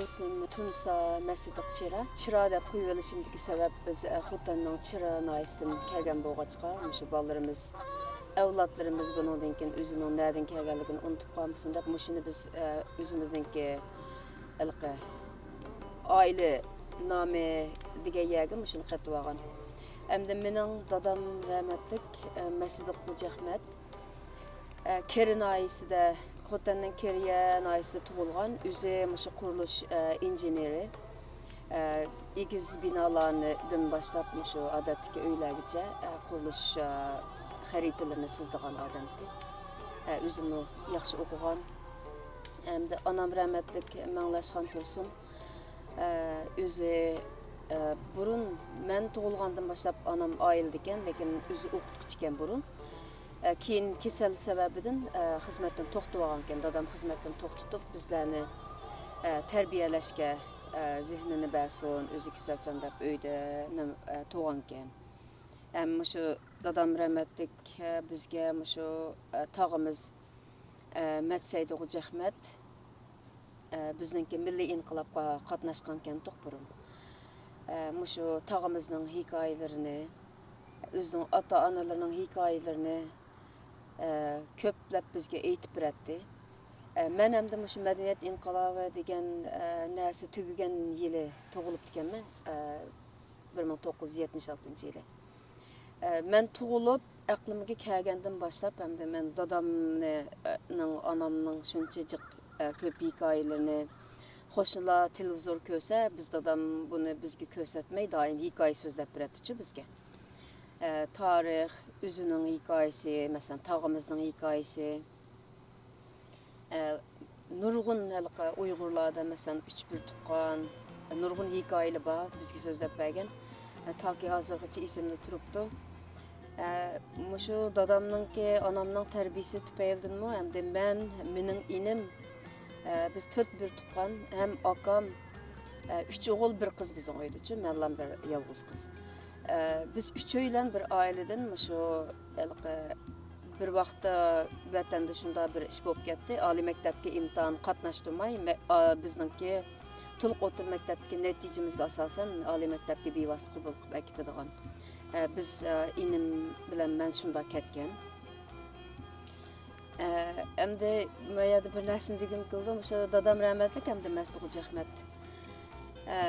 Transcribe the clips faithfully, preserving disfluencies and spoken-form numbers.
ئىسمىم تۇنسا مەسىدىق چىرا. چىرا دەپ قويۇۋېلىشىمدىكى سەۋەب، بىز، ئە، خوتەننىڭ چىرا ناھىيەسىدىن كەلگەن بولغاچقا، مۇشۇ بالىلىرىمىز، ئەۋلادلىرىمىز بۇنىڭدىن كېيىن ئۆزىنىڭ نەدىن كەلگەنلىكىنى ئۇنتۇپ قالمىسۇن دەپ، مۇشۇنى بىز، ئە، ئۆزىمىزنىڭكى ھېلىقى ئائىلە نامى دېگەن يەرگە مۇشۇنى قېتىۋالغان. ئەمدى مېنىڭ دادام رەھمەتلىك، ئە، مەسىدىق خوجاھمەت. ئە، كېرى ناھىيەسىدە، خوتەننىڭ كېرىيە ناھىيەسىدە تۇغۇلغان، ئۆزى مۇشۇ قۇرۇلۇش، ئە، ئىنژېنېرى. ئە، ئېگىز بىنالاردىن باشلاپ مۇشۇ ئادەتتىكى ئۆيلەرگىچە، ئە، قۇرۇلۇش، ئە، خەرىتىلىرىنى سىزىدىغان ئادەمتى. ئە، ئۆزىمۇ ياخشى ئوقۇغان. ئەمدى ئانام رەھمەتلىك مەڭلاشخان تۇرسۇن. ئە، ئۆزى، ئە، بۇرۇن مەن تۇغۇلغاندىن باشلاپ ئانام ئائىلىدىكەن، لېكىن ئۆزى ئوقۇتقۇچىكەن بۇرۇن. ئە، كېيىن كېسەل سەۋەبىدىن، ئە، خىزمەتتىن توختىۋالغانكەن. دادام خىزمەتتىن توختىتىپ، بىزلەرنى، ئە، تەربىيەلەشكە، ئە، زېھنىنى بەرسۇن، ئۆزى كېسەلچان دەپ ئۆيدە نېمە، ئە، تۇرغانكەن. ھەم مۇشۇ دادام رەھمەتلىك، ئە، بىزگە مۇشۇ، ئە، تاغىمىز، ئە، مەتسەيدۇغۇ جەخمەت، ئە، بىزنىڭكى مىللىي ئىنقىلابقا قاتناشقانكەنتۇق بۇرۇن. ئە، مۇشۇ تاغىمىزنىڭ ھېكايىلىرىنى، ئۆزىنىڭ ئاتا-ئانىلىرىنىڭ ھېكايىلىرىنى، ئە، كۆپلەپ بىزگە ئېيتىپ بېرەتتى. ئە، مەن ئەمدى مۇشۇ مەدەنىيەت ئىنقىلابى دېگەن، ئە، نەرسە تۈگىگەن يىلى تۇغۇلۇپتىكەنمەن، ئە، بىر مىڭ توققۇز يۈز يەتمىش ئالتىنچى يىلى. ئە، مەن تۇغۇلۇپ، ئەقلىمگە كەلگەندىن باشلاپ، ئەمدى مەن دادامنى، ئە، نىڭ، ئانامنىڭ شۇنچە جىق، ئە، كۆپ ھېكايىلىرىنى، قوشنىلار تېلېۋىزور كۆرسە، بىز دادام بۇنى بىزگە كۆرسەتمەي، دائىم ھېكايە سۆزلەپ بېرەتتىچۇ بىزگە. ئە، تارىخ، ئۆزىنىڭ ھېكايىسى، مەسىلەن، تاغىمىزنىڭ ھېكايىسى. ئە، نۇرغۇن ھېلىقى ئۇيغۇرلاردا، مەسىلەن، ئۈچ بىر تۇغقان، نۇرغۇن ھېكايىلەر بار، بىزگە سۆزلەپ بەرگەن. ئە، تاكى ھازىرغىچە ئېسىمدە تۇرۇپتۇ. ئە، مۇشۇ دادامنىڭكى، ئانامنىڭ تەربىيىسى تۈپەيلىدىنمۇ، ئەمدى مەن، مېنىڭ ئىنىم، ئە، بىز تۆت بىر تۇغقان، ھەم ئاكام، ئە، ئۈچ ئوغۇل، بىر قىز بىزنىڭ ئۆيدىچۇ، مەنلا بىر يالغۇز قىز. ئە، بىز ئۈچەيلەن بىر ئائىلىدىن مۇشۇ ھېلىقى بىر ۋاقىتتا ۋەتەندە شۇنداق بىر ئىش بولۇپ كەتتى. ئالىي مەكتەپكە ئىمتىھان قاتناشتۇرماي، مە-، ئا، بىزنىڭكى تولۇق ئوتتۇرا مەكتەپتىكى نەتىجىمىزگە ئاساسەن ئالىي مەكتەپكە بىۋاسىتە قوبۇل قىلىپ ئەكېتىدىغان. ئە، بىز، ئە، ئىنىم بىلەن مەن شۇنداق كەتكەن. ئە، ئەمدى ما يەردە بىر نەرسىنى دېگۈم كېلىدۇ. مۇشۇ دادام رەھمەتلىك ئەمدى مەسىدىغۇچى ئەخمەت. ئە،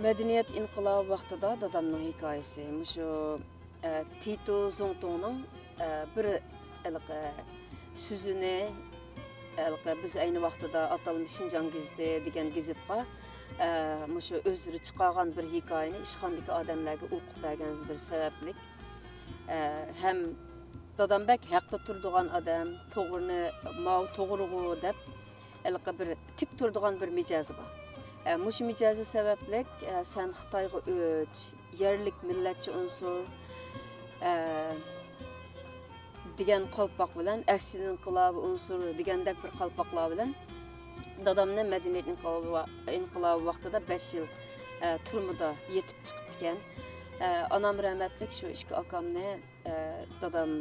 مەدەنىيەت ئىنقىلابى ۋاقتىدا دادامنىڭ ھېكايىسى. مۇشۇ، ئە، تىتو زۇڭتۇڭنىڭ، ئە، بىر ھېلىقى سۆزىنى، ھېلىقى بىز ئەينى ۋاقتىدا ئاتالمىش شىنجاڭ گېزىتى دېگەن گېزىتقا، ئە، مۇشۇ ئۆزلىرى چىقارغان بىر ھېكايىنى ئىشخانىدىكى ئادەملەرگە ئوقۇپ بەرگەن بىر سەۋەبلىك. ئە، ھەم دادام بەك ھەقتە تۇرىدىغان ئادەم، توغرىنى، ماۋۇ توغرىغۇ دەپ، ھېلىقى بىر تىك تۇرىدىغان بىر مىجەزى بار. ئە، مۇشۇ مىجەزى سەۋەبلىك، ئە، سەن خىتايغا ئۆچ، يەرلىك مىللەتچى ئۇنسۇر، ئە، دېگەن قالپاق بىلەن، ئەكسىل ئىنقىلابى ئۇنسۇر دېگەندەك بىر قالپاقلار بىلەن دادامنى مەدەنىيەت ئىنقىلابى ۋا-، ئىنقىلابى ۋاقتىدا بەش يىل، ئە، تۈرمىدە يېتىپ چىقىپتىكەن. ئە، ئانام رەھمەتلىك شۇ ئىككى ئاكامنى، ئە، دادام،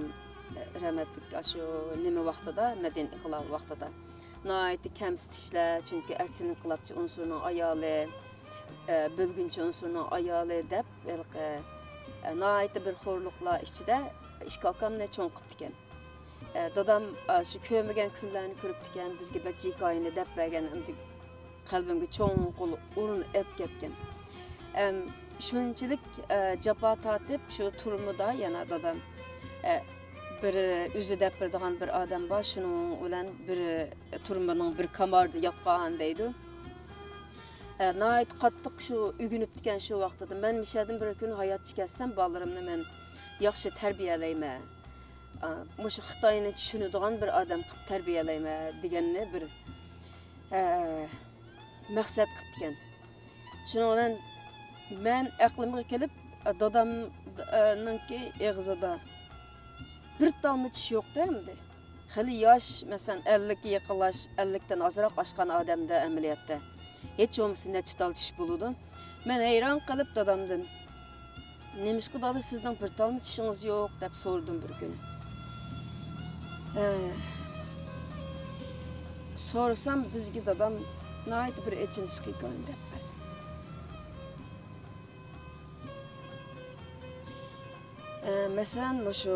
ئە، رەھمەتلىك ئاشۇ نېمە ۋاقتىدا، مەدەنىيەت ئىنقىلابى ۋاقتىدا ناھايىتى كەمسىتىشلەر، چۈنكى ئەكسىل ئىنقىلابچى ئۇنسۇرنىڭ ئايالى، ئە، بۆلگۈنچى ئۇنسۇرنىڭ ئايالى دەپ، ھېلىقى، ئە، ناھايىتى بىر خورلۇقلار ئىچىدە ئىككى ئاكامنى چوڭ قىپتىكەن. ئە، دادام، ئە، شۇ كۆرمىگەن كۈنلەرنى كۆرۈپتىكەن، بىزگە بەك ھېكايىنى دەپ بەرگەن، ئەمدى قەلبىمگە چوڭقۇر ئورۇن ئېلىپ كەتكەن. ئەم، شۇنچىلىك، ئە، جاپا تارتىپ، شۇ تۈرمىدە يەنە دادام، ئە، بىر ئۆزى دەپ بېرىدىغان بىر ئادەم بار، شۇنىڭ بىلەن بىر تۈرمىنىڭ بىر كامارىدا ياتقان دەيدۇ. ئە، ناھايىتى قاتتىق شۇ ئۆگىنىپتىكەن شۇ ۋاقتىدا. مەن مىشەدىن بىر كۈن ھاياتچى كەتسەم، بالىلىرىمنى مەن ياخشى تەربىيەلەيمەن. ئا، مۇشۇ خىتاينى چۈشىنىدىغان بىر ئادەم قىلىپ تەربىيەلەيمەن دېگەننى بىر، ئە، مەقسەت قىپتىكەن. شۇنىڭ بىلەن مەن ئەقلىمگە كېلىپ، دادامنىڭكى ئېغىزىدا بىر تالما چىش يوقتى ئەمدى. خېلى ياش، مەسىلەن، ئەللىككە يېقىنلاش، ئەللىكتىن ئازراق ئاشقان ئادەمدە ئەمەلىيەتتە ھېچ بولمىسا نەچچە تال چىش بولىدۇ. مەن ھەيران قېلىپ دادامدىن، «نېمىشقا دادا سىزنىڭ بىر تالما چىشىڭىز يوق؟» دەپ سورىدىم بىر كۈنى. ھە. سورىسام، بىزگە دادام ناھايىتى بىر ئېچىنىشلىق ھېكايىنى دەپ بەردى. ئە، مەسىلەن، مۇشۇ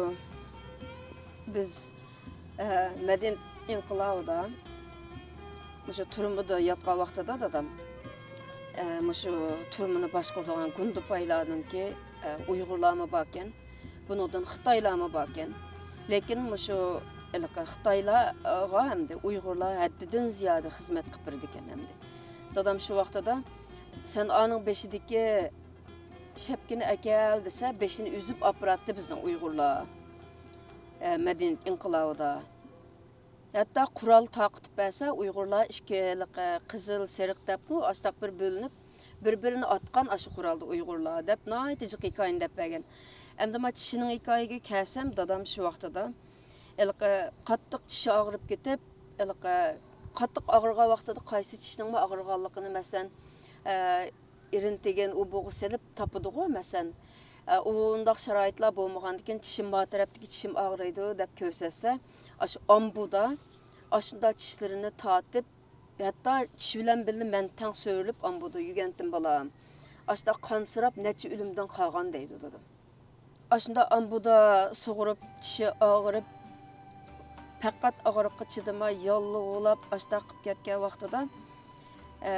بىز، ئە، مەدەنىيەت ئىنقىلابىدا، مۇشۇ تۈرمىدە ياتقان ۋاقتىدا دادام، ئە، مۇشۇ تۈرمىنى باشقۇرىدىغان گۇندىپايلاردىنكى، ئە، ئۇيغۇرلارمۇ باركەن، بۇنىڭدىن خىتايلارمۇ باركەن. لېكىن مۇشۇ ھېلىقى خىتايلارغا ئەمدى ئۇيغۇرلار ھەددىدىن زىيادە خىزمەت قىلىپ بېرىدىكەن ئەمدى. دادام شۇ ۋاقتىدا، «سەن ئانىڭ بېشىدىكى شەپكىنى ئەكەل» دېسە، بېشىنى ئۈزۈپ ئاپىراتتى بىزنىڭ ئۇيغۇرلار، ئە، مەدەنىيەت ئىنقىلابىدا. ھەتتا قورال تارقىتىپ بەرسە، ئۇيغۇرلار ئىككى ھېلىقى قىزىل، سېرىق دەپمۇ ئاشتاق بىر بۆلۈنۈپ، بىر-بىرىنى ئاتقان ئاشۇ قورالدا ئۇيغۇرلار دەپ ناھايىتى جىق ھېكايىنى دەپ بەرگەن. ئەمدى ما چىشىنىڭ ھېكايىگە كەلسەم، دادام شۇ ۋاقتىدا ھېلىقى قاتتىق چىشى ئاغرىپ كېتىپ، ھېلىقى قاتتىق ئاغرىغان ۋاقتىدا قايسى چىشنىڭمۇ ئاغرىغانلىقىنى، مەسىلەن، ئە، رېنتگېن ئۇ بۇغا سېلىپ تاپىدىغۇ، مەسىلەن. ئە، ئۇنداق شارائىتلار بولمىغاندىكىن، چىشىم ما تەرەپتىكى چىشىم ئاغرىيدۇ دەپ كۆرسەتسە، ئاشۇ ئامبۇدا ئاشۇنداق چىشلىرىنى تارتىپ، ھەتتا چىش بىلەن بىللە مەن تەڭ سۆرىلىپ ئامبۇدا يۈگەنتىم بالام. ئاشۇنداق قانسىراپ نەچچە ئۆلۈمدىن قالغان دەيدۇ دادام. ئاشۇنداق ئامبۇدا سۇغۇرۇپ، چىشى ئاغرىپ، پەقەت ئاغرىققا چىدىماي، ياللۇغلاپ، ئاشۇنداق قىلىپ كەتكەن ۋاقتىدا، ئە،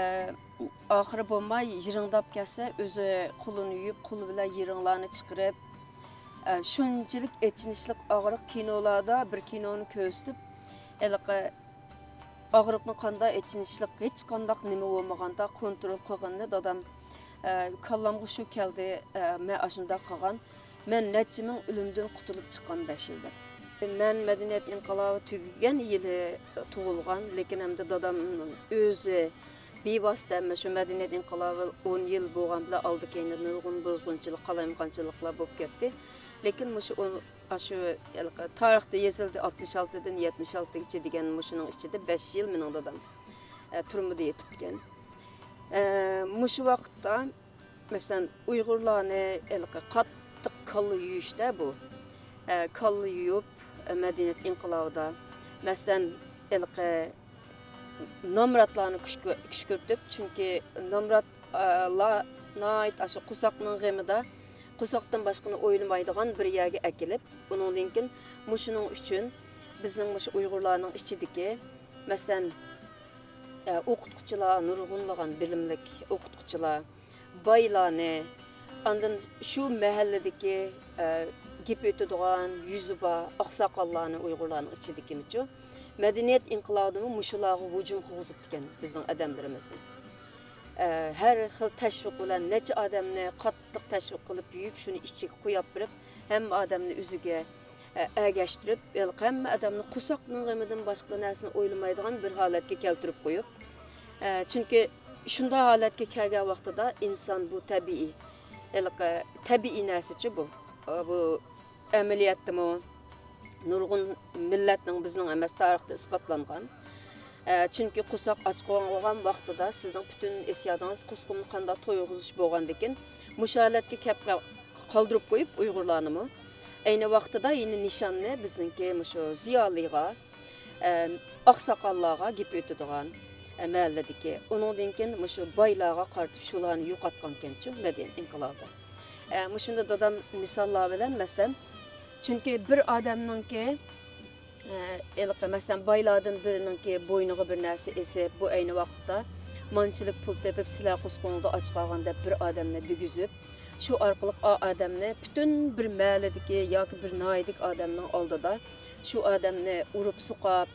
ئاخىرى بولماي يىرىڭداپ كەتسە، ئۆزى قولىنى يۇيۇپ، قولى بىلەن يىرىڭلارنى چىقىرىپ، ئە، شۇنچىلىك ئېچىنىشلىق ئاغرىق، كىنولاردا بىر كىنونى كۆرسىتىپ، ھېلىقى ئاغرىقنى قانداق ئېچىنىشلىق، ھېچقانداق نېمە بولمىغاندا كونترول قىلغىنىنى دادام، ئە، كاللامغا شۇ كەلدى، ئە، مەن ئاشۇنداق قىلغان، مەن نەچچە مىڭ ئۆلۈمدىن قۇتۇلۇپ چىققان بەش يىلدا. مەن مەدەنىيەت ئىنقىلابى تۈگىگەن يىلى تۇغۇلغان، لېكىن ئەمدى دادامنىڭ ئۆزى بىۋاسىتە مەن شۇ مەدەنىيەت ئىنقىلابى ئون يىل بولغان بىلەن ئالدى كەينىدە نۇرغۇن بۇزغۇنچىلىق، قالايمىقانچىلىقلار بولۇپ كەتتى. لېكىن مۇشۇ ئون، ئاشۇ ھېلىقى تارىختا يېزىلدى، ئاتمىش ئالتىدىن يەتمىش ئالتىگىچە دېگەن مۇشۇنىڭ ئىچىدە بەش يىل مېنىڭ دادام، ئە، تۈرمىدە يېتىپتىكەن. ئە، مۇشۇ ۋاقىتتا، مەسىلەن، ئۇيغۇرلارنى ھېلىقى قاتتىق كاللا يۇيۇشتا بۇ، ئە، كاللا يۇيۇپ، ئە، مەدەنىيەت ئىنقىلابىدا، مەسىلەن، ھېلىقى نامراتلارنى كۈشكۈ-، كۈشكۈرتۈپ، چۈنكى نامرات، ئە، لار ناھايىتى ئاشۇ قورساقنىڭ غېمىدا، قورساقتىن باشقىنى ئويلىمايدىغان بىر يەرگە ئەكېلىپ، ئۇنىڭدىن كېيىن مۇشۇنىڭ ئۈچۈن بىزنىڭ مۇشۇ ئۇيغۇرلارنىڭ ئىچىدىكى، مەسىلەن، ئە، ئوقۇتقۇچىلار، نۇرغۇنلىغان بىلىملىك ئوقۇتقۇچىلار، بايلارنى، ئاندىن شۇ مەھەللىدىكى، ئە، گېپى ئۆتىدىغان، يۈزى بار ئاقساقاللارنى، ئۇيغۇرلارنىڭ ئىچىدىكىمۇچۇ، مەدەنىيەت ئىنقىلابىدىمۇ مۇشۇلارغا ھۇجۇم قىلغۇزۇپتىكەن بىزنىڭ ئادەملىرىمىزنى. ئە، ھەر خىل تەشۋىق بىلەن نەچچە ئادەمنى قاتتىق تەشۋىق قىلىپ يۇيۇپ، شۇنى ئىچىگە قويۇپ بېرىپ، ھەممە ئادەمنى ئۆزىگە ئە، ئەگەشتۈرۈپ، ھېلىقى ھەممە ئادەمنى قورساقنىڭ غېمىدىن باشقا نەرسىنى ئويلىمايدىغان بىر ھالەتكە كەلتۈرۈپ قويۇپ، ئە، چۈنكى شۇنداق ھالەتكە كەلگەن ۋاقتىدا ئىنسان بۇ تەبىئىي، ھېلىقى تەبىئىي نەرسىچۇ بۇ. ئە، بۇ ئەمەلىيەتتىمۇ نۇرغۇن مىللەتنىڭ، بىزنىڭ ئەمەس، تارىختا ئىسپاتلانغان. ئە، چۈنكى قورساق ئاچ قالغان ۋاقتىدا سىزنىڭ پۈتۈن ھېسسىياتىڭىز قۇسقۇمنى قانداق تويغۇزۇش بولغاندىكىن، مۇشۇ ھالەتكە كەپ قا-، قالدۇرۇپ قويۇپ ئۇيغۇرلارنىمۇ، ئەينى ۋاقتىدا يەنە نىشاننى بىزنىڭكى مۇشۇ زىيالىيغا، ئە، ئاقساقاللارغا گېپى ئۆتىدىغان، ئە، مەھەللىدىكى، ئۇنىڭدىن كېيىن مۇشۇ بايلارغا قارىتىپ شۇلارنى يوقاتقانكەنچۇ مەدەنىيەت ئىنقىلابىدا. ئە، مۇشۇنداق دادام مىساللار بىلەن، مەسىلەن، چۈنكى بىر ئادەمنىڭكى ئە، ھېلىقى، مەسىلەن، بايلاردىن بىرىنىڭكى بوينىغا بىر نەرسە ئېسىپ، بۇ ئەينى ۋاقىتتا مانچىلىك پۇل تېپىپ، سىلەر قورسىقىڭلاردا ئاچ قالغان دەپ بىر ئادەمنى دېگۈزۈپ، شۇ ئارقىلىق ئا ئادەمنى پۈتۈن بىر مەھەللىدىكى ياكى بىر ناھىيەدىكى ئادەمنىڭ ئالدىدا شۇ ئادەمنى ئۇرۇپ سوقاپ،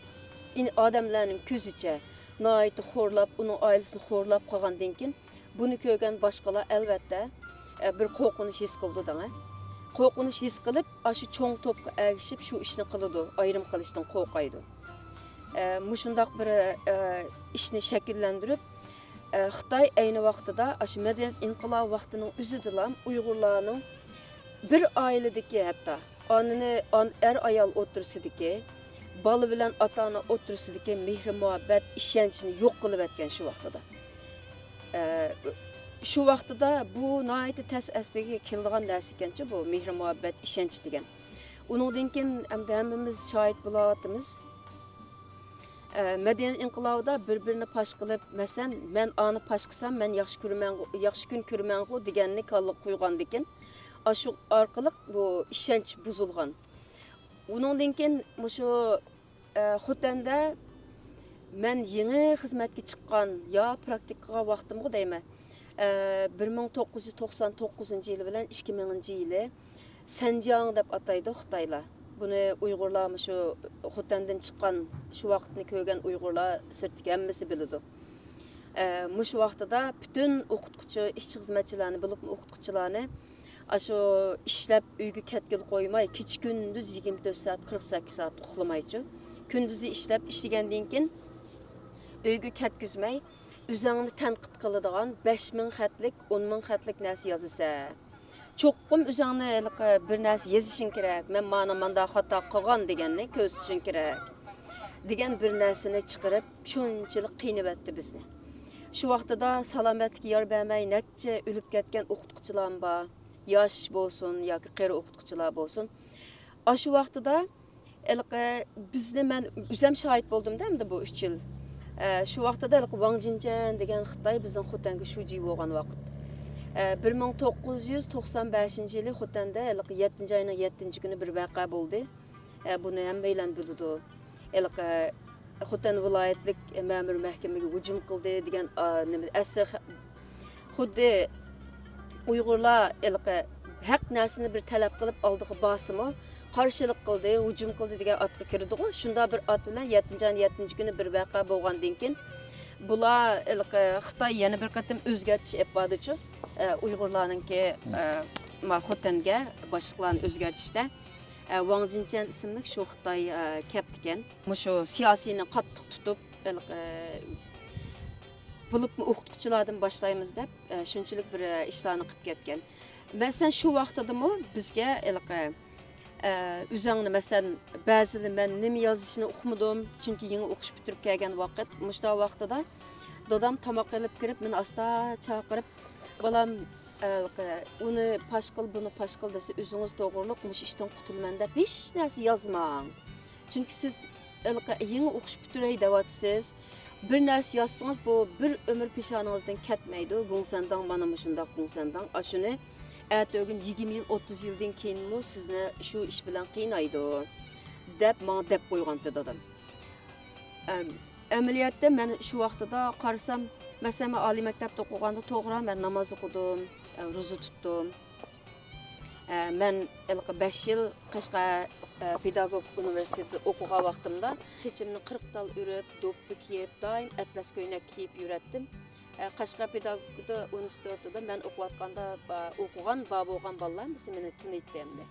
ئادەملەرنىڭ كۆزىچە ناھايىتى خورلاپ، ئۇنىڭ ئائىلىسىنى خورلاپ قىلغاندىن كېيىن، بۇنى كۆرگەن باشقىلار، ئەلۋەتتە، ئە، بىر قورقۇنچ ھېس قىلىدۇ دەڭە. قورقۇنچ ھېس قىلىپ، ئاشۇ چوڭ توپقا ئەگىشىپ شۇ ئىشنى قىلىدۇ، ئايرىم قىلىشتىن قورقايدۇ. ئە، مۇشۇنداق بىر، ئە، ئىشنى شەكىللەندۈرۈپ، ئە، خىتاي ئەينى ۋاقتىدا ئاشۇ مەدەنىيەت ئىنقىلابى ۋاقتىنىڭ ئۆزىدىلا ئۇيغۇرلارنىڭ بىر ئائىلىدىكى، ھەتتا ئانىنى، ئان-، ئەر-ئايال ئوتتۇرىسىدىكى، بالا بىلەن ئاتا-ئانا ئوتتۇرىسىدىكى مېھرى-مۇھەببەت، ئىشەنچنى يوق قىلىۋەتكەن شۇ ۋاقتىدا. ئە، شۇ ۋاقتىدا بۇ ناھايىتى تەس ئەسلىگە كېلىدىغان نەرسە ئىكەنچۇ، بۇ مېھرى-مۇھەببەت، ئىشەنچ دېگەن. ئۇنىڭدىن كېيىن ئەمدى ھەممىمىز شاھىت بولاۋاتىمىز. ئە، مەدەنىيەت ئىنقىلابىدا بىر-بىرىنى پاش قىلىپ، مەسىلەن، مەن ئانى پاش قىلسام، مەن ياخشى كۆرىمەنغۇ، ياخشى كۈن كۆرىمەنغۇ دېگەننى كاللىغا قويغاندىكىن، ئاشۇ ئارقىلىق بۇ ئىشەنچ بۇزۇلغان. ئۇنىڭدىن كېيىن مۇشۇ، ئە، خوتەندە مەن يېڭى خىزمەتكە چىققان يا پراكتىكىغا ۋاقتىمغۇ دەيمەن. ئە، بىر مىڭ توققۇز يۈز توقسان توققۇزىنچى يىلى بىلەن ئىككى مىڭىنچى يىلى سەنجياڭ دەپ ئاتايدۇ خىتايلار. بۇنى ئۇيغۇرلار مۇشۇ خوتەندىن چىققان، شۇ ۋاقىتنى كۆرگەن ئۇيغۇرلار سىرتتىكى ھەممىسى بىلىدۇ. ئە، مۇشۇ ۋاقتىدا پۈتۈن ئوقۇتقۇچى، ئىشچى خىزمەتچىلەرنى، بولۇپمۇ ئوقۇتقۇچىلارنى ئاشۇ ئىشلەپ ئۆيگە كەتكىلى قويماي، كېچە-كۈندۈز يىگىرمە تۆت سائەت، قىرىق سەككىز سائەت ئۇخلىمايچۇ. كۈندۈزى ئىشلەپ، ئىشلىگەندىن كېيىن ئۆيگە كەتكۈزمەي، ئۆزۈڭنى تەنقىد قىلىدىغان بەش مىڭ خەتلىك، ئون مىڭ خەتلىك نەرسە يازىسەن. چوقۇم ئۆزۈڭنى ھېلىقى بىر نەرسە يېزىشىڭ كېرەك، مەن مانا مانداق خاتا قىلغان دېگەننى كۆرسىتىشىڭ كېرەك، دېگەن بىر نەرسىنى چىقىرىپ، شۇنچىلىك قىينىۋەتتى بىزنى. شۇ ۋاقتىدا سالامەتلىكى يار بەرمەي، نەچچە ئۆلۈپ كەتكەن ئوقۇتقۇچىلارمۇ بار. ياش بولسۇن ياكى قېرى ئوقۇتقۇچىلار بولسۇن. ئاشۇ ۋاقتىدا ھېلىقى بىزنى، مەن ئۆزۈم شاھىت بولدۇم-دە، ئەمدى بۇ ئۈچ يىل. ئە، شۇ ۋاقتىدا ھېلىقى ۋاڭ جىنچەن دېگەن خىتاي بىزنىڭ خوتەنگە شۇجى بولغان ۋاقىت. ئە، بىر مىڭ توققۇز يۈز توقسان بەشىنچى يىلى خوتەندە ھېلىقى يەتتىنچى ئاينىڭ يەتتىنچى كۈنى بىر ۋەقە بولدى. ئە، بۇنى ھەممەيلەن بىلىدۇ. ھېلىقى خوتەن ۋىلايەتلىك مەمۇرىي مەھكىمىگە ھۇجۇم قىلدى دېگەن، ئا، نېمە، ئەسلى خۇددى ئۇيغۇرلار ھېلىقى ھەق نەرسىنى بىر تەلەپ قىلىپ ئالدىغا بارسىمۇ، قارشىلىق قىلدى، ھۇجۇم قىلدى دېگەن ئاتقا كىرىدىغۇ. شۇنداق بىر ئات بىلەن يەتتىنچى ئاينىڭ يەتتىنچى كۈنى بىر ۋەقە بولغاندىن كېيىن، بۇلار ھېلىقى خىتاي يەنە بىر قېتىم ئۆزگەرتىش ئېلىپ باردىچۇ. ئە، ئۇيغۇرلارنىڭكى، ئە، ما خوتەنگە باشلىقلارنى ئۆزگەرتىشتە، ئە، ۋاڭ جىنچەن ئىسىملىك شۇ خىتاي، ئە، كەپتىكەن. مۇشۇ سىياسىينى قاتتىق تۇتۇپ، ھېلىقى، بولۇپمۇ ئوقۇتقۇچىلاردىن باشلايمىز دەپ، ئە، شۇنچىلىك بىر، ئە، ئىشلارنى قىلىپ كەتكەن. مەسىلەن، شۇ ۋاقتىدىمۇ بىزگە ھېلىقى، ئە، ئۆزۈڭنى، مەسىلەن، بەزىدە مەن نېمە يازىشىنى ئۇقمىدىم، چۈنكى يېڭى ئوقۇش پۈتتۈرۈپ كەلگەن ۋاقىت. مۇشۇنداق ۋاقتىدا دادام تاماق ئېلىپ كىرىپ، مېنى ئاستا چاقىرىپ، بالام، ھېلىقى، ئۇنى پاش قىل، بۇنى پاش قىل دېسە، ئۆزىڭىز توغرۇلۇق مۇشۇ ئىشتىن قۇتۇلىمەن دەپ ھېچ نەرسە يازماڭ. چۈنكى سىز ھېلىقى يېڭى ئوقۇش پۈتتۈرەي دەۋاتىسىز. بىر نەرسە يازسىڭىز، بۇ بىر ئۆمۈر پېشانىڭىزدىن كەتمەيدۇ. گۇڭسەنداڭ، مانا مۇشۇنداق گۇڭسەنداڭ. ئاشۇنى ئەتىگۈن يىگىرمە يىل، ئوتتۇز يىلدىن كېيىنمۇ سىزنى شۇ ئىش بىلەن قىينايدۇ، دەپ ماڭا دەپ قويغانتى دادام. ئەم-، ئەمەلىيەتتە مەن شۇ ۋاقتىدا قارىسام، مەسىلەن، مەن ئالىي مەكتەپتە ئوقۇغاندا توغرا مەن ناماز ئوقۇدۇم، ئە، روزا تۇتتۇم. ئە، مەن ھېلىقى بەش يىل قەشقەر، ئە، پېداگوگىكا ئۇنىۋېرسىتېتىدا ئوقۇغان ۋاقتىمدا چېچىمنى قىرىق تال ئۈرۈپ، دوپپا كىيىپ، دائىم ئەتلەس كۆينەك كىيىپ يۈرەتتىم. ئە، قەشقەر پېداگوگىكا ئۇنىۋېرسىتېتىدا مەن ئوقۇۋاتقاندا، ئا، ئوقۇغان، بار بولغان بالىلار ھەممىسى مېنى تونۇيتتى ئەمدى.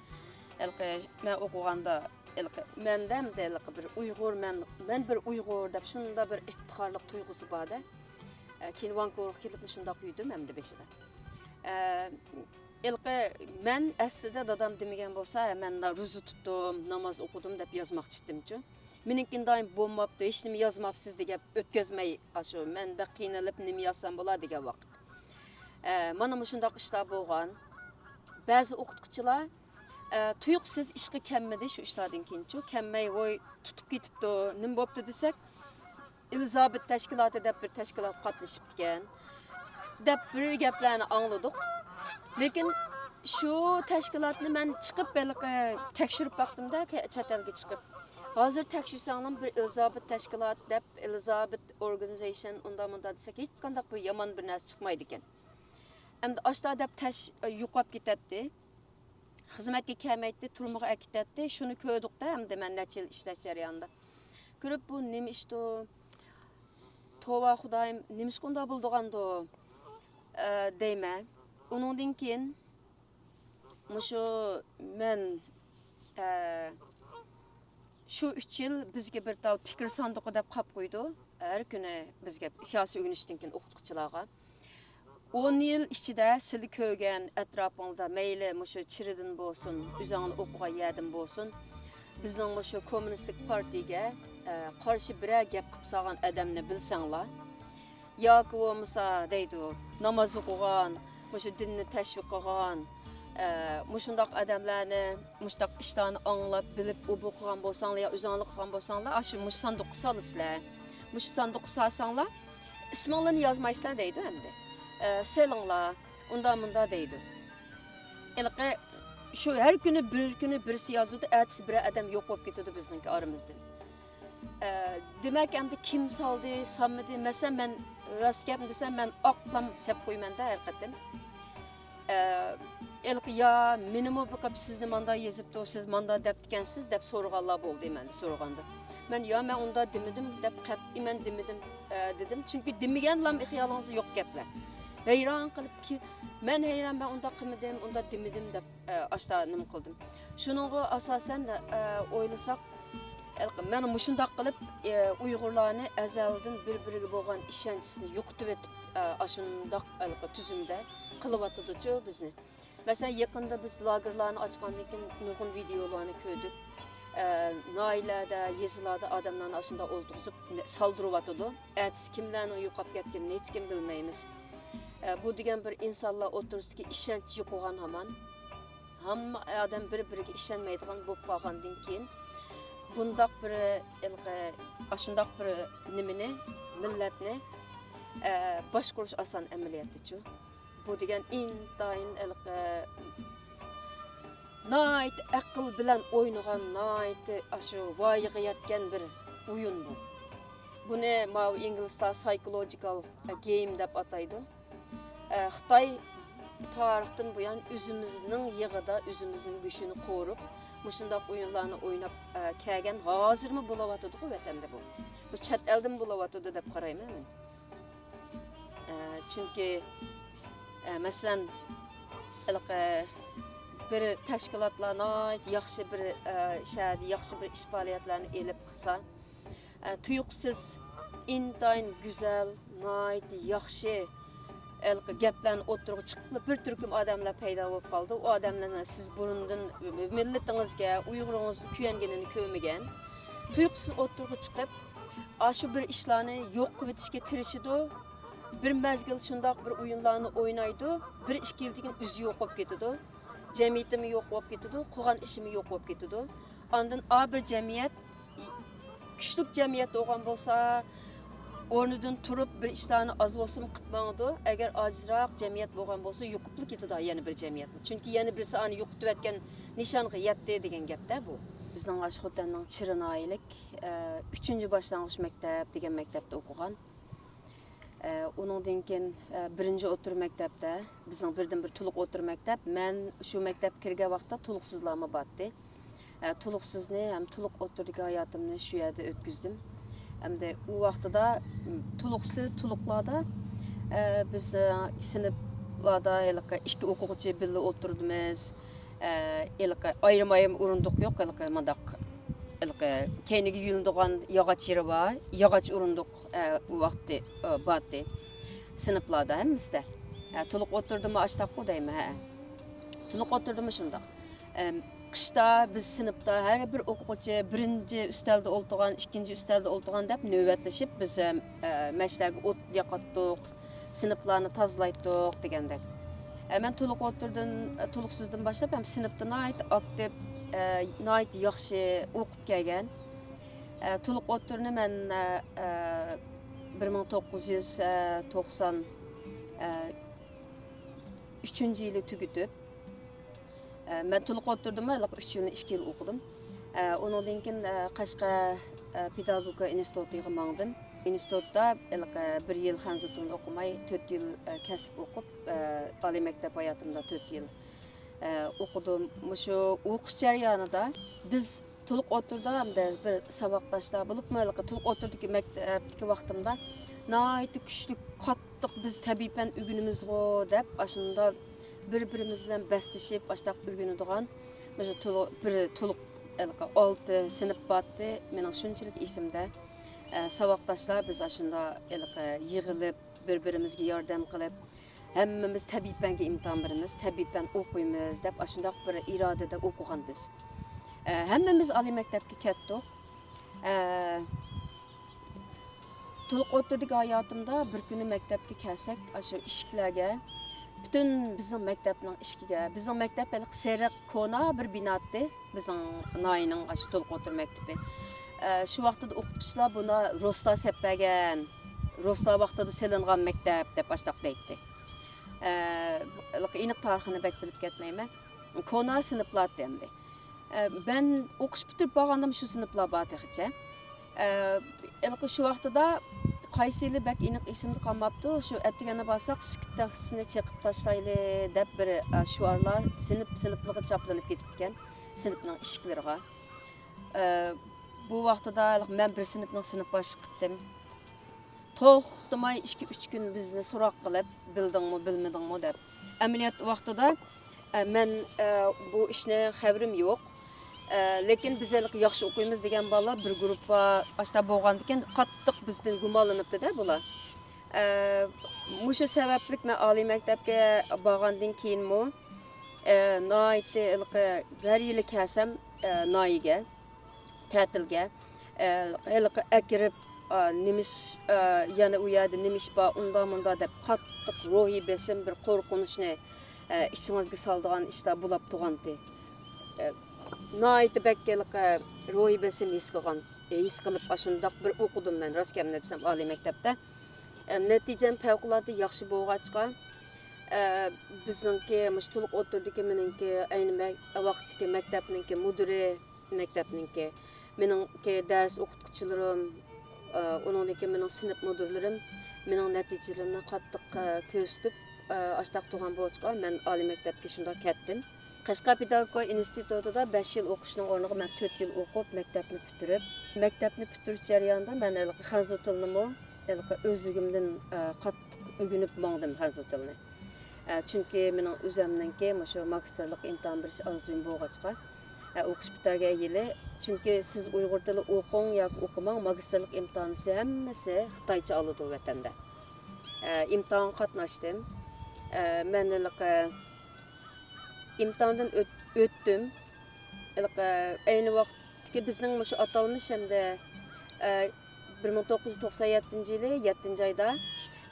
ھېلىقى مەن ئوقۇغاندا ھېلىقى مەندە ئەمدى ھېلىقى بىر ئۇيغۇر، مەن، مەن بىر ئۇيغۇر دەپ شۇنداق بىر ئىپتىخارلىق تۇيغۇسى بار-دە. ئە، كېيىن ۋانكوۋېرغا كېلىپمۇ شۇنداق يۈردۈم ئەمدى بېشىدا. ئە، ھېلىقى مەن ئەسلىدە دادام دېمىگەن بولسا، ھە، مەن روزا تۇتتۇم، ناماز ئوقۇدۇم دەپ يازماقچى ئىدىمچۇ. مېنىڭكىن دائىم بولماپتۇ، ھېچنېمە يازماپسىز دېگەن ئۆتكۈزمەي، ئاشۇ مەن بەك قىينىلىپ نېمە يازسام بولا دېگەن ۋاقىت. ئە، مانا مۇشۇنداق ئىشلار بولغان. بەزى ئوقۇتقۇچىلار، ئە، تۇيۇقسىز ئىشقا كەلمىدى شۇ ئىشلاردىن كېيىنچۇ. كەلمەي، ۋوي، تۇتۇپ كېتىپتۇ، نېمە بوپتۇ دېسەك، ئېلىزابېت تەشكىلاتى دەپ بىر تەشكىلات قاتنىشىپتىكەن، دەپ بىر گەپلەرنى ئاڭلىدۇق. لېكىن شۇ تەشكىلاتنى مەن چىقىپ ھېلىقى تەكشۈرۈپ باقتىم-دە، كە-، چەت ئەلگە چىقىپ. ھازىر تەكشۈرسەڭلار بىر ئېلىزابېت تەشكىلات دەپ، ئېلىزابېت ئورگانىزېيشن، ئۇنداق مۇنداق دېسەك، ھېچقانداق بىر يامان بىر نەرسە چىقمايدىكەن. ئەمدى ئاشتا دەپ تەش-، يوقاپ كېتەتتى. خىزمەتكە كەلمەيتتى، تۈرمىگە ئەكېتەتتى. شۇنى كۆردۇق-دە، ئەمدى مەن نەچچە يىل ئىشلەش جەريانىدا. كۆرۈپ، بۇ نېمە ئىشتۇ؟ توۋا خۇدايىم، نېمىشقا ئۇنداق بولىدىغاندۇ؟ ئە، دەيمەن. ئۇنىڭدىن كېيىن مۇشۇ مەن، ئە، شۇ ئۈچ يىل بىزگە بىر تال پىكىر ساندۇقى دەپ قاپ قويىدۇ. ھەر كۈنى بىزگە سىياسىي ئۆگىنىشتىن كېيىن ئوقۇتقۇچىلارغا. ئون يىل ئىچىدە سىلى كۆرگەن ئەتراپىڭدا مەيلى مۇشۇ چىرىدىن بولسۇن، ئۆزۈڭلار ئوقۇغان يەردىن بولسۇن، بىزنىڭ مۇشۇ كوممۇنىستىك پارتىيىگە، ئە، قارشى بىرەر گەپ قىپ سالغان ئادەمنى بىلسەڭلار، ياكى بولمىسا دەيدۇ، ناماز ئوقۇغان، مۇشۇ دىننى تەشۋىق قىلغان، ئە، مۇشۇنداق ئادەملەرنى، مۇشۇنداق ئىشلارنى ئاڭلاپ، بىلىپ، ئوبۇ قىلغان بولساڭلار يا ئۆزۈڭلار قىلغان بولساڭلار، ئاشۇ مۇشۇ ساندۇققا سالىسىلەر. مۇشۇ ساندۇققا سالساڭلار، ئىسمىڭلارنى يازمايسىلەر دەيدۇ ئەمدى. ئە، سېلىڭلار، ئۇنداق مۇنداق دەيدۇ. ھېلىقى شۇ ھەر كۈنى بىر كۈنى بىرسى يازىدۇ، ئەتىسى بىرەر ئادەم يوق بولۇپ كېتىدۇ بىزنىڭكى ئارىمىزدىن. ئە، دېمەك، ئەمدى كىم سالدى، سالمىدى؟ مەسىلەن، مەن راست گەپنى دېسەم، مەن ئاقلام سەپ قويىمەن-دە ھەر قېتىم. ئە، ھېلىقى، يا مېنىمۇ بۇ قېپ سىزنى ماندا يېزىپتۇ، سىز ماندا دەپتىكەنسىز دەپ سورىغانلار بولدى مەن سورىغاندا. مەن، يا، مەن ئۇنداق دېمىدىم دەپ قەتئىي مەن دېمىدىم، ئە، دېدىم. چۈنكى دېمىگەنلام خىيالىڭىزدا يوق گەپلەر. ھەيران قېلىپ، كى-، مەن ھەيران، مەن ئۇنداق قىلمىدىم، ئۇنداق دېمىدىم دەپ، ئە، ئاشتا نېمە قىلدىم. شۇنىڭغا ئاساسەن، ئە، ئويلىساق، ھېلىقى مانا مۇشۇنداق قىلىپ، ئە، ئۇيغۇرلارنى ئەزەلدىن بىر-بىرىگە بولغان ئىشەنچىسىنى يوقىتىۋېتىپ، ئە، ئاشۇنداق ھېلىقى تۈزۈمدە قىلىۋاتىدۇچۇ بىزنى. مەسىلەن، يېقىندا بىز لاگېرلارنى ئاچقاندىن كېيىن نۇرغۇن ۋىدېئولارنى كۆردۇق. ئە، ناھىيەلەردە، يېزىلاردا ئادەملەرنى ئاشۇنداق ئولتۇرغۇزۇپ، نە-، سالدۇرۇۋاتىدۇ. ئەتىسى كىملەرنىڭ يوقاپ كەتكىنىنى ھېچكىم بىلمەيمىز. ئە، بۇ دېگەن بىر ئىنسانلار ئوتتۇرىسىدىكى ئىشەنچ يوقىغان ھامان. ھەممە ئادەم بىر-بىرىگە ئىشەنمەيدىغان بولۇپ قالغاندىن كېيىن، بۇنداق بىر، ھېلىقى، ئاشۇنداق بىر نېمىنى، مىللەتنى، ئە، باشقۇرۇش ئاسان ئەمەلىيەتتىچۇ. بۇ دېگەن ئىنتايىن ھېلىقى ناھايىتى ئەقىل بىلەن ئوينىغان، ناھايىتى ئاشۇ ۋايىغا يەتكەن بىر ئويۇن بۇ. بۇنى ماۋۇ ئىنگلىزلار سايكولوجىكال گېيم دەپ ئاتايدۇ. ئە، خىتاي تارىختىن بۇيان ئۆزىمىزنىڭ يېغىدا ئۆزىمىزنىڭ گۆشىنى قورۇپ، مۇشۇنداق ئويۇنلارنى ئويناپ، ئە، كەلگەن، ھازىرمۇ بولۇۋاتىدىغۇ ۋەتەندە بۇ. بۇ چەت ئەلدىمۇ بولۇۋاتىدۇ دەپ قارايمەن مەن. ئە، چۈنكى، ئە، مەسىلەن، ھېلىقى بىر تەشكىلاتلار ناھايىتى ياخشى بىر، ئە، شەھەردە ياخشى بىر ئىش پائالىيەتلەرنى ئېلىپ قىلسا، ئە، تۇيۇقسىز ئىنتايىن گۈزەل، ناھايىتى ياخشى ھېلىقى گەپلەرنى ئوتتۇرىغا چىقىپلا بىر تۈركۈم ئادەملەر پەيدا بولۇپ قالدى. ئۇ ئادەملەرنى سىز بۇرۇندىن مىللىتىڭىزگە، ئۇيغۇرىڭىزغا كۆيەنگىنىنى كۆرمىگەن. تۇيۇقسىز ئوتتۇرىغا چىقىپ، ئاشۇ بىر ئىشلارنى يوق قىلىۋېتىشكە تىرىشىدۇ. بىر مەزگىل شۇنداق بىر ئويۇنلارنى ئوينايدۇ، بىر ئىككى يىلدىن كېيىن ئۆزى يوق بولۇپ كېتىدۇ. جەمئىيىتىمۇ يوق بولۇپ كېتىدۇ، قىلغان ئىشىمۇ يوق بولۇپ كېتىدۇ. ئاندىن ئا بىر جەمئىيەت، كۈچلۈك جەمئىيەت بولغان بولسا، ئورنىدىن تۇرۇپ، بىر ئىشلارنى ئاز بولسىمۇ قىلىپ ماڭىدۇ. ئەگەر ئاجىزراق جەمئىيەت بولغان بولسا، يوقىپلا كېتىدۇ يەنە بىر جەمئىيەتمۇ. چۈنكى يەنە بىرسى ئانى يوقىتىۋەتكەن نىشانغا يەتتى دېگەن گەپتە بۇ. بىزنىڭ ئاشۇ خوتەننىڭ چىرى ناھىيەلىك، ئە، ئۈچىنچى باشلانغۇچ مەكتەپ دېگەن مەكتەپتە ئوقۇغان. ئە، ئۇنىڭدىن كېيىن، ئە، بىرىنچى ئوتتۇرا مەكتەپتە، بىزنىڭ بىردىنبىر تولۇق ئوتتۇرا مەكتەپ. مەن شۇ مەكتەپكە كىرگەن ۋاقىتتا تولۇقسىزلارمۇ بارتتى. ئە، تولۇقسىزنى ھەم تولۇق ئوتتۇرىدىكى ھاياتىمنى شۇ يەردە ئۆتكۈزدۈم. ئەمدى ئۇ ۋاقتىدا، م، تولۇقسىز، تولۇقلاردا، ئە، بىز، ئە، سىنىپلاردا ھېلىقى ئىككى ئوقۇغۇچى بىللە ئولتۇردىمىز. ئە، ھېلىقى ئايرىم-ئايرىم ئورۇندۇق يوق، ھېلىقى مانداق، ھېلىقى كەينىگە يۆلىنىدىغان ياغاچ يېرى بار، ياغاچ ئورۇندۇق، ئە، ئۇ ۋاقتى، ئە، بارتى. سىنىپلاردا ھەممىسىدە. ئە، تولۇق ئوتتۇرىدىمۇ ئاشتاققۇ دەيمەن، ھە. تولۇق ئوتتۇرىدىمۇ شۇنداق. ئەم، قىشتا بىز سىنىپتا ھەر بىر ئوقۇغۇچى بىرىنچى ئۈستەلدە ئولتۇرغان، ئىككىنچى ئۈستەلدە ئولتۇرغان دەپ نۆۋەتلىشىپ، بىز، ئەم، ئە، مەشلەرگە ئوت ياقاتتۇق، سىنىپلارنى تازىلايتتۇق دېگەندەك. ئە، مەن تولۇق ئوتتۇرىدىن، تولۇقسىزدىن باشلاپ ھەم سىنىپتا ناھايىتى ئاكتىپ، ئە، ناھايىتى ياخشى ئوقۇپ كەلگەن. ئە، تولۇق ئوتتۇرىنى مەن، ئە، ئە، بىر مىڭ توققۇز يۈز توقسان ئۈچىنچى يىلى تۈگىتىپ، ئە، مەن تولۇق ئوتتۇرىدىمۇ ھېلىقى ئۈچ يىلنى ئىككى يىل ئوقۇدۇم. ئە، ئۇنىڭدىن كېيىن، ئە، قەشقەر، ئە، پېداگوگىكا ئىنستىتۇتىغا ماڭدىم. ئىنستىتۇتتا ھېلىقى بىر يىل خەنزۇ تىلىنى ئوقۇماي، تۆت يىل، ئە، كەسىپ ئوقۇپ، ئە، ئالىي مەكتەپ ھاياتىمدا تۆت يىل، ئە، ئوقۇدۇم. مۇشۇ ئوقۇش جەريانىدا بىز تولۇق ئوتتۇرىدا ھەمدە بىر ساۋاقداشلار بولۇپمۇ، ھېلىقى تولۇق ئوتتۇرىدىكى مەكتەپتىكى ۋاقتىمدا ناھايىتى كۈچلۈك، قاتتىق بىز تەبىئىي پەن ئۆگىنىمىزغۇ دەپ، ئاشۇنداق بىر-بىرىمىز بىلەن بەسلىشىپ، ئاشۇنداق ئۆگىنىدىغان مۇشۇ تولۇق، بىر تولۇق ھېلىقى ئالتە سىنىپ بارتتى. مېنىڭ شۇنچىلىك ئېسىمدە، ئە، ساۋاقداشلار بىز ئاشۇنداق ھېلىقى يىغىلىپ، بىر-بىرىمىزگە ياردەم قىلىپ، ھەممىمىز تەبىئىي پەنگە ئىمتىھان بېرىمىز، تەبىئىي پەن ئوقۇيمىز دەپ ئاشۇنداق بىر ئىرادىدە ئوقۇغان بىز. ئە، ھەممىمىز ئالىي مەكتەپكە كەتتۇق. ئە، تولۇق ئوتتۇرىدىكى ھاياتىمدا بىر كۈنى مەكتەپكە كەلسەك، ئاشۇ ئىشىكلەرگە، پۈتۈن بىزنىڭ مەكتەپنىڭ ئىشىكىگە، بىزنىڭ مەكتەپ ھېلىقى سېرىق كونا بىر بىنا ئىدى، بىزنىڭ ناھىيەنىڭ ئاشۇ تولۇق ئوتتۇرا مەكتىپى. ئە، شۇ ۋاقتىدا ئوقۇتقۇچىلار بۇنى رۇسلار سېلىپ بەرگەن، رۇسلار ۋاقتىدا سېلىنغان مەكتەپ دەپ ئاشۇنداق دەيتتى. ئە، ھېلىقى ئېنىق تارىخىنى بەك بىلىپ كەتمەيمەن. كونا سىنىپلار ئىدى ئەمدى. ئە، مەن ئوقۇش پۈتتۈرۈپ بارغاندا شۇ سىنىپلار بار تېخىچە. ئە، ھېلىقى شۇ ۋاقتىدا قايسى يىلى بەك ئېنىق ئېسىمدە قالماپتۇ، شۇ ئەتىگەندە بارساق سۈكۈت تەختىسىنى چېقىپ تاشلايلى دەپ بىر، ئە، شوئارلار سىنىپ سىنىپلىرىغا چاپلىنىپ كېتىپتىكەن، سىنىپنىڭ ئىشىكلىرىغا. ئە، بۇ ۋاقتىدا ھېلىقى مەن بىر سىنىپنىڭ سىنىپ باشلىقى ئىدىم. توختىماي ئىككى ئۈچ كۈن بىزنى سوراق قىلىپ، بىلدىڭمۇ، بىلمىدىڭمۇ دەپ. ئەمەلىيەت ۋاقتىدا، ئە، مەن، ئە، بۇ ئىشنى خەۋىرىم يوق. ئە، لېكىن بىز ھېلىقى ياخشى ئوقۇيمىز دېگەن بالىلار بىر گۇرۇپپا ئاشتا بولغاندىكىن قاتتىق بىزدىن گۇمانلىنىپتۇ-دە بۇلار. ئە، مۇشۇ سەۋەبلىك مەن ئالىي مەكتەپكە بارغاندىن كېيىنمۇ، ئە، ناھايىتى ھېلىقى ھەر يىلى كەلسەم، ئە، ناھىيەگە. تەتىلگە، ئە، ھېلىقى ئەكىرىپ، ئا، نېمە ئىش، ئا، يەنە ئۇ يەردە نېمە ئىش بار، ئۇنداق مۇنداق دەپ قاتتىق روھىي بېسىم، بىر قورقۇنچنى، ئە، ئىچىڭىزگە سالىدىغان ئىشلار بولاپ تۇرغانتى. ئە، ناھايىتى بەك ھېلىقى روھىي بېسىم ھېس قىلغان، ھېس قىلىپ ئاشۇنداق بىر ئوقۇدۇم مەن، راست گەپنى دېسەم، ئالىي مەكتەپتە. ئە، نەتىجەم پەۋقۇلئاددە ياخشى بولغاچقا، ئە، بىزنىڭكى مۇشۇ تولۇق ئوتتۇرىدىكى مېنىڭكى ئەينى مە-، ۋاقىتتىكى مەكتەپنىڭكى مۇدىرى، مەكتەپنىڭكى، مېنىڭكى دەرس ئوقۇتقۇچىلىرىم، ئە، ئۇنىڭدىن كېيىن مېنىڭ سىنىپ مۇدىرلىرىم مېنىڭ نەتىجىلىرىمنى قاتتىق، ئە، كۆرسىتىپ، ئە، ئاشتاق تۇرغان بولغاچقا، مەن ئالىي مەكتەپكە شۇنداق كەتتىم. قەشقەر پېداگوگىكا ئىنستىتۇتىدا بەش يىل ئوقۇشنىڭ ئورنىغا مەن تۆت يىل ئوقۇپ، مەكتەپنى پۈتتۈرۈپ، مەكتەپنى پۈتتۈرۈش جەريانىدا مەن ھېلىقى خەنزۇ تىلىنىمۇ ھېلىقى ئۆزلۈكۈمدىن، ئە، قاتتىق ئۆگىنىپ ماڭدىم خەنزۇ تىلىنى. ئە، چۈنكى مېنىڭ ئۆزۈمنىڭكى مۇشۇ ماگىستىرلىق ئىمتىھان بېرىش ئارزۇيۇم بولغاچقا، ئە، ئوقۇش پۈتتۈرگەن يىلى، چۈنكى سىز ئۇيغۇر تىلى ئوقۇڭ ياكى ئوقۇماڭ، ماگىستىرلىق ئىمتىھانىسى ھەممىسى خىتايچە ئالىدۇ ۋەتەندە. ئە، ئىمتىھانغا قاتناشتىم. ئە، مەن ھېلىقى ئىمتىھاندىن ئۆت-، ئۆتتۈم. ھېلىقى ئەينى ۋاقىتتىكى بىزنىڭ مۇشۇ ئاتالمىش ھەمدە، ئە، بىر مىڭ توققۇز يۈز توقسان يەتتىنچى يىلى يەتتىنچى ئايدا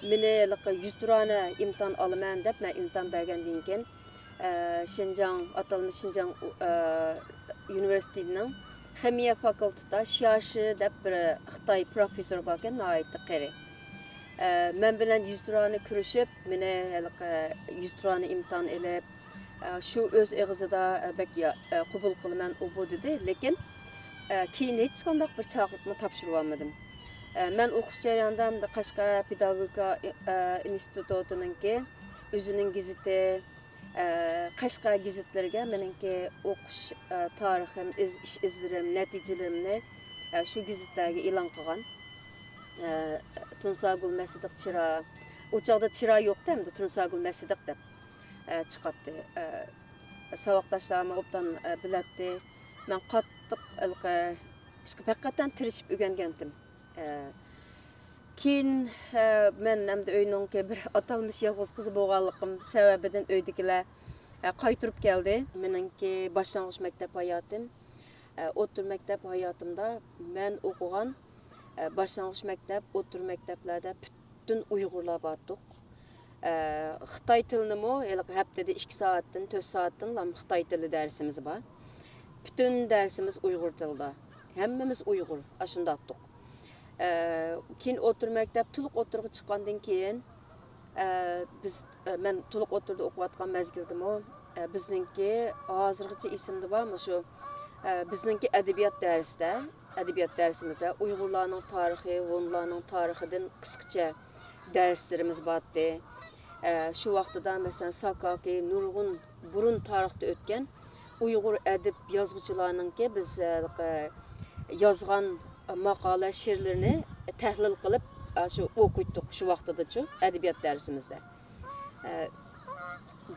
مېنى ھېلىقى يۈزتۇرانە ئىمتىھان ئالىمەن دەپ مەن ئىمتىھان بەرگەندىن كېيىن، ئە، شىنجاڭ، ئاتالمىش شىنجاڭ ئۇ-، ئە، ئۇنىۋېرسىتېتىنىڭ خىمىيە فاكۇلتېتىدا شياشى دەپ بىر خىتاي پروفېسسورى باركەن، ناھايىتى قېرى. ئە، مەن بىلەن يۈزتۇرانە كۆرۈشۈپ، مېنى ھېلىقى يۈزتۇرانە ئىمتىھان ئېلىپ، ئە، شۇ ئۆز ئېغىزىدا، ئە، بەك يا-، ئە، قوبۇل قىلىمەن، ئۇ بۇ دېدى. لېكىن، ئە، كېيىن ھېچقانداق بىر چاقىرىقنى تاپشۇرۇۋالمىدىم. ئە، مەن ئوقۇش جەريانىدا ھەمدە قەشقەر پېداگوگىكا ئى-، ئە، ئىنستىتۇتىنىڭكى ئۆزىنىڭ گېزىتى، ئە، قەشقەر گېزىتلىرىگە مېنىڭكى ئوقۇش، ئە، تارىخىم، ئىز-، ئىش ئىزلىرىم، نەتىجىلىرىمنى، ئە، شۇ گېزىتلەرگە ئېلان قىلغان. ئە، تۇنساگۈل مەسىدىق چىرا، ئۇ چاغدا چىرا يوقتى ھەمدە تۇنساگۈل مەسىدىق دەپ، ئە، چىقاتتى. ئە، ساۋاقداشلارمۇ ئوبدان، ئە، بىلەتتى. مەن قاتتىق ھېلىقى ئىشقا ھەقىقەتەن تىرىشىپ ئۆگەنگەنتىم. ئە، كېيىن، ئە، مەن ئەمدى ئۆينىڭكى بىر ئاتالمىش يالغۇز قىزى بولغانلىقىم سەۋەبىدىن ئۆيدىكىلەر، ئە، قايتۇرۇپ كەلدى. مېنىڭكى باشلانغۇچ مەكتەپ ھاياتىم، ئە، ئوتتۇرا مەكتەپ ھاياتىمدا مەن ئوقۇغان، ئە، باشلانغۇچ مەكتەپ، ئوتتۇرا مەكتەپلەردە پۈتۈن ئۇيغۇرلار بارتۇق. ئە، خىتاي تىلىنىمۇ ھېلىقى ھەپتىدە ئىككى سائەتتىن، تۆت سائەتتىنلا خىتاي تىلى دەرسىمىز بار. پۈتۈن دەرسىمىز ئۇيغۇر تىلىدا. ھەممىمىز ئۇيغۇر، ئاشۇنداقتۇق. ئە، كېيىن ئوتتۇرا مەكتەپ، تولۇق ئوتتۇرىغا چىققاندىن كېيىن، ئە، بىز، ئە، مەن تولۇق ئوتتۇرىدا ئوقۇۋاتقان مەزگىلدىمۇ، ئە، بىزنىڭكى ھازىرغىچە ئېسىمدە بار، مۇشۇ، ئە، بىزنىڭكى ئەدەبىيات دەرسىدە، ئەدەبىيات دەرسىمىزدە ئۇيغۇرلارنىڭ تارىخى، ھونلارنىڭ تارىخىدىن قىسقىچە دەرسلىرىمىز بارتتى. ئە، شۇ ۋاقتىدا، مەسىلەن، ساكاكى، نۇرغۇن بۇرۇن تارىختا ئۆتكەن ئۇيغۇر ئەدىب يازغۇچىلارنىڭكى بىز، ئە، يازغان ماقالە، شېئىرلىرىنى تەھلىل قىلىپ، ئە، شۇ ئوقۇيتتۇق شۇ ۋاقتىدىچۇ ئەدەبىيات دەرسىمىزدە. ئە،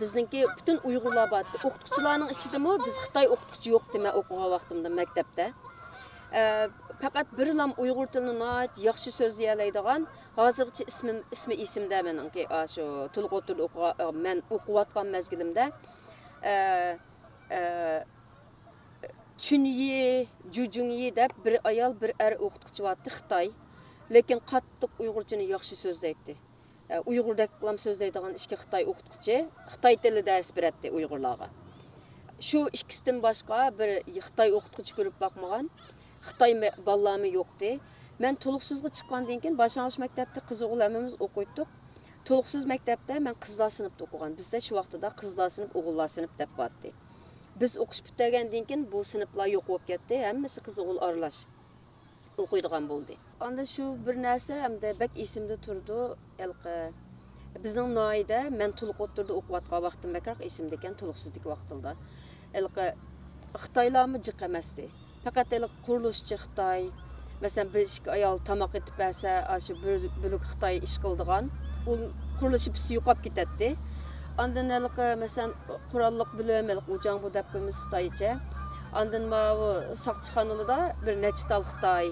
بىزنىڭكى پۈتۈن ئۇيغۇرلار بار. ئوقۇتقۇچىلارنىڭ ئىچىدىمۇ بىز خىتاي ئوقۇتقۇچى يوقتى مەن ئوقۇغان ۋاقتىمدا مەكتەپتە. ئە، پەقەت بىرلام ئۇيغۇر تىلىنى ناھايىتى ياخشى سۆزلىيەلەيدىغان، ھازىرغىچە ئىسمىم، ئىسمى ئېسىمدە مېنىڭكى، ئاشۇ تولۇق ئوتتۇرىدا ئوقۇغان، مەن ئوقۇۋاتقان مەزگىلىمدە، ئە، ئە، چۈنيى، جۇجۇڭيى دەپ بىر ئايال، بىر ئەر ئوقۇتقۇچى بارتتى، خىتاي. لېكىن قاتتىق ئۇيغۇرچىنى ياخشى سۆزلەيتتى. ئە، ئۇيغۇردەكلا سۆزلەيدىغان ئىككى خىتاي ئوقۇتقۇچى خىتاي تىلى دەرس بېرەتتى ئۇيغۇرلارغا. شۇ ئىككىسىدىن باشقا بىر خىتاي ئوقۇتقۇچى كۆرۈپ باقمىغان، خىتاي مە-، بالىلارمۇ يوقتى. مەن تولۇقسىزغا چىققاندىن كېيىن، باشلانغۇچ مەكتەپتە قىز-ئوغۇل ھەممىمىز ئوقۇيتتۇق. تولۇقسىز مەكتەپتە مەن قىزلار سىنىپتا ئوقۇغان. بىزدە شۇ ۋاقتىدا قىزلار سىنىپ، ئوغۇللار سىنىپ دەپ بارتتى. بىز ئوقۇش پۈتتۈرگەندىن كېيىن، بۇ سىنىپلار يوق بولۇپ كەتتى. ھەممىسى قىز-ئوغۇل ئارىلاش ئوقۇيدىغان بولدى. ئاندىن شۇ بىر نەرسە ئەمدى بەك ئېسىمدە تۇرىدۇ. ھېلىقى بىزنىڭ ناھىيەدە مەن تولۇق ئوتتۇرىدا ئوقۇۋاتقان ۋاقتىم بەكرەك ئېسىمدىكەن، تولۇقسىزدىكى ۋاقتىمدا. ھېلىقى خىتايلارمۇ جىق ئەمەستى. پەقەت ھېلىقى قۇرۇلۇشچى خىتاي، مەسىلەن، بىر ئىككى ئايال تاماق ئېتىپ بەرسە، ئاشۇ بىر بۆلەك خىتاي ئىش قىلىدىغان، ئۇ قۇرۇلۇش ئىپىسى يوقاپ كېتەتتى. ئاندىن ھېلىقى، مەسىلەن، قوراللىق بۆلۈم، ھېلىقى ئۇجاڭبۇ دەپ قويىمىز خىتايچە. ئاندىن ماۋۇ ساقچىخانىلىدا بىر نەچچە تال خىتاي،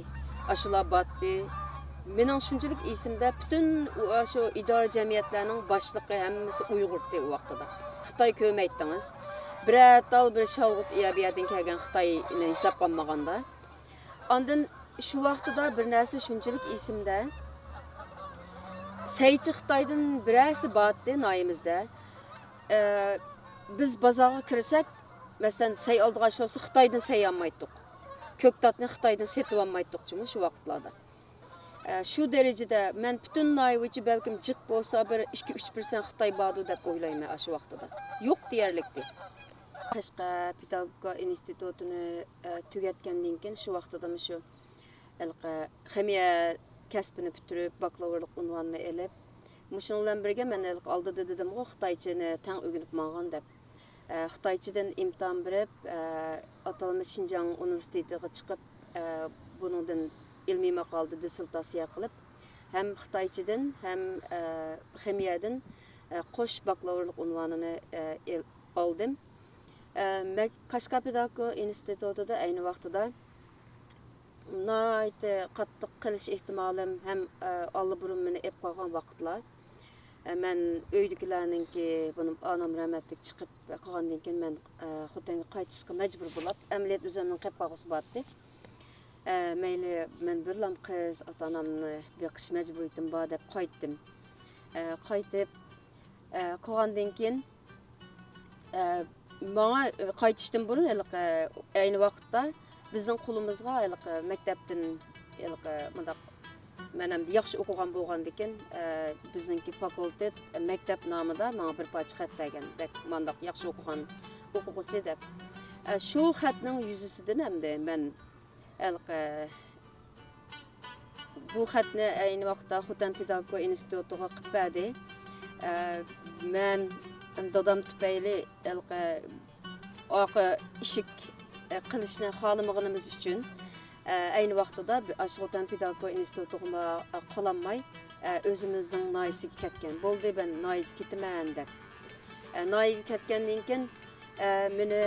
ئاشۇلار بارتتى. مېنىڭ شۇنچىلىك ئېسىمدە، پۈتۈن ئۇ، ئاشۇ ئىدارە جەمئىيەتلەرنىڭ باشلىقى ھەممىسى ئۇيغۇردى ئۇ ۋاقتىدا. خىتاي كۆرمەيتتىڭىز. بىرەر تال بىر شالغۇت يا بۇ يەردىن كەلگەن خىتاينى ھېسابقا ئالمىغاندا. ئاندىن شۇ ۋاقتىدا بىر نەرسە شۇنچىلىك ئېسىمدە، سەيچى خىتايدىن بىرەرسى بارتتى ناھىيەمىزدە. ئە، بىز بازارغا كىرسەك، مەسىلەن، سەي ئالىدىغان ئىش بولسا، خىتايدىن سەي ئالمايتتۇق. كۆكتاتنى خىتايدىن سېتىۋالمايتتۇق جۇمۇ شۇ ۋاقىتلاردا. ئە، شۇ دەرىجىدە مەن پۈتۈن ناھىيە بويىچە بەلكىم جىق بولسا بىر ئىككى ئۈچ پىرسەنت خىتاي باردۇ دەپ ئويلايمەن ئاشۇ ۋاقتىدا. يوق دېيەرلىكتى. قەشقەر پېداگوگىكا ئىنستىتۇتىنى، ئە، تۈگەتكەندىن كېيىن شۇ ۋاقتىدىمۇ شۇ ھېلىقى خىمىيە كەسپىنى پۈتتۈرۈپ، باكلاۋۇرلۇق ئۇنۋانىنى ئېلىپ، مۇشۇنىڭ بىلەن بىرگە مەن ھېلىقى ئالدىدا دېدىمغۇ، خىتايچىنى تەڭ ئۆگىنىپ ماڭغان دەپ. ئە، خىتايچىدىن ئىمتىھان بېرىپ، ئە، ئاتالمىش شىنجاڭ ئۇنىۋېرسىتېتىغا چىقىپ، ئە، بۇنىڭدىن ئىلمىي ماقالىدە دىسسېرتاتسىيە قىلىپ، ھەم خىتايچىدىن، ھەم، ئە، خىمىيەدىن، ئە، قوش باكلاۋۇرلۇق ئۇنۋانىنى، ئە، ئېل-، ئالدىم. ئە، مەك-، قەشقەر پېداگوگىكا ئىنستىتۇتىدا ئەينى ۋاقتىدا ناھايىتى قاتتىق قېلىش ئېھتىمالىم ھەم، ئە، ئاللىبۇرۇن مېنى ئېلىپ قالغان ۋاقىتلار. ئە، مەن ئۆيدىكىلەرنىڭكى، بۇنى ئانام رەھمەتلىك چىقىپ قالغاندىن كېيىن مەن، ئە، خوتەنگە قايتىشقا مەجبۇر بولاپ، ئەمەلىيەتتە ئۆزۈمنىڭ قېلىپ قالغۇسى بارتتى. ئە، مەيلى، مەن بىرلام قىز، ئاتا-ئانامنى بېقىش مەجبۇرىيىتىم بار دەپ قايتتىم. ئە، قايتىپ، ئە، قالغاندىن كېيىن، ئە، ماڭا قايتىشتىن بۇرۇن ھېلىقى ئەينى ۋاقىتتا بىزنىڭ قولىمىزغا ھېلىقى مەكتەپتىن ھېلىقى مۇنداق، مەن ئەمدى ياخشى ئوقۇغان بولغاندىكىن، ئە، بىزنىڭكى فاكۇلتېت، مەكتەپ نامىدا ماڭا بىر پارچە خەت بەرگەن. بەك مانداق ياخشى ئوقۇغان ئوقۇغۇچى دەپ. ئە، شۇ خەتنىڭ يۈزىسىدىن ئەمدى مەن ھېلىقى بۇ خەتنى ئەينى ۋاقىتتا خوتەن پېداگوگىكا ئىنستىتۇتىغا قىلىپ بەردى. ئە، مەن دادام تۈپەيلى ھېلىقى ئارقا ئىشىك، ئە، قىلىشنى خالىمىغىنىمىز ئۈچۈن، ئە، ئەينى ۋاقتىدا بى-، ئاشۇ خوتەن پېداگوگىكا ئىنستىتۇتىغىمۇ، ئە، قالالماي، ئە، ئۆزىمىزنىڭ ناھىيەسىگە كەتكەن. بولدى، مەن ناھىيەگە كېتىمەن دەپ. ئە، ناھىيەگە كەتكەندىن كېيىن، ئە، مېنى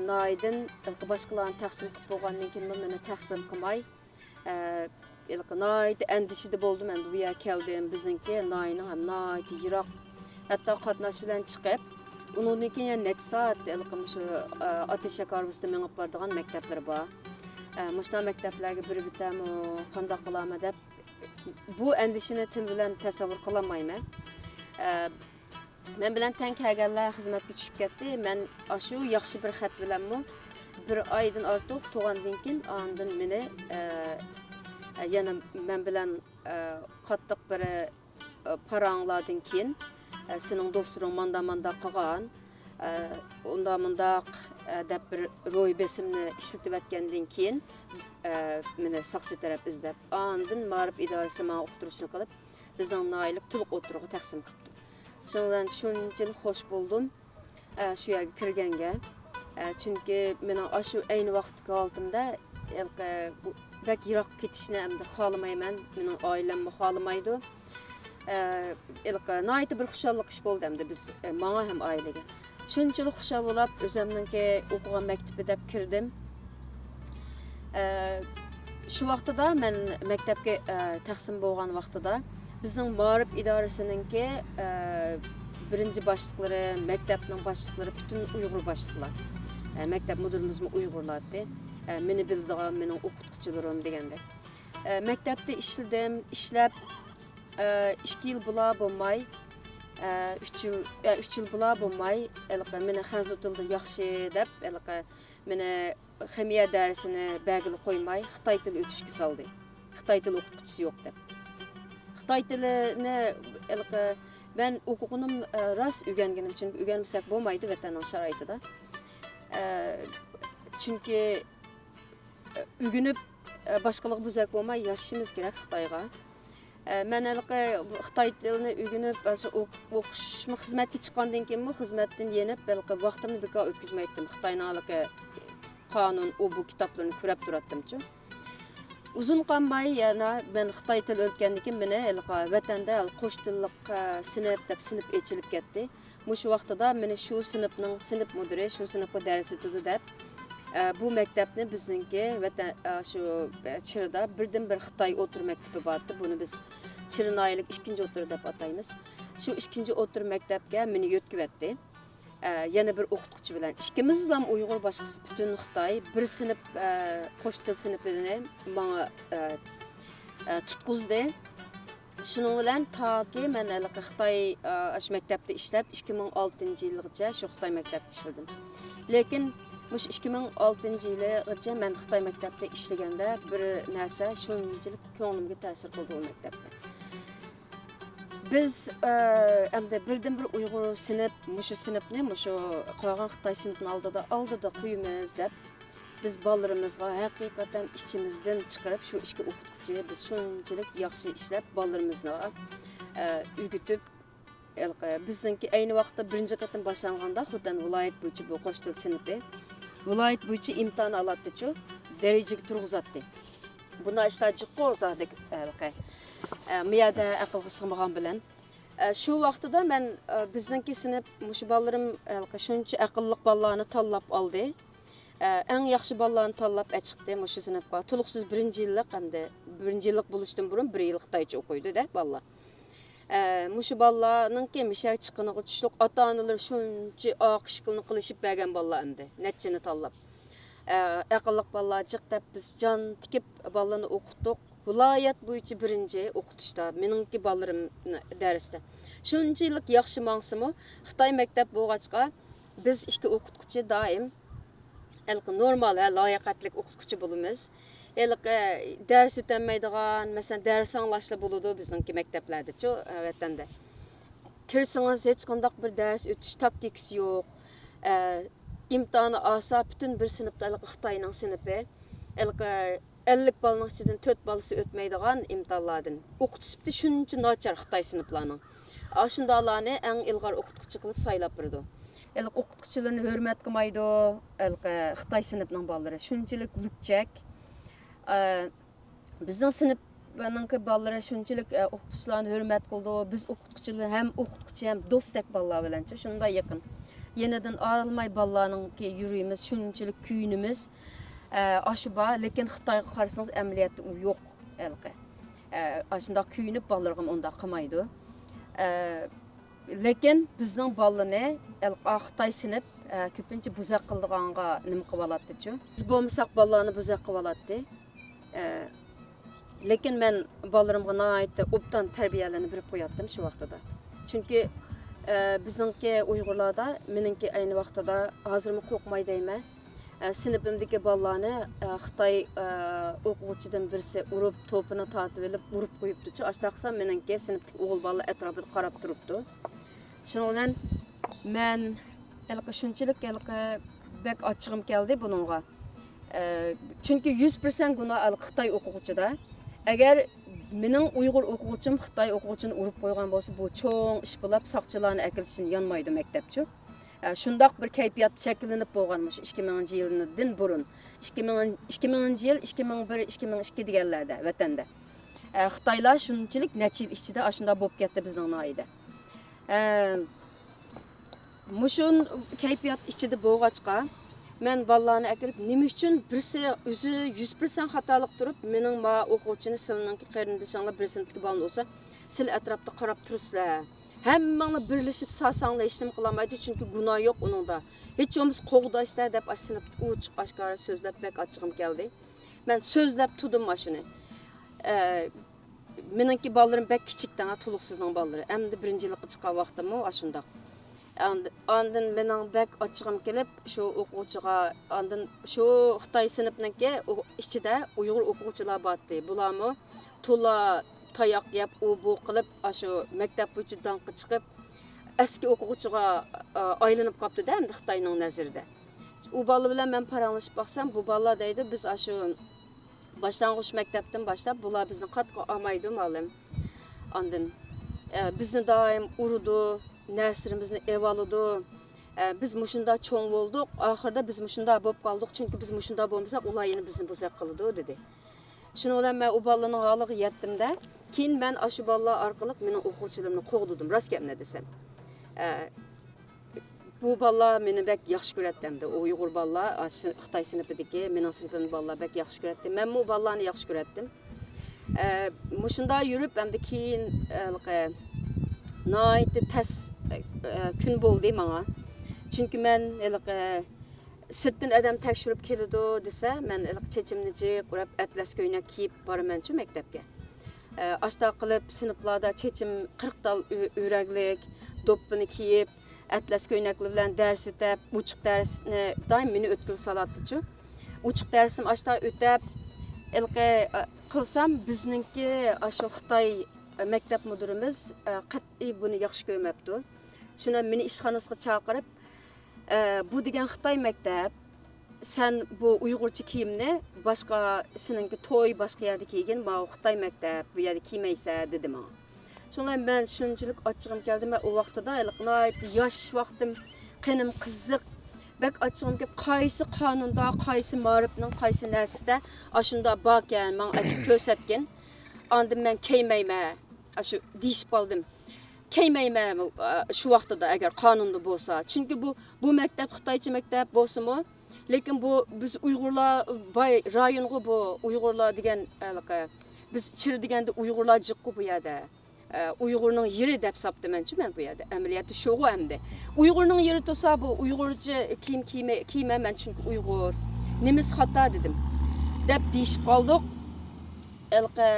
ناھىيەدىن ھېلىقى باشقىلارنى تەقسىم قىلىپ بولغاندىن كېيىنمۇ مېنى تەقسىم قىلماي، ئە، ھېلىقى ناھايىتى ئەندىشىدە بولدۇم. ئەمدى بۇ يەرگە كەلدىم. بىزنىڭكى ناھىيەنىڭ ھەم ناھايىتى يىراق. ھەتتا قاتناش بىلەن چىقىپ، ئۇنىڭدىن كېيىن يەنە نەچچە سائەت ھېلىقى مۇشۇ، ئە، ئاتىشەك ھارۋىسىدا مېڭىپ بارىدىغان مەكتەپلىرى بار. ئە، مۇشۇنداق مەكتەپلەرگە بېرىۋېتەمۇ، قانداق قىلارمۇ دەپ، بۇ ئەندىشىنى تىل بىلەن تەسەۋۋۇر قىلالمايمەن. ئە، مەن بىلەن تەڭ كەلگەنلەر خىزمەتكە چۈشۈپ كەتتى. مەن ئاشۇ ياخشى بىر خەت بىلەنمۇ بىر ئايدىن ئارتۇق تۇرغاندىن كېيىن، ئاندىن مېنى، ئە، يەنە مەن بىلەن، ئە، قاتتىق بىر، ئە، پاراڭلاردىن كېيىن، ئە، سېنىڭ دوستلىرىڭ ماندا ماندا قىلغان، ئە، ئۇنداق مۇنداق، ئە، دەپ بىر روھىي بېسىمنى ئىشلىتىۋەتكەندىن كېيىن، ئە، مېنى ساقچى تەرەپ ئىزدەپ، ئاندىن مائارىپ ئىدارىسى ماڭا ئۇقتۇرۇشنى قىلىپ، بىزنىڭ ناھىيەلىك تولۇق ئوتتۇرىغا تەقسىم قىپتۇ. شۇنىڭ بىلەن شۇنچىلىك خوش بولدۇم، ئە، شۇ يەرگە كىرگەنگە. ئە، چۈنكى مېنىڭ ئاشۇ ئەينى ۋاقىتتىكى ھالىتىمدە ھېلىقى بۇ بەك يىراق كېتىشنى ئەمدى خالىمايمەن، مېنىڭ ئائىلەممۇ خالىمايدۇ. ئە، ھېلىقى ناھايىتى بىر خۇشاللىق ئىش بولدى ئەمدى بىز، ئە، ماڭا ھەم ئائىلىگە. شۇنچىلىك خۇشال بولاپ، ئۆزۈمنىڭكى ئوقۇغان مەكتىپى دەپ كىردىم. ئە، شۇ ۋاقتىدا مەن مەكتەپكە، ئە، تەقسىم بولغان ۋاقتىدا بىزنىڭ مائارىپ ئىدارىسىنىڭكى، ئە، بىرىنچى باشلىقلىرى، مەكتەپنىڭ باشلىقلىرى پۈتۈن ئۇيغۇر باشلىقلار. ئە، مەكتەپ مۇدىرىمىزمۇ ئۇيغۇرلار ئىدى. ئە، مېنى بىلىدىغان مېنىڭ ئوقۇتقۇچىلىرىم دېگەندەك. ئە، مەكتەپتە ئىشلىدىم، ئىشلەپ، ئىككى يىل بولا بولماي، ئۈچ يىل، ئۈچ يىل بولا بولماي، ھېلىقى مېنى خەنزۇ تىلىدا ياخشى دەپ، ھېلىقى مېنى خىمىيە دەرسىنى بەرگىلى قويماي، خىتاي تىلى ئۆتۈشكە سالدى. خىتاي تىلى ئوقۇتقۇچىسى يوق دەپ. خىتاي تىلىنى ھېلىقى مەن ئوقۇغىنىم، ئە، راست ئۆگەنگىنىم، چۈنكى ئۆگەنمىسەك بولمايدۇ ۋەتەننىڭ شارائىتىدا. ئە، چۈنكى، ئە، ئۆگىنىپ، ئە، باشقىلارغا بۆزەك بولماي ياشىشىمىز كېرەك خىتايغا. ئە، مەن ھېلىقى خىتاي تىلىنى ئۆگىنىپ، ئاشۇ ئوق-، ئوقۇشمۇ خىزمەتكە چىققاندىن كېيىنمۇ خىزمەتتىن يېنىپ، ھېلىقى ۋاقتىمنى بىكار ئۆتكۈزمەيتتىم. خىتاينىڭ ھېلىقى قانۇن، ئۇ بۇ كىتابلىرىنى كۆرەپ تۇراتتىمچۇ. ئۇزۇن قالماي يەنە مەن خىتاي تىلى ئۆتكەندىن كېيىن مېنى ھېلىقى ۋەتەندە قوش تىللىق، ئە، سىنىپ دەپ سىنىپ ئېچىلىپ كەتتى. مۇشۇ ۋاقتىدا مېنى شۇ سىنىپنىڭ سىنىپ مۇدىرى، شۇ سىنىپقا دەرس ئۆتىدۇ دەپ، ئە، بۇ مەكتەپنى بىزنىڭكى ۋەتەن، ئە، شۇ، ئە، چىرىدا بىردىنبىر خىتاي ئوتتۇرا مەكتىپى بارتتى. بۇنى بىز چىرى ناھىيەلىك ئىككىنچى ئوتتۇرا دەپ ئاتايمىز. شۇ ئىككىنچى ئوتتۇرا مەكتەپكە مېنى يۆتكىۋەتتى. ئە، يەنە بىر ئوقۇتقۇچى بىلەن. ئىككىمىزلام ئۇيغۇر، باشقىسى پۈتۈن خىتاي. بىر سىنىپ، ئە، قوش تىل سىنىپىنى ماڭا، ئە، ئە، تۇتقۇزدى. شۇنىڭ بىلەن تاكى مەن ھېلىقى خىتاي، ئە، ئاشۇ مەكتەپتە ئىشلەپ، ئىككى مىڭ ئالتىنچى يىلغىچە شۇ خىتاي مەكتەپتە ئىشلىدىم. لېكىن مۇشۇ ئىككى مىڭ ئالتىنچى يىلىغىچە مەن خىتاي مەكتەپتە ئىشلىگەندە بىر نەرسە شۇنچىلىك كۆڭلۈمگە تەسىر قىلدى ئۇ مەكتەپتە. بىز، ئە، ئەمدى بىردىنبىر ئۇيغۇر سىنىپ، مۇشۇ سىنىپنى، مۇشۇ قالغان خىتاي سىنىپنىڭ ئالدىدا، ئالدىدا قويىمىز دەپ، بىز بالىلىرىمىزغا ھەقىقەتەن ئىچىمىزدىن چىقىرىپ، شۇ ئىككى ئوقۇتقۇچى، بىز شۇنچىلىك ياخشى ئىشلەپ، بالىلىرىمىزغا، ئە، ئۆگىتىپ، ھېلىقى بىزنىڭكى ئەينى ۋاقىتتا بىرىنچى قېتىم باشلانغاندا، خوتەن ۋىلايەت بويىچە بۇ قوش تىل سىنىپى ۋىلايەت بويىچە ئىمتىھان ئالاتتىچۇ، دەرىجىگە تۇرغۇزاتتى. بۇنداق ئىشلار جىققۇ زادى، ھېلىقى، ئە، مىيەدە ئەقىلگە سىغمىغان بىلەن. ئە، شۇ ۋاقتىدا مەن، ئە، بىزنىڭكى سىنىپ مۇشۇ بالىلىرىم، ھېلىقى شۇنچە ئەقىللىق بالىلارنى تاللاپ ئالدى. ئە، ئەڭ ياخشى بالىلارنى تاللاپ ئەچىقتى مۇشۇ سىنىپقا. تولۇقسىز بىرىنچى يىللىق، ئەمدى بىرىنچى يىللىق بولۇشتىن بۇرۇن بىر يىل خىتايچە ئوقۇيدۇ-دە بالىلار. ئە، مۇشۇ بالىلارنىڭكى مىشەگە چىققىنىغا چۈشلۈك، ئاتا-ئانىلىرى شۇنچە ئاق ئىشكىلىنى قىلىشىپ بەرگەن بالىلار ئەمدى، نەچچىنى تاللاپ. ئە، ئەقىللىق بالىلار جىق دەپ بىز جان تىكىپ بالىلارنى ئوقۇتتۇق. ۋىلايەت بويىچە بىرىنچى ئوقۇتۇشتا مېنىڭكى بالىلىرىم دەرستە. شۇنچىلىك ياخشى ماڭسىمۇ، خىتاي مەكتەپ بولغاچقا، بىز ئىككى ئوقۇتقۇچى دائىم ھېلىقى نورمال، ھە، لاياقەتلىك ئوقۇتقۇچى بولىمىز. ھېلىقى دەرس ئۆتەلمەيدىغان، مەسىلەن، دەرس ئاڭلاشلا بولىدۇ بىزنىڭكى مەكتەپلەردىچۇ، ۋەتەندە. كىرسىڭىز، ھېچقانداق بىر دەرس ئۆتۈش تاكتىكىسى يوق. ئە، ئىمتىھانى ئالسا، پۈتۈن بىر سىنىپتا ھېلىقى خىتاينىڭ سىنىپى. ھېلىقى ئەللىك بالىنىڭ ئىچىدىن تۆت بالىسى ئۆتمەيدىغان ئىمتىھانلاردىن. ئوقۇتۇش سۈپىتى شۇنچە ناچار خىتاي سىنىپلارنىڭ. ئاشۇنداقلارنى ئەڭ ئىلغار ئوقۇتقۇچى قىلىپ سايلاپ بېرىدۇ. ھېلىقى ئوقۇتقۇچىلىرىنى ھۆرمەت قىلمايدۇ، ھېلىقى خىتاي سىنىپنىڭ بالىلىرى. شۇنچىلىك لۈكچەك. ئە، بىزنىڭ سىنىپنىڭكى بالىلىرى شۇنچىلىك، ئە، ئوقۇتقۇچىلارنى ھۆرمەت قىلىدۇ. بىز ئوقۇتقۇچىلار ھەم ئوقۇتقۇچى ھەم دوستتەك بالىلار بىلەنچۇ، شۇنداق يېقىن. يېنىدىن ئايرىلماي بالىلارنىڭكى يۈرىمىز، شۇنچىلىك كۆيۈنىمىز. ئە، ئاشۇ بار، لېكىن خىتايغا قارىسىڭىز ئەمەلىيەتتە ئۇ يوق ھېلىقى. ئە، ئاشۇنداق كۆيۈنۈپ بالىلىرىغىمۇ ئۇنداق قىلمايدۇ. ئە، لېكىن بىزنىڭ بالىنى ھېلىقى خىتاي سىنىپ، ئە، كۆپىنچە بوزەك قىلىدىغانغا نېمە قىلىۋالاتتىچۇ؟ بىز بولمىساق بالىلارنى بوزەك قىلىۋالاتتى. ئە، لېكىن مەن بالىلىرىمغا ناھايىتى ئوبدان تەربىيەلەرنى بېرىپ قوياتتىم شۇ ۋاقتىدا. چۈنكى، ئە، بىزنىڭكى ئۇيغۇرلاردا، مېنىڭكى ئەينى ۋاقتىدا ھازىرمۇ قورقماي دەيمەن. ئە، سىنىپىمدىكى بالىلارنى، ئە، خىتاي، ئە، ئوقۇغۇچىدىن بىرسى ئۇرۇپ، توپىنى تارتىۋېلىپ ئۇرۇپ قويۇپتۇچۇ. ئاشۇنداق قىلسا مېنىڭكى سىنىپتىكى ئوغۇل بالىلار ئەتراپىدا قاراپ تۇرۇپتۇ. شۇنىڭ بىلەن مەن ھېلىقى شۇنچىلىك ھېلىقى بەك ئاچچىقىم كەلدى بۇنىڭغا. ئە، چۈنكى يۈز پىرسەنت گۇناھ ھېلىقى خىتاي ئوقۇغۇچىدا. ئەگەر مېنىڭ ئۇيغۇر ئوقۇغۇچىم خىتاي ئوقۇغۇچىنى ئۇرۇپ قويغان بولسا، بۇ چوڭ ئىش بولاپ، ساقچىلارنى ئەكېلىشتىن يانمايدۇ مەكتەپچۇ. ئە، شۇنداق بىر كەيپىيات شەكىللىنىپ بولغان مۇشۇ ئىككى مىڭىنچى يىلدىن بۇرۇن. ئىككى مىڭ، ئىككى مىڭىنچى يىل، ئىككى مىڭ بىر، ئىككى مىڭ ئىككى دېگەنلەردە ۋەتەندە. ئە، خىتايلار شۇنچىلىك نەچچە يىل ئىچىدە ئاشۇنداق بولۇپ كەتتى بىزنىڭ ناھىيەدە. ئە، مۇشۇ كەيپىيات ئىچىدە بولغاچقا، مەن بالىلارنى ئەكىرىپ، نېمە ئۈچۈن بىرسى ئۆزى يۈز پىرسەنت خاتالىق تۇرۇپ، مېنىڭ ما ئوقۇغۇچىنى سىلىنىڭكى قېرىندىشىڭلار بىر سىنىپتىكى بالىنى ئۇرسا، سىلەر ئەتراپتا قاراپ تۇرىسىلەر. ھەممىڭلار بىرلىشىپ ساساڭلار ھېچنېمە قىلالمايدۇ، چۈنكى گۇناھ يوق ئۇنىڭدا. ھېچ بولمىسا قوغدايسىلەر دەپ ئاشۇ سىنىپتا ئوچۇق ئاشكارا سۆزلەپ بەك ئاچچىقىم كەلدى. مەن سۆزلەپ تۇردۇم مانا شۇنى. ئە، مېنىڭكى بالىلىرىم بەك كىچىك، دەڭا تولۇقسىزنىڭ بالىلىرى. ئەمدى بىرىنچى يىللىققا چىققان ۋاقتىممۇ ئاشۇنداق. ئاند-، ئاندىن مېنىڭ بەك ئاچچىقىم كېلىپ، شۇ ئوقۇغۇچىغا، ئاندىن شۇ خىتاي سىنىپنىڭكى ئۇ-، ئىچىدە ئۇيغۇر ئوقۇغۇچىلار بارتتى. بۇلارمۇ تولا تاياق يەپ، ئۇ بۇ قىلىپ، ئاشۇ مەكتەپ بويىچە داڭقى چىقىپ، ئەسكى ئوقۇغۇچىغا، ئا، ئايلىنىپ قاپتۇ-دە، ئەمدى خىتاينىڭ نەزىرىدە. ئۇ بالا بىلەن مەن پاراڭلىشىپ باقسام، بۇ بالىلار دەيدۇ، بىز ئاشۇ باشلانغۇچ مەكتەپتىن باشلاپ، بۇلار بىزنى قاتتىق ئامايدۇ، مۇئەللىم. ئاندىن، ئە، بىزنى دائىم ئۇرىدۇ، نەرسىلىرىمىزنى ئېۋالىدۇ. ئە، بىز مۇشۇنداق چوڭ بولدۇق، ئاخىرىدا بىز مۇشۇنداق بولۇپ قالدۇق، چۈنكى بىز مۇشۇنداق بولمىساق، ئۇلار يەنە بىزنى بۇزاق قىلىدۇ، دېدى. شۇنىڭ بىلەن مەن ئۇ بالىلارنىڭ ھالىغا يەتتىم-دە، كېيىن مەن ئاشۇ بالىلار ئارقىلىق مېنىڭ ئوقۇغۇچىلىرىمنى قوغدىدىم، راست گەپنى دېسەم. ئە، بۇ بالىلار مېنى بەك ياخشى كۆرەتتى ئەمدى. ئۇيغۇر بالىلار، ئاشۇ خىتاي سىنىپىدىكى، مېنىڭ سىنىپىمدىكى بالىلار بەك ياخشى كۆرەتتى. مەنمۇ ئۇ بالىلارنى ياخشى كۆرەتتىم. ئە، مۇشۇنداق يۈرۈپ، ئەمدى كېيىن، ھېلىقى، ناھايىتى تەس، ئە، كۈن بولدى ماڭا. چۈنكى مەن ھېلىقى، سىرتتىن ئادەم تەكشۈرۈپ كېلىدۇ دېسە، مەن ھېلىقى چېچىمنى جىق ئوراپ، ئەتلەس كۆينەك كىيىپ بارىمەنچۇ مەكتەپكە. ئە، ئاشتاق قىلىپ سىنىپلاردا چېچىم قىرىق تال ئۆ-، ئۆرەكلىك، دوپپىنى كىيىپ، ئەتلەس كۆينەكلىرى بىلەن دەرس ئۆتەپ، ئوچۇق دەرسنى دائىم مېنى ئۆتكىلى سالاتتىچۇ. ئوچۇق دەرسنى ئاشتاق ئۆتەپ، ھېلىقى، ئە، قىلسام، بىزنىڭكى ئاشۇ خىتاي مەكتەپ مۇدىرىمىز، ئە، قەتئىي بۇنى ياخشى كۆرمەپتۇ. شۇنى مېنى ئىشخانىسىغا چاقىرىپ، ئە، بۇ دېگەن خىتاي مەكتەپ، سەن بۇ ئۇيغۇرچە كىيىمنى باشقا، سېنىڭكى توي باشقا يەردە كىيگىن، ماۋۇ خىتاي مەكتەپ، بۇ يەردە كىيمەيسەن، دېدى ماڭا. شۇڭا مەن شۇنچىلىك ئاچچىقىم كەلدى، مەن ئۇ ۋاقتىدا ھېلىقى ناھايىتى ياش ۋاقتىم، قېنىم قىزىق، بەك ئاچچىقىم كېلىپ، قايسى قانۇندا، قايسى مائارىپنىڭ قايسى نەرسىسىدە ئاشۇنداق باركەن، ماڭا ئەكىپ كۆرسەتكىن. ئاندىن مەن كىيمەيمەن، ئاشۇ دېيىشىپ قالدىم. كىيمەيمەن، ئا، شۇ ۋاقتىدا ئەگەر قانۇندا بولسا. چۈنكى بۇ، بۇ مەكتەپ خىتايچە مەكتەپ بولسىمۇ، لېكىن بۇ بىز ئۇيغۇرلار باي رايونغۇ بۇ ئۇيغۇرلار دېگەن، ھېلىقى، بىز چىر دېگەندە ئۇيغۇرلار جىققۇ بۇ يەردە. ئە، ئۇيغۇرنىڭ يېرى دەپ ساپتىمەنچۇ مەن بۇ يەردە. ئەمەلىيەتتە شۇغۇ ئەمدى. ئۇيغۇرنىڭ يېرى تۇرسا بۇ ئۇيغۇرچە كىيىم كىيمە-، كىيمەن مەن، چۈنكى ئۇيغۇر. نېمىسى خاتا دېدىم. دەپ دېيىشىپ قالدۇق. ھېلىقى،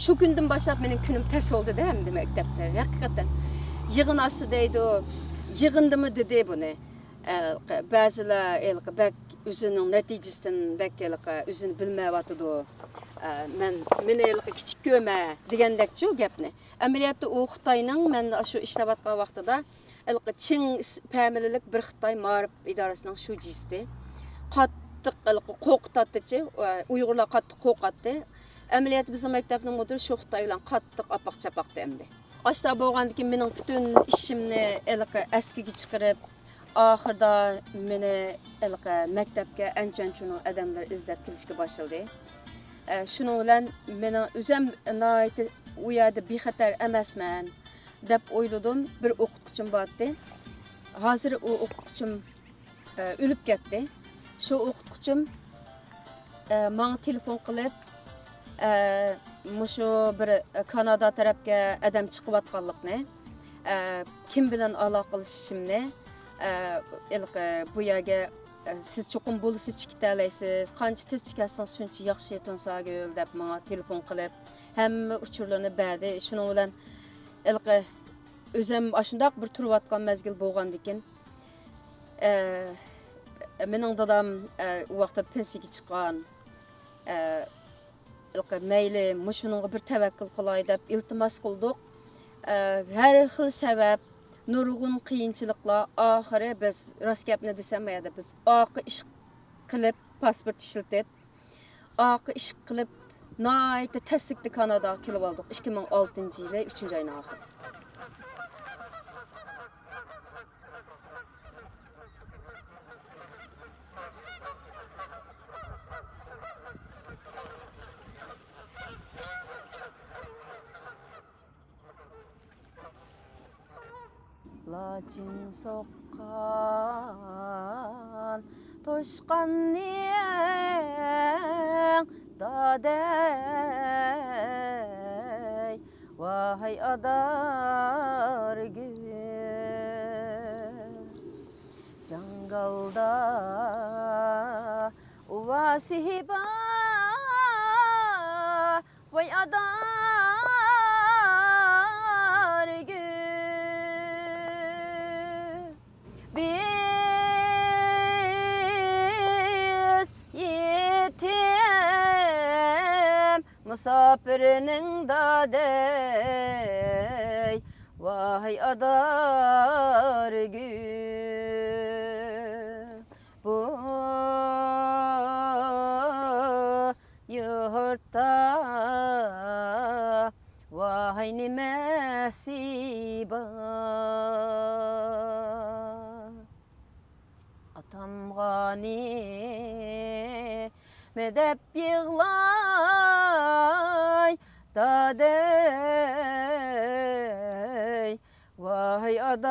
شۇ كۈندىن باشلاپ مېنىڭ كۈنۈم تەس بولدى-دە، ئەمدى مەكتەپتە. ھەقىقەتەن. يىغىن ئاستى دەيدۇ، يىغىندىمۇ دېدى بۇنى. ھېلىقى، بەزىلەر ھېلىقى بەك ئۆزىنىڭ نەتىجىسىدىن بەك ھېلىقى ئۆزىنى بىلمەيۋاتىدۇ. ئە، مەن، مېنى ھېلىقى كىچىك كۆرمە دېگەندەكچۇ گەپنى. ئەمەلىيەتتە ئۇ خىتاينىڭ، مەن شۇ ئىشلەۋاتقان ۋاقتىدا، ھېلىقى چىڭ ئىس-، پەمىلىلىك بىر خىتاي مائارىپ ئىدارىسىنىڭ شۇجىسى. قاتتىق ھېلىقى قورقۇتاتتىچۇ، ئۇيغۇرلار قاتتىق قورقاتتى. ئەمەلىيەتتە بىزنىڭ مەكتەپنىڭ مۇدىرى شۇ خىتاي بىلەن قاتتىق ئاپاق-چاپاقتى ئەمدى. ئاشتا بولغاندىن كېيىن مېنىڭ پۈتۈن ئىشىمنى ھېلىقى ئەسكىگە چىقىرىپ، ئاخىرىدا مېنى ھېلىقى مەكتەپكە ئەنچۈەنچۇنىڭ ئادەملىرى ئىزدەپ كېلىشكە باشلىدى. ئە، شۇنىڭ بىلەن مېنىڭ ئۆزۈم ناھايىتى ئۇ يەردە بىخەتەر ئەمەسمەن دەپ ئويلىدىم. بىر ئوقۇتقۇچىم بارتتى. ھازىر ئۇ ئوقۇتقۇچىم، ئە، ئۆلۈپ كەتتى. شۇ ئوقۇتقۇچىم، ئە، ماڭا تېلېفون قىلىپ، ئە، مۇشۇ بىر كانادا تەرەپكە ئادەم چىقىۋاتقانلىقىنى، ئە، كىم بىلەن ئالاقىلىشىشىمنى، ئە، ھېلىقى بۇ يەرگە، ئە، سىز چوقۇم بولىسىچە كېتەلەيسىز، قانچە تېز كەلسىڭىز شۇنچە ياخشى، تۇنساگۈل، دەپ ماڭا تېلېفون قىلىپ، ھەممە ئۇچۇرلىرىنى بەردى. شۇنىڭ بىلەن ھېلىقى ئۆزۈم ئاشۇنداق بىر تۇرۇۋاتقان مەزگىل بولغاندىكىن، ئە، مېنىڭ دادام، ئە، ئۇ ۋاقىتتا پېنسىيەگە چىققان، ئە، مەيلى، مۇشۇنىڭغا بىر تەۋەككۈل قىلاي دەپ ئىلتىماس قىلدۇق. ئە، ھەر خىل سەۋەب، نۇرغۇن قىيىنچىلىقلار، ئاخىرى بىز، راست گەپنى دېسەم، بۇ يەردە بىز ئارقا ئىشىك قىلىپ، پاسپورت ئىشلىتىپ، ئارقا ئىشىك قىلىپ، ناھايىتى تەسلىكتە كاناداغا كېلىۋالدۇق، ئىككى مىڭ ئالتىنچى يىلى ئۈچىنچى ئاينىڭ ئاخىرى. لاچىن سوققان توشقاننىڭ دادەي، ۋاھاي ئادارگۈل. جاڭگالدا ئۇۋاسى بار، ۋاي ئادا مۇساپىرنىڭ دادەي، ۋاي ئادارگۈل، بۇ يۇرتتا ۋاي نېمىسى بار؟ ئاتامغا نېمە دەپ يىغلاي، دادەي، ۋاي ئادارگۈل.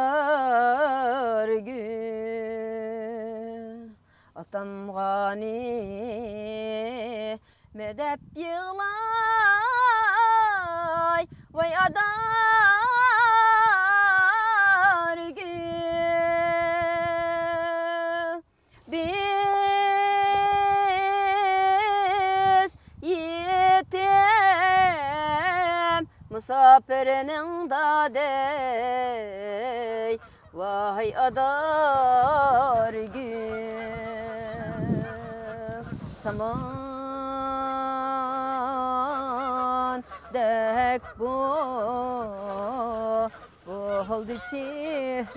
ئاتامغا نېمە دەپ يىغلاي، ۋاي ئادارگۈل. بىز يېتىم مۇساپىرنىڭ دادەي، ۋاي ئادارگۈل، ساماندەك بۇ بولدى چېھرىمىز.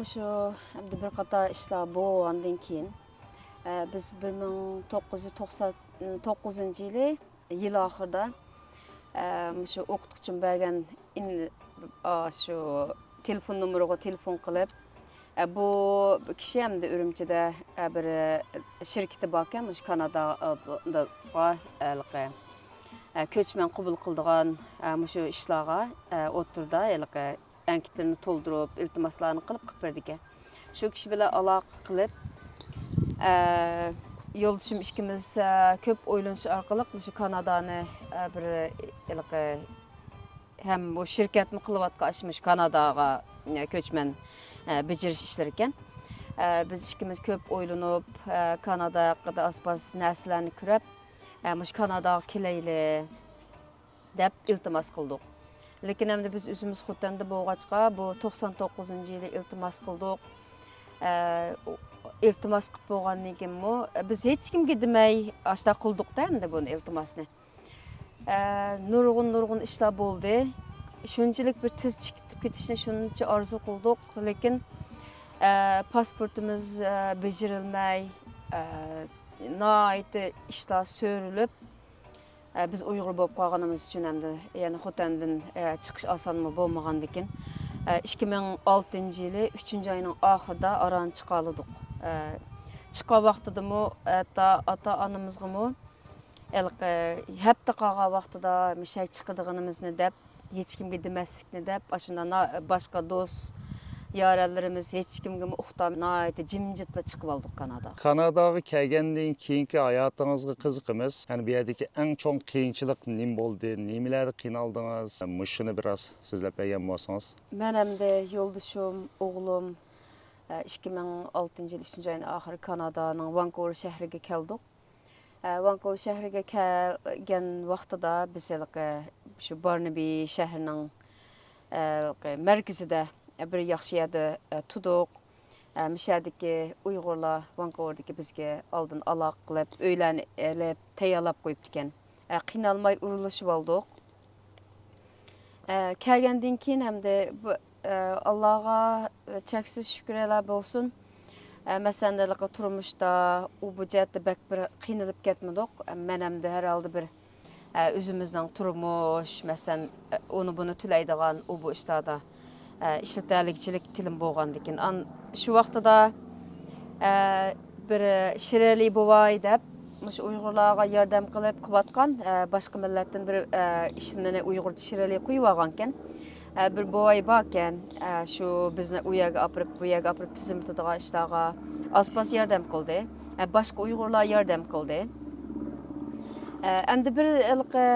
مۇشۇ ئەمدى بىر قاتار ئىشلار بولغاندىن كېيىن، ئە، بىز بىر مىڭ توققۇز يۈز توقسان توققۇزىنچى يىلى، يىل ئاخىرىدا، ئە، مۇشۇ ئوقۇتقۇچىم بەرگەن ئىن-، ئا، شۇ تېلېفون نومۇرىغا تېلېفون قىلىپ، ئە، بۇ كىشى ئەمدى ئۈرۈمچىدە، ئە، بىر، ئە، شىركىتى باركەن، مۇشۇ كاناداغا، ئە، كۆچمەن قوبۇل قىلىدىغان، ئە، مۇشۇ ئىشلارغا، ئە، ئوتتۇرىدا ھېلىقى ئەنكىتلىرىنى تولدۇرۇپ، ئىلتىماسلارنى قىلىپ، قىلىپ بېرىدىكەن. شۇ كىشى بىلەن ئالاقە قىلىپ، ئە، يولدىشىم ئىككىمىز، ئە، كۆپ ئويلىنىش ئارقىلىق مۇشۇ كانادانى، ئە، بىر ھېلىقى ھەم بۇ شىركەتمۇ قىلىۋاتقان ئىش مۇشۇ كاناداغا، ئە، كۆچمەن، ئە، بېجىرىش ئىشلىرىكەن. ئە، بىز ئىككىمىز كۆپ ئويلىنىپ، ئە، كانادا ھەققىدە ئاز-پاز نەرسىلەرنى كۆرۈپ، ئە، مۇشۇ كاناداغا كېلەيلى دەپ ئىلتىماس قىلدۇق. لېكىن ئەمدى بىز ئۆزىمىز خوتەندە بولغاچقا، بۇ توقسان توققۇزىنچى يىلى ئىلتىماس قىلدۇق. ئە، ئىلتىماس قىلىپ بولغاندىن كېيىنمۇ، ئە، بىز ھېچكىمگە دېمەي ئاشۇنداق قىلدۇقتا ئەمدى بۇنى، ئىلتىماسنى. ئە، نۇرغۇن، نۇرغۇن ئىشلار بولدى. شۇنچىلىك بىر تېز چىقىپ كېتىشنى شۇنچە ئارزۇ قىلدۇق، لېكىن، ئە، پاسپورتىمىز، ئە، بېجىرىلمەي، ئە، ناھايىتى ئىشلار سۆرىلىپ، ئە، بىز ئۇيغۇر بولۇپ قالغىنىمىز ئۈچۈن ئەمدى يەنە خوتەندىن، ئە، چىقىش ئاسانمۇ بولمىغاندىكىن، ئە، ئىككى مىڭ ئالتىنچى يىلى ئۈچىنچى ئاينىڭ ئاخىرىدا ئاران چىقالىدۇق. ئە، چىققان ۋاقتىدىمۇ ھەتتا ئاتا-ئانىمىزغىمۇ ھېلىقى ھەپتە قالغان ۋاقتىدا مۇشۇ چىقىدىغىنىمىزنى دەپ، ھېچكىمگە دېمەسلىكنى دەپ، ئاشۇنداق نا-، باشقا دوست، يارەنلىرىمىز ھېچكىمگىمۇ ئۇقتۇرماي ناھايىتى جىمجىتلا چىقىۋالدۇق كاناداغا. كاناداغا كەلگەندىن كېيىنكى ھاياتىڭىزغا قىزىقىمىز. يەنى بۇ يەردىكى ئەڭ چوڭ قىيىنچىلىق نېمە بولدى؟ نېمىلەردە قىينالدىڭىز؟ مۇشۇنى بىراز سۆزلەپ بەرگەن بولسىڭىز. مەن ئەمدى يولدىشىم، ئوغلۇم، ئىككى مىڭ ئالتىنچى يىل ئۈچىنچى ئاينىڭ ئاخىرى كانادانىڭ ۋانكوۋېر شەھىرىگە كەلدۇق. ئە، ۋانكوۋېر شەھىرىگە كەلگەن ۋاقتىدا بىز ھېلىقى شۇ بارنبى شەھىرىنىڭ، ئە، ھېلىقى مەركىزىدە بىر ياخشى يەردە، ئە، تۇردۇق. ئە، مۇشۇ يەردىكى ئۇيغۇرلار ۋانكوۋېردىكى بىزگە ئالدىن ئالاقە قىلىپ، ئۆيلەرنى ئېلىپ، تەييارلاپ قويۇپتىكەن. ئە، قىينالماي ئورۇنلىشىۋالدۇق. ئە، كەلگەندىن كېيىن ئەمدى بۇ، ئە، ئاللاغا چەكسىز شۈكرەلەر بولسۇن. ئە، مەسىلەن، ھېلىقى تۇرمۇشتا ئۇ بۇ جەھەتتە بەك بىر قىينىلىپ كەتمىدۇق. ئە، مەن ئەمدى ھەر ھالدا بىر، ئە، ئۆزىمىزنىڭ تۇرمۇش، مەسىلەن، ئە، ئۇنى بۇنى تۆلەيدىغان ئۇ بۇ ئىشلاردا، ئە، ئىشلىتەلىگۈچىلىك تىلىم بولغاندىكىن. ئان-، شۇ ۋاقتىدا، ئە، بىر شىرەلى بوۋاي دەپ، مۇشۇ ئۇيغۇرلارغا ياردەم قىلىپ قىلىۋاتقان، ئە، باشقا مىللەتتىن بىر، ئە، ئىسمىنى ئۇيغۇرچە شىرلى قويۇۋالغانكەن. ئە، بىر بوۋاي باركەن، ئە، شۇ بىزنى ئۇ يەرگە ئاپىرىپ، بۇ يەرگە ئاپىرىپ تىزىملىتىدىغان ئىشلارغا ئاز-پاز ياردەم قىلدى. ئە، باشقا ئۇيغۇرلار ياردەم قىلدى. ئە، ئەمدى بىر ھېلىقى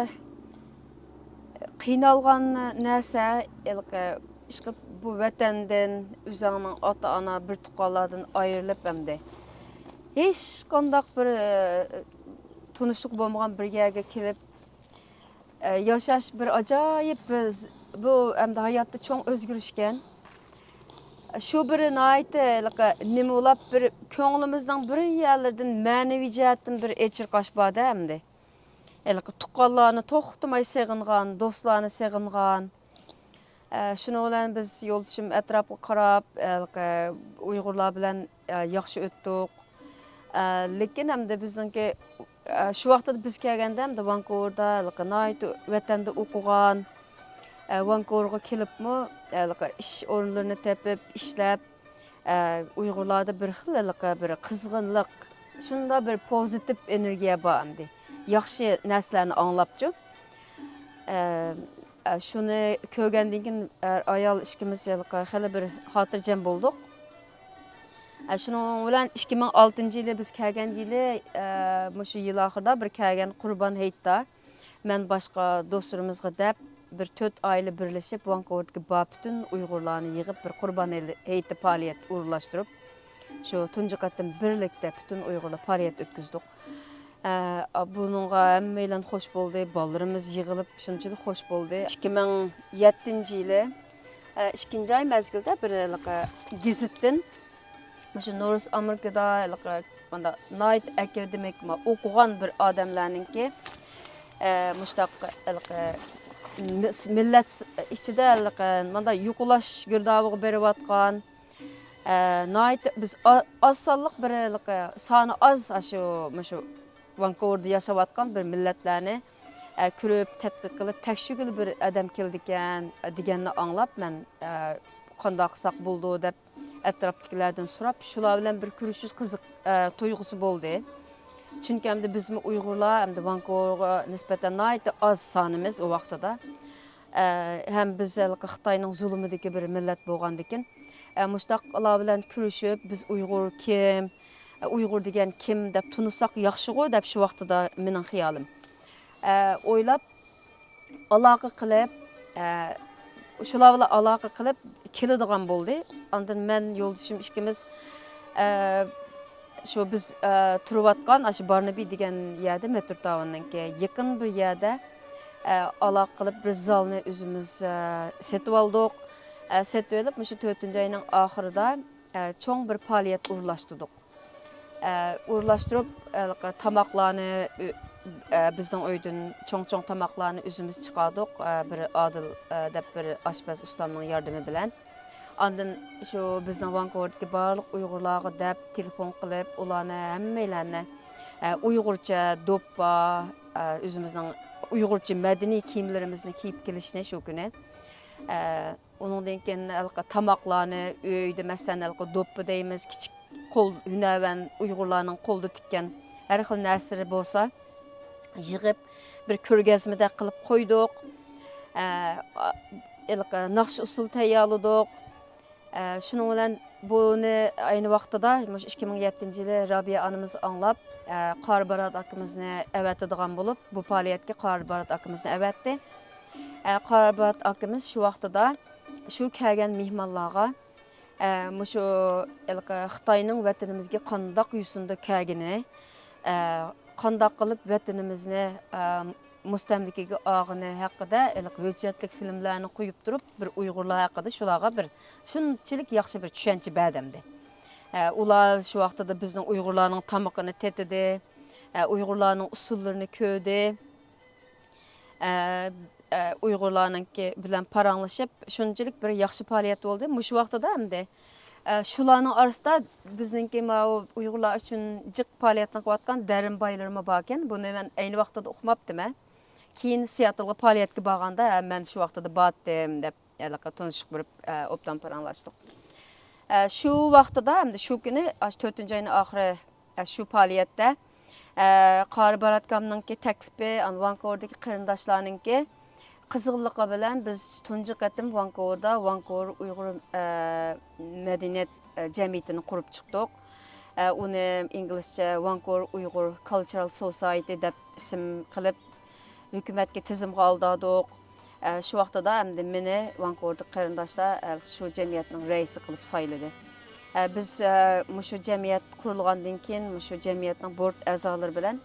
قىينالغان نەرسە، ھېلىقى ئىشقىلىپ بۇ ۋەتەندىن، ئۆزۈڭنىڭ ئاتا-ئانا، بىر تۇغقانلاردىن ئايرىلىپ ئەمدى ھېچقانداق بىر، ئە، تونۇشلۇق بولمىغان بىر يەرگە كېلىپ، ئە، ياشاش بىر ئاجايىپ بىز، بۇ ئەمدى ھاياتتا چوڭ ئۆزگىرىشكەن. شۇ بىر ناھايىتى ھېلىقى نېمە بولۇپ بىر كۆڭلىمىزنىڭ بىر يەرلىرىدىن مەنىۋى جەھەتتىن بىر ئېچىرقاش بار-دە ئەمدى. ھېلىقى تۇغقانلارنى توختىماي سېغىنغان، دوستلارنى سېغىنغان. ئە، شۇنىڭ بىلەن بىز يولدىشىم ئەتراپقا قاراپ، ھېلىقى ئۇيغۇرلار بىلەن، ئە، ياخشى ئۆتتۇق. ئە، لېكىن ئەمدى بىزنىڭكى، ئە، شۇ ۋاقىتتا بىز كەلگەندە ئەمدى ۋانكوۋېردا ھېلىقى ناھايىتى ۋەتەندە ئوقۇغان، ئە، ۋانكوۋېرغا كېلىپمۇ ھېلىقى ئىش ئورۇنلىرىنى تېپىپ ئىشلەپ، ئە، ئۇيغۇرلاردا بىر خىل ھېلىقى بىر قىزغىنلىق، شۇنداق بىر پوزىتىپ ئېنېرگىيە بار ئەمدى. ياخشى نەرسىلەرنى ئاڭلاپچۇ. ئە، ئە، شۇنى كۆرگەندىن كېيىن ئەر-ئايال ئىككىمىز ھېلىقى خېلى بىر خاتىرجەم بولدۇق. ئە، شۇنىڭ بىلەن ئىككى مىڭ ئالتىنچى يىلى بىز كەلگەن يىلى، ئە، مۇشۇ يىل ئاخىرىدا بىر كەلگەن قۇربان ھېيتتا مەن باشقا دوستلىرىمىزغا دەپ بىر تۆت ئائىلە بىرلىشىپ ۋانكوۋېردىكى بار پۈتۈن ئۇيغۇرلارنى يىغىپ بىر قۇربان ھېيتى پائالىيەت ئورۇنلاشتۇرۇپ، شۇ تۇنجى قېتىم بىرلىكتە پۈتۈن ئۇيغۇرلار پائالىيەت ئۆتكۈزدۇق. ئە، بۇنىڭغا ھەممەيلەن خوش بولدى، بالىلىرىمىز يىغىلىپ شۇنچىلىك خوش بولدى. ئىككى مىڭ يەتتىنچى يىلى، ئە، ئىككىنچى ئاي مەزگىلدە بىر ھېلىقى گېزىتتىن مۇشۇ نورس ئامېرىكىدا ھېلىقى مۇنداق ناھايىتى ئاكادېمىك ئوقۇغان بىر ئادەملەرنىڭكى، ئە، مۇشۇنداق ھېلىقى مىللەت ئىچىدە ھېلىقى مۇنداق يوقىلاش گىردابىغا بېرىۋاتقان، ئە، ناھايىتى بىز ئا-، ئاز سانلىق بىر ھېلىقى سانى ئاز، ئاشۇ، مۇشۇ ۋانكوۋېردا ياشاۋاتقان بىر مىللەتلەرنى، ئە، كۆرۈپ، تەتقىق قىلىپ، تەكشۈرگىلى بىر ئادەم كېلىدىكەن، ئە، دېگەننى ئاڭلاپ، مەن، ئە، قانداق قىلساق بولىدۇ دەپ ئەتراپتىكىلەردىن سوراپ، شۇلار بىلەن بىر كۆرۈشۈش قىزىق، ئە، تۇيغۇسى بولدى. چۈنكى ئەمدى بىزمۇ ئۇيغۇرلار، ئەمدى ۋانكوۋېرغا نىسبەتەن ناھايىتى ئاز سانىمىز ئۇ ۋاقتىدا. ئە، ھەم بىز ھېلىقى خىتاينىڭ زۇلۇمىدىكى بىر مىللەت بولغاندىكىن، ئە، مۇشۇنداقلار بىلەن كۆرۈشۈپ، بىز ئۇيغۇر كىم، ئە، ئۇيغۇر دېگەن كىم دەپ تونۇساق ياخشىغۇ دەپ شۇ ۋاقتىدا مېنىڭ خىيالىم. ئە، ئويلاپ، ئالاقە قىلىپ، ئە، شۇلار بىلەن ئالاقە قىلىپ كېلىدىغان بولدى. ئاندىن مەن يولدىشىم ئىككىمىز، ئە، شۇ بىز، ئە، تۇرۇۋاتقان ئاشۇ بارنىبى دېگەن يەردە، مېترو تاۋنىڭكى يېقىن بىر يەردە، ئە، ئالاقە قىلىپ بىر زالنى ئۆزىمىز، ئە، سېتىۋالدۇق. ئە، سېتىۋېلىپ مۇشۇ تۆتىنچى ئاينىڭ ئاخىرىدا، ئە، چوڭ بىر پائالىيەت ئورۇنلاشتۇردۇق. ئە، ئورۇنلاشتۇرۇپ، ھېلىقى تاماقلارنى، ئۆ-، ئە، بىزنىڭ ئۆيدىن چوڭ-چوڭ تاماقلارنى ئۆزىمىز چىقاردۇق. ئە، بىر ئادىل، ئە، دەپ بىر ئاشپەز ئۇستامنىڭ ياردىمى بىلەن. ئاندىن شۇ بىزنىڭ ۋانكوۋېردىكى بارلىق ئۇيغۇرلارغا دەپ تېلېفون قىلىپ، ئۇلارنى ھەممەيلەننى، ئە، ئۇيغۇرچە دوپپا، ئە، ئۆزىمىزنىڭ ئۇيغۇرچە مەدەنىي كىيىملىرىمىزنى كىيىپ كېلىشنى شۇ كۈنى، ئە، ئۇنىڭدىن كېيىن ھېلىقى تاماقلارنى ئۆيدە، مەسىلەن، ھېلىقى دوپپا دەيمىز، كىچىك قول، ھۈنەرۋەن ئۇيغۇرلارنىڭ قولىدا تىككەن ھەر خىل نەرسىلىرى بولسا يىغىپ، بىر كۆرگەزمىدەك قىلىپ قويدۇق. ئە، ھېلىقى ناخشا ئۇسسۇل تەييارلىدۇق. ئە، شۇنىڭ بىلەن بۇنى ئەينى ۋاقتىدا مۇشۇ ئىككى مىڭ يەتتىنچى يىلى رابىيە ئانىمىز ئاڭلاپ، ئە، قارا بارات ئاكىمىزنى ئەۋەتىدىغان بولۇپ، بۇ پائالىيەتكە قارا بارات ئاكىمىزنى ئەۋەتتى. ئە، قارا بارات ئاكىمىز شۇ ۋاقتىدا شۇ كەلگەن مېھمانلارغا، ئە، مۇشۇ ھېلىقى خىتاينىڭ ۋەتىنىمىزگە قانداق يوسۇندا كەلگىنى، ئە، قانداق قىلىپ ۋەتىنىمىزنى، ئە، مۇستەملىكىگە ئالغىنى ھەققىدە ھېلىقى ھۆججەتلىك فىلىملەرنى قويۇپ تۇرۇپ، بىر ئۇيغۇرلار ھەققىدە شۇلارغا بىر شۇنچىلىك ياخشى بىر چۈشەنچە بەردى ئەمدى. ئە، ئۇلار شۇ ۋاقتىدا بىزنىڭ ئۇيغۇرلارنىڭ تامىقىنى تېتىدى، ئە، ئۇيغۇرلارنىڭ ئۇسسۇللىرىنى كۆردى. ئە، ئە، ئۇيغۇرلارنىڭكى بىلەن پاراڭلىشىپ، شۇنچىلىك بىر ياخشى پائالىيەت بولدى. مۇشۇ ۋاقتىدا ئەمدى، ئە، شۇلارنىڭ ئارىسىدا بىزنىڭكى ماۋۇ ئۇيغۇرلار ئۈچۈن جىق پائالىيەتنى قىلىۋاتقان دەررىم بايلىرىمۇ باركەن. بۇنى مەن ئەينى ۋاقتىدا ئۇقماپتىمەن. كېيىن سىياتىلغا پائالىيەتكە بارغاندا، ھە، مەن شۇ ۋاقتىدا بارتتىم دەپ، ھېلىقى تونۇشۇپ بېرىپ، ئە، ئوبدان پاراڭلاشتۇق. ئە، شۇ ۋاقتىدا، ئەمدى شۇ كۈنى، ئاشۇ تۆتىنچى ئاينىڭ ئاخىرى، ئە، شۇ پائالىيەتتە، ئە، قارى باراتكامنىڭكى تەكلىپى، ئان ۋانكوۋېردىكى قېرىنداشلارنىڭكى قىزغىنلىقى بىلەن بىز تۇنجى قېتىم ۋانكوۋېردا ۋانكوۋېر ئۇيغۇر، ئە، مەدەنىيەت، ئە، جەمئىيىتىنى قۇرۇپ چىقتۇق. ئە، ئۇنى ئىنگلىزچە ۋانكوۋېر ئۇيغۇر كالچرال سوسايتى دەپ ئىسىم قىلىپ، ھۆكۈمەتكە تىزىمغا ئالدۇردۇق. ئە، شۇ ۋاقتىدا ئەمدى مېنى ۋانكوۋېردىكى قېرىنداشلار، ئە، شۇ جەمئىيەتنىڭ رەئىسى قىلىپ سايلىدى. ئە، بىز، ئە، مۇشۇ جەمئىيەت قۇرۇلغاندىن كېيىن، مۇشۇ جەمئىيەتنىڭ بورد ئەزالىرى بىلەن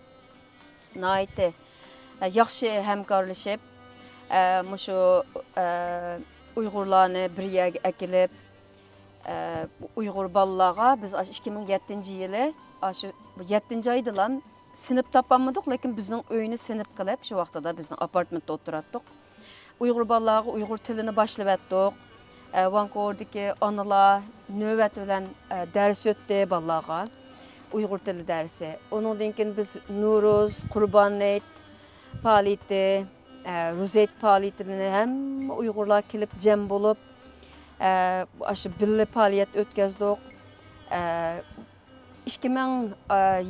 ناھايىتى، ئە، ياخشى ھەمكارلىشىپ، ئە، مۇشۇ، ئە، ئۇيغۇرلارنى بىر يەرگە ئەكېلىپ، ئە، ئۇيغۇر بالىلارغا بىز ئاشۇ ئىككى مىڭ يەتتىنچى يىلى، ئاشۇ يەتتىنچى ئايدىلا سىنىپ تاپالمىدۇق، لېكىن بىزنىڭ ئۆينى سىنىپ قىلىپ، شۇ ۋاقتىدا بىزنىڭ ئاپارتمېنتتا ئولتۇراتتۇق. ئۇيغۇر بالىلارغا ئۇيغۇر تىلىنى باشلىۋەتتۇق. ئە، ۋانكوۋېردىكى ئانىلار نۆۋەت بىلەن، ئە، دەرس ئۆتتى بالىلارغا. ئۇيغۇر تىلى دەرسى. ئۇنىڭدىن كېيىن بىز نورۇز، قۇربان ھېيت پائالىيىتى، ئە، روزا ھېيت پائالىيىتىنى ھەممە ئۇيغۇرلار كېلىپ جەم بولۇپ، ئە، ئاشۇ بىللە پائالىيەت ئۆتكەزدۇق. ئە، ئىككى مىڭ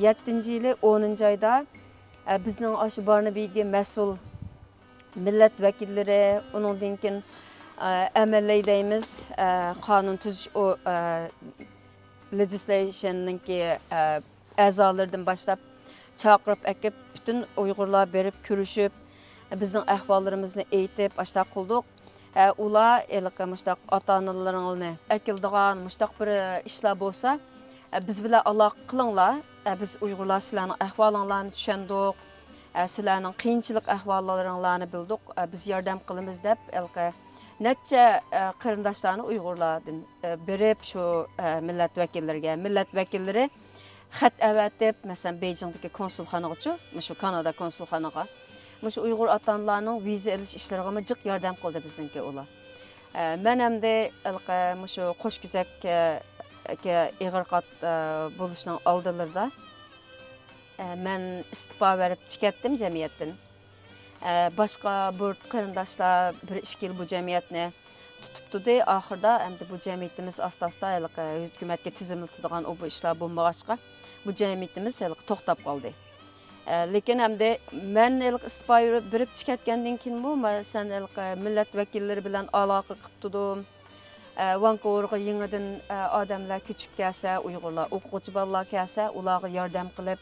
يەتتىنچى يىلى ئونىنچى ئايدا، ئە، بىزنىڭ ئاشۇ بارنىبىگە مەسئۇل مىللەت ۋەكىللىرى، ئۇنىڭدىن كېيىن، ئە، ئەمەلەي دەيمىز، ئە، قانۇن تۈزۈش، ئۇ، ئە، لېجىسلەيشننىڭكى، ئە، ئەزالىرىدىن باشلاپ چاقىرىپ ئەكىپ، پۈتۈن ئۇيغۇرلار بېرىپ كۆرۈشۈپ، بىزنىڭ ئەھۋاللىرىمىزنى ئېيتىپ، ئاشۇنداق قىلدۇق. ئە، ئۇلار ھېلىقى مۇشۇنداق ئاتا-ئانىلىرىڭلارنى ئەكېلىدىغان مۇشۇنداق بىر ئىشلار بولسا، ئە، بىز بىلەن ئالاقە قىلىڭلار. ئە، بىز ئۇيغۇرلار سىلەرنىڭ ئەھۋالىڭلارنى چۈشەندۇق. ئە، سىلەرنىڭ قىيىنچىلىق ئەھۋاللىرىڭلارنى بىلدۇق. ئە، بىز ياردەم قىلىمىز دەپ، ھېلىقى نەچچە، ئە، قېرىنداشلارنى ئۇيغۇرلاردىن، ئە، بېرىپ شۇ، ئە، مىللەت ۋەكىللىرىگە، مىللەت ۋەكىللىرى خەت ئەۋەتىپ، مەسىلەن، بېيجىڭدىكى كونسۇلخانىغىچۇ، مۇشۇ كانادا كونسۇلخانىغا، مۇشۇ ئۇيغۇر ئاتا-ئانىلارنىڭ ۋىزا ئېلىش ئىشلىرىغىمۇ جىق ياردەم قىلدى بىزنىڭكى ئۇلار. ئە، مەن ئەمدى ھېلىقى مۇشۇ قوشكېزەك، ئە، ئېغىر قات، ئە، بولۇشنىڭ ئالدىلىرىدا، ئە، مەن ئىستېپا بېرىپ چىكەتتىم جەمئىيەتتىن. ئە، باشقا بورت قېرىنداشلار بىر ئىككى يىل بۇ جەمئىيەتنى تۇتۇپ تۇردى. ئاخىرىدا ئەمدى بۇ جەمئىيىتىمىز ئاستا-ئاستا ھېلىقى ھۆكۈمەتكە تىزىملىتىدىغان ئۇ بۇ ئىشلار بولمىغاچقا، بۇ جەمئىيىتىمىز ھېلىقى توختاپ قالدى. ئە، لېكىن ئەمدى مەن ھېلىقى ئىستېپا بېرىپ چىكەتكەندىن كېيىنمۇ، مەسىلەن، ھېلىقى مىللەت ۋەكىللىرى بىلەن ئالاقە قىلىپ تۇردۇم. ئە، ۋانكوۋېرغا يېڭىدىن، ئە، ئادەملەر كۆچۈپ كەلسە، ئۇيغۇرلار، ئوقۇغۇچى بالىلار كەلسە، ئۇلارغا ياردەم قىلىپ،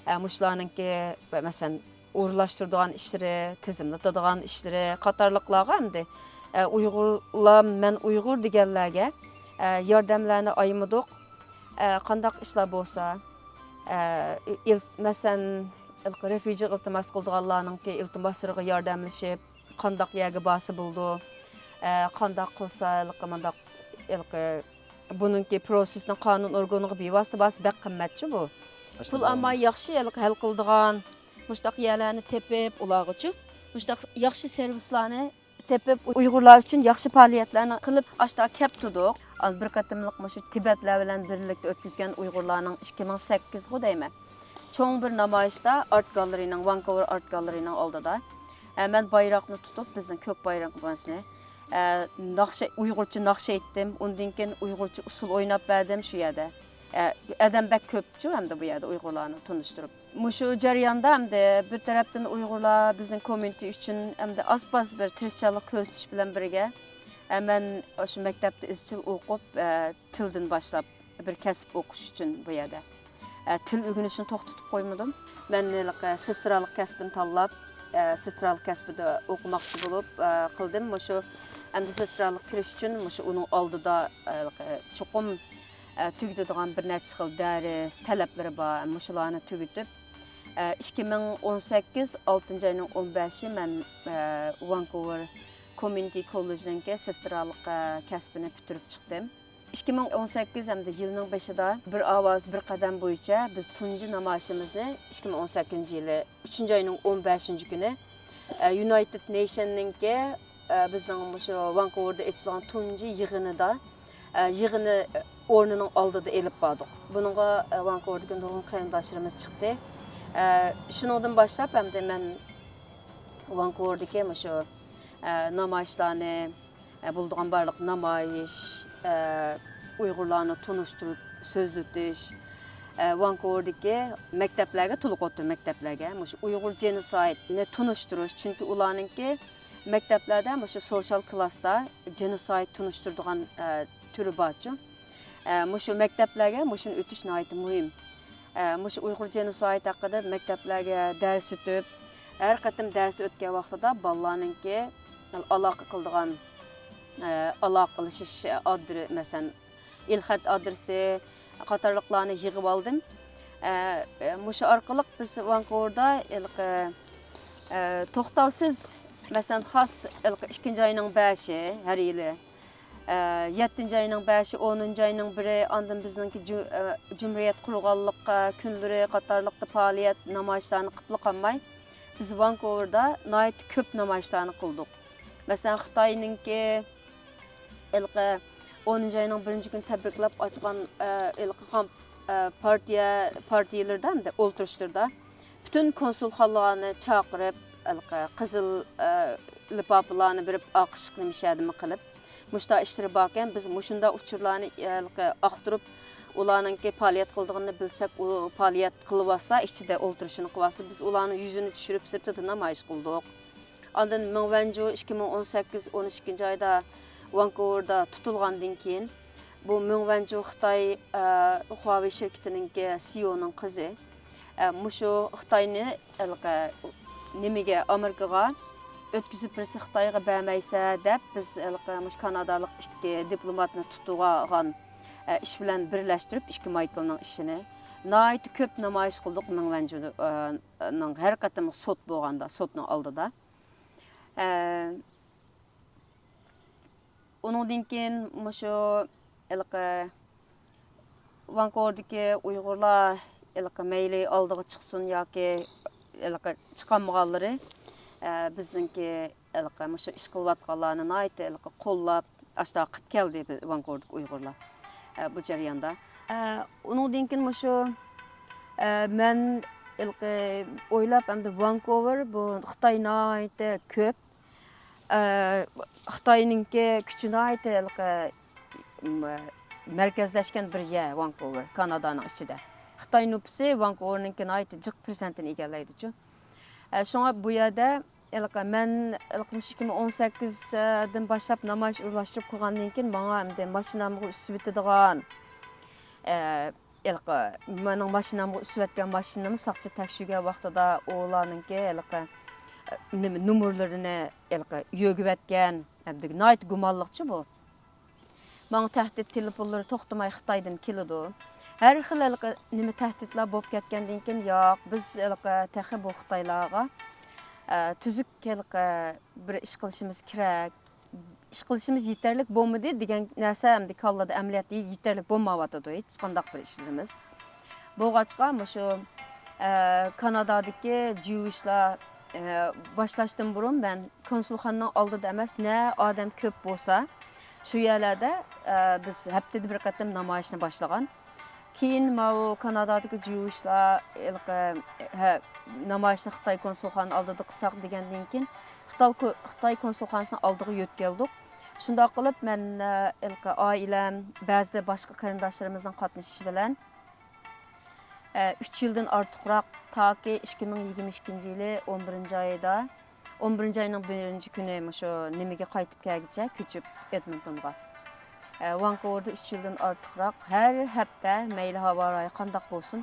ئە، مۇشۇلارنىڭكى، مەسىلەن، ئورۇنلاشتۇرىدىغان ئىشلىرى، تىزىملىتىدىغان ئىشلىرى قاتارلىقلارغا ئەمدى، ئە، ئۇيغۇرلار، مەن ئۇيغۇر دېگەنلەرگە، ئە، ياردەملەرنى ئايىمىدۇق. ئە، قانداق ئىشلار بولسا، ئە، ئىل-، مەسىلەن، رېفۇجىغا ئىلتىماس قىلىدىغانلارنىڭكى ئىلتىماسلىرىغا ياردەملىشىپ، قانداق يەرگە بارسا بولىدۇ، ئە، قانداق قىلسا، ھېلىقى مۇنداق، ھېلىقى بۇنىڭكى پروسېسنىڭ قانۇن ئورگىنىغا بىۋاسىتە بارسا بەك قىممەتچۇ بۇ. پۇل ئالماي ياخشى ھېلىقى ھەل قىلىدىغان مۇشۇنداق يەرلەرنى تېپىپ، ئۇلارغىچۇ مۇشۇنداق ياخشى سېرۋىسلارنى تېپىپ، ئۇيغۇرلار ئۈچۈن ياخشى پائالىيەتلەرنى قىلىپ، ئاشتا كەپ تۇردۇق. بىر قېتىملىق مۇشۇ تىبەتلەر بىلەن بىرلىكتە ئۆتكۈزگەن ئۇيغۇرلارنىڭ ئىككى مىڭ سەككىزغۇ دەيمەن. چوڭ بىر نامايىشتا ئارت گاللېرىنىڭ، ۋانكوۋېر ئارت گاللېرىنىڭ ئالدىدا، ئە، مەن بايراقنى تۇتۇپ، بىزنىڭ كۆك بايرىقىمىزنى، ئە، ناخشا، ئۇيغۇرچە ناخشا ئېيتتىم. ئۇندىن كېيىن ئۇيغۇرچە ئۇسسۇل ئويناپ بەردىم شۇ يەردە. ئە، ئادەم بەك كۆپچۇ ئەمدى بۇ يەردە ئۇيغۇرلارنى تونۇشتۇرۇپ. مۇشۇ جەرياندا ئەمدى بىر تەرەپتىن ئۇيغۇرلار بىزنىڭ كوميۇنىتى ئۈچۈن ئەمدى ئاز-پاز بىر تىرىشچانلىق كۆرسىتىش بىلەن بىرگە، ئە، مەن شۇ مەكتەپتە ئىزچىل ئوقۇپ، ئە، تىلدىن باشلاپ بىر كەسىپ ئوقۇش ئۈچۈن بۇ يەردە، ئە، تىل ئۆگىنىشنى توختىتىپ قويمىدىم. مەن ھېلىقى سېسترالىق كەسپىنى تاللاپ، ئە، سېسترالىق كەسپىدە ئوقۇماقچى بولۇپ، ئە، قىلدىم. مۇشۇ ئەمدى سېسترالىققا كىرىش ئۈچۈن مۇشۇ ئۇنىڭ ئالدىدا، ئە، ھېلىقى چوقۇم ئە، تۈگىتىدىغان بىر نەچچە خىل دەرس، تەلەپلىرى بار. مۇشۇلارنى تۈگىتىپ، ئە، ئىككى مىڭ ئون سەككىز، ئالتىنچى ئاينىڭ ئون بەشى مەن، ئە، ۋانكوۋېر كوميۇنىتى كوللېجنىڭكى سېسترالىق، ئە، كەسپىنى پۈتتۈرۈپ چىقتىم. ئىككى مىڭ ئون سەككىز ھەمدە يىلنىڭ بېشىدا بىر ئاۋاز، بىر قەدەم بويىچە بىز تۇنجى نامايىشىمىزنى ئىككى مىڭ ئون سەككىزىنچى يىلى ئۈچىنچى ئاينىڭ ئون بەشىنچى كۈنى، ئە، يۇنايتېد نېيشننىڭكى، ئە، بىزنىڭ مۇشۇ ۋانكوۋېردا ئېچىلغان تۇنجى يىغىنىدا، ئە، يىغىنى ئورنىنىڭ ئالدىدا ئېلىپ باردۇق. بۇنىڭغا، ئە، ۋانكوۋېردىكى نۇرغۇن قېرىنداشلىرىمىز چىقتى. ئە، شۇنىڭدىن باشلاپ ئەمدى مەن ۋانكوۋېردىكى مۇشۇ، ئە، نامايىشلارنى، ئە، بولىدىغان بارلىق نامايىش، ئە، ئۇيغۇرلارنى تونۇشتۇرۇپ سۆزلىتىش، ئە، ۋانكوۋېردىكى مەكتەپلەرگە، تولۇق ئوتتۇرا مەكتەپلەرگە مۇشۇ ئۇيغۇر جېنوسايدنى تونۇشتۇرۇش، چۈنكى ئۇلارنىڭكى مەكتەپلەردە مۇشۇ سوشال كلاستا جېنوسايد تونۇشتۇرىدىغان، ئە، تۈرى بارچۇ. ئە، مۇشۇ مەكتەپلەرگە مۇشۇنى ئۆتۈش ناھايىتى مۇھىم. ئە، مۇشۇ ئۇيغۇر جېنوسايدى ھەققىدە مەكتەپلەرگە دەرس ئۆتۈپ، ھەر قېتىم دەرس ئۆتكەن ۋاقتىدا بالىلارنىڭكى ئالاقە قىلىدىغان، ئە، ئالاقىلىشىش ئادرې-، مەسىلەن، ئېلخەت ئادرېسى قاتارلىقلارنى يىغىپ ئالدىم. ئە، ئە، مۇشۇ ئارقىلىق بىز ۋانكوۋېردا ھېلىقى، ئە، توختاۋسىز، مەسىلەن، خاس ھېلىقى ئىككىنچى ئاينىڭ بەشى ھەر يىلى، ئە، يەتتىنچى ئاينىڭ بەشى، ئونىنچى ئاينىڭ بىرى، ئاندىن بىزنىڭكى جۇ-، ئە، جۇمھۇرىيەت قۇرۇلغانلىق، ئە، كۈنلىرى قاتارلىقتا پائالىيەت، نامايىشلارنى قىپلا قالماي، بىز ۋانكوۋېردا ناھايىتى كۆپ نامايىشلارنى قىلدۇق. مەسىلەن، خىتاينىڭكى ھېلىقى ئونىنچى ئاينىڭ بىرىنچى كۈنى تەبرىكلەپ ئاچقان، ئە، ھېلىقى خام-، ئە، پارتىيە، پارتىيىلىرىدا، ئەمدى ئولتۇرۇشلىرىدا پۈتۈن كونسۇلخانىلارنى چاقىرىپ، ھېلىقى قىزىل، ئە، لىپاپىلارنى بېرىپ، ئاق ئىشىقنى مىشەدىمە قىلىپ، مۇشۇنداق ئىشلىرى باركەن، بىز مۇشۇنداق ئۇچۇرلارنى، ھېلىقى ئاختۇرۇپ، ئۇلارنىڭكى پائالىيەت قىلىدىغىنىنى بىلسەك، ئۇ پائالىيەت قىلىۋاتسا، ئىچىدە ئولتۇرۇشىنى قىلىۋاتسا، بىز ئۇلارنىڭ يۈزىنى چۈشۈرۈپ، سىرتىدا نامايىش قىلدۇق. ئاندىن مېڭ ۋەنجۇ ئىككى مىڭ ئون سەككىز ئون ئىككىنچى ئايدا ۋانكوۋېردا تۇتۇلغاندىن كېيىن، بۇ مېڭ ۋەنجۇ خىتاي، ئە، خۇاۋېي شىركىتىنىڭكى سىئونىڭ قىزى، ئە، مۇشۇ خىتاينى ھېلىقى نېمىگە، ئامېرىكىغا ئۆتكۈزۈپ بېرسە خىتايغا بەرمەيسە دەپ، بىز ھېلىقى مۇشۇ كانادالىق ئىككى دىپلوماتنى تۇتۇۋالغان، ئە، ئىش بىلەن بىرلەشتۈرۈپ ئىككى مايكلنىڭ ئىشىنى ناھايىتى كۆپ نامايىش قىلدۇق مېڭ ۋەنجۇ، ئە، نىڭ ھەر قېتىملىق سوت بولغاندا، سوتنىڭ ئالدىدا. ئە، ئۇنىڭدىن كېيىن مۇشۇ ھېلىقى ۋانكوۋېردىكى ئۇيغۇرلار ھېلىقى مەيلى ئالدىغا چىقسۇن ياكى ھېلىقى چىقالمىغانلىرى، ئە، بىزنىڭكى ھېلىقى مۇشۇ ئىش قىلىۋاتقانلارنى ناھايىتى ھېلىقى قوللاپ، ئاشۇنداق قىلىپ كەلدى بىز ۋانكوۋېردىكى ئۇيغۇرلار، ئە، بۇ جەرياندا. ئە، ئۇنىڭدىن كېيىن مۇشۇ، ئە، مەن ھېلىقى ئويلاپ، ئەمدى ۋانكوۋېر بۇ خىتاي ناھايىتى كۆپ. ئە، خىتاينىڭكى كۈچى ناھايىتى ھېلىقى، م-، مەركەزلەشكەن بىر يەر ۋانكوۋېر، كانادانىڭ ئىچىدە. خىتاي نوپۇسى ۋانكوۋېرنىڭكى ناھايىتى جىق پىرسەنتىنى ئىگىلەيدىچۇ. ئە، شۇڭا بۇ يەردە ھېلىقى مەن ھېلىقى مۇشۇ ئىككى مىڭ ئون سەككىزدىن باشلاپ نامايىش ئورۇنلاشتۇرۇپ قىلغاندىن كېيىن ماڭا ئەمدى ماشىنامغا ئۈسۈۋېتىدىغان، ئە، ھېلىقى مېنىڭ ماشىنامغا ئۈسۈۋەتكەن ماشىنىمۇ ساقچى تەكشۈرگەن ۋاقتىدا ئۇلارنىڭكى ھېلىقى، ئە، نېمە، نومۇرلىرىنى ھېلىقى يۆگىۋەتكەن. ئەمدى ناھايىتى گۇمانلىقچۇ بۇ. ماڭا تەھدىت تېلېفونلىرى توختىماي خىتايدىن كېلىدۇ. ھەر خىل ھېلىقى نېمە تەھدىتلەر بولۇپ كەتكەندىن كېيىن، ياق، بىز ھېلىقى تېخى بۇ خىتايلارغا، ئە، تۈزۈك ھېلىقى بىر ئىش قىلىشىمىز كېرەك. ئىش قىلىشىمىز يېتەرلىك بولمىدى دېگەن نەرسە ئەمدى كاللىدا ئەمەلىيەتتە يېتەرلىك بولمايۋاتىدۇ ھېچقانداق بىر ئىشلىرىمىز. بولغاچقا مۇشۇ، ئە، كانادادىكى جيۇشلار، ئە، باشلاشتىن بۇرۇن مەن كونسۇلخانىنىڭ ئالدىدا ئەمەس، نە ئادەم كۆپ بولسا، شۇ يەرلەردە، ئە، بىز ھەپتىدە بىر قېتىم نامايىشنى باشلىغان. كېيىن ماۋۇ كانادادىكى جيۇشلار ھېلىقى، ھە، نامايىشنى خىتاي كونسۇلخانا ئالدىدا قىلساق دېگەندىن كېيىن، خىتال-، خىتاي كونسۇلخانىسىنىڭ ئالدىغا يۆتكەلدۇق. شۇنداق قىلىپ مەن، ئە، ھېلىقى ئائىلەم، بەزىدە باشقا قېرىنداشلىرىمىزنىڭ قاتنىشىشى بىلەن، ئە، ئۈچ يىلدىن ئارتۇقراق، تاكى ئىككى مىڭ يىگىرمە ئىككىنچى يىلى ئون بىرىنچى ئايدا، ئون بىرىنچى ئاينىڭ بىرىنچى كۈنى مۇشۇ نېمىگە قايتىپ كەلگۈچە كۆچۈپ ئېدمونتونغا. ئە، ۋانكوۋېردا ئۈچ يىلدىن ئارتۇقراق ھەر ھەپتە، مەيلى ھاۋا رايى قانداق بولسۇن،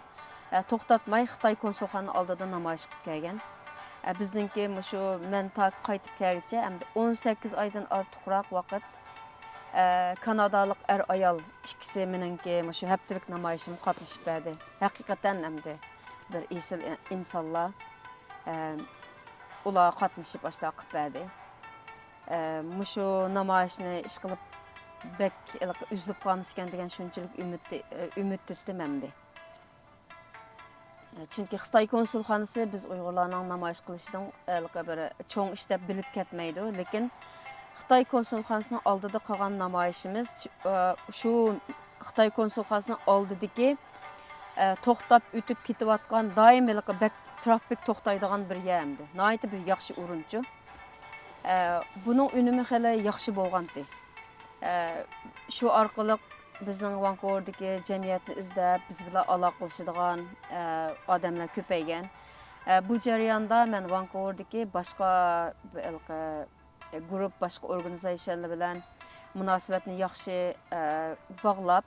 ئە، توختاتماي خىتاي كونسۇلخانا ئالدىدا نامايىش قىلىپ كەلگەن. ئە، بىزنىڭكى مۇشۇ مەن تاكى قايتىپ كەلگۈچە ئەمدى ئون سەككىز ئايدىن ئارتۇقراق ۋاقىت، ئە، كانادالىق ئەر-ئايال ئىككىسى مېنىڭكى مۇشۇ ھەپتىلىك نامايىشىمغا قاتنىشىپ بەردى. ھەقىقەتەن ئەمدى بىر ئېسىل ئىنسانلار، ئە، ئۇلار قاتنىشىپ ئاشۇنداق قىلىپ بەردى. ئە، مۇشۇ نامايىشنى ئىشقىلىپ بەك ھېلىقى ئۈزۈلۈپ قالمىسىكەن دېگەن شۇنچىلىك ئۈمىد، ئۈمىد ئېتتىم ئەمدى. چۈنكى خىتاي كونسۇلخانىسى بىز ئۇيغۇرلارنىڭ نامايىش قىلىشىدىن ھېلىقى بىر چوڭ ئىش دەپ بىلىپ كەتمەيدۇ. لېكىن خىتاي كونسۇلخانىسىنىڭ ئالدىدا قىلغان نامايىشىمىز، ئە، شۇ خىتاي كونسۇلخانىسىنىڭ ئالدىدىكى، ئە، توختاپ ئۆتۈپ كېتىۋاتقان، دائىم ھېلىقى بەك ترافىك توختايدىغان بىر يەر ئەمدى. ناھايىتى بىر ياخشى ئورۇنچۇ. ئە، بۇنىڭ ئۈنۈمى خېلى ياخشى بولغانتى. ئە، شۇ ئارقىلىق بىزنىڭ ۋانكوۋېردىكى جەمئىيەتنى ئىزدەپ، بىز بىلەن ئالاقىلىشىدىغان، ئە، ئادەملەر كۆپەيگەن. ئە، بۇ جەرياندا مەن ۋانكوۋېردىكى باشقا بىر ھېلىقى، ئە، گۇرۇپ، باشقا ئورگانىزېيشنلار بىلەن مۇناسىۋەتنى ياخشى، ئە، باغلاپ،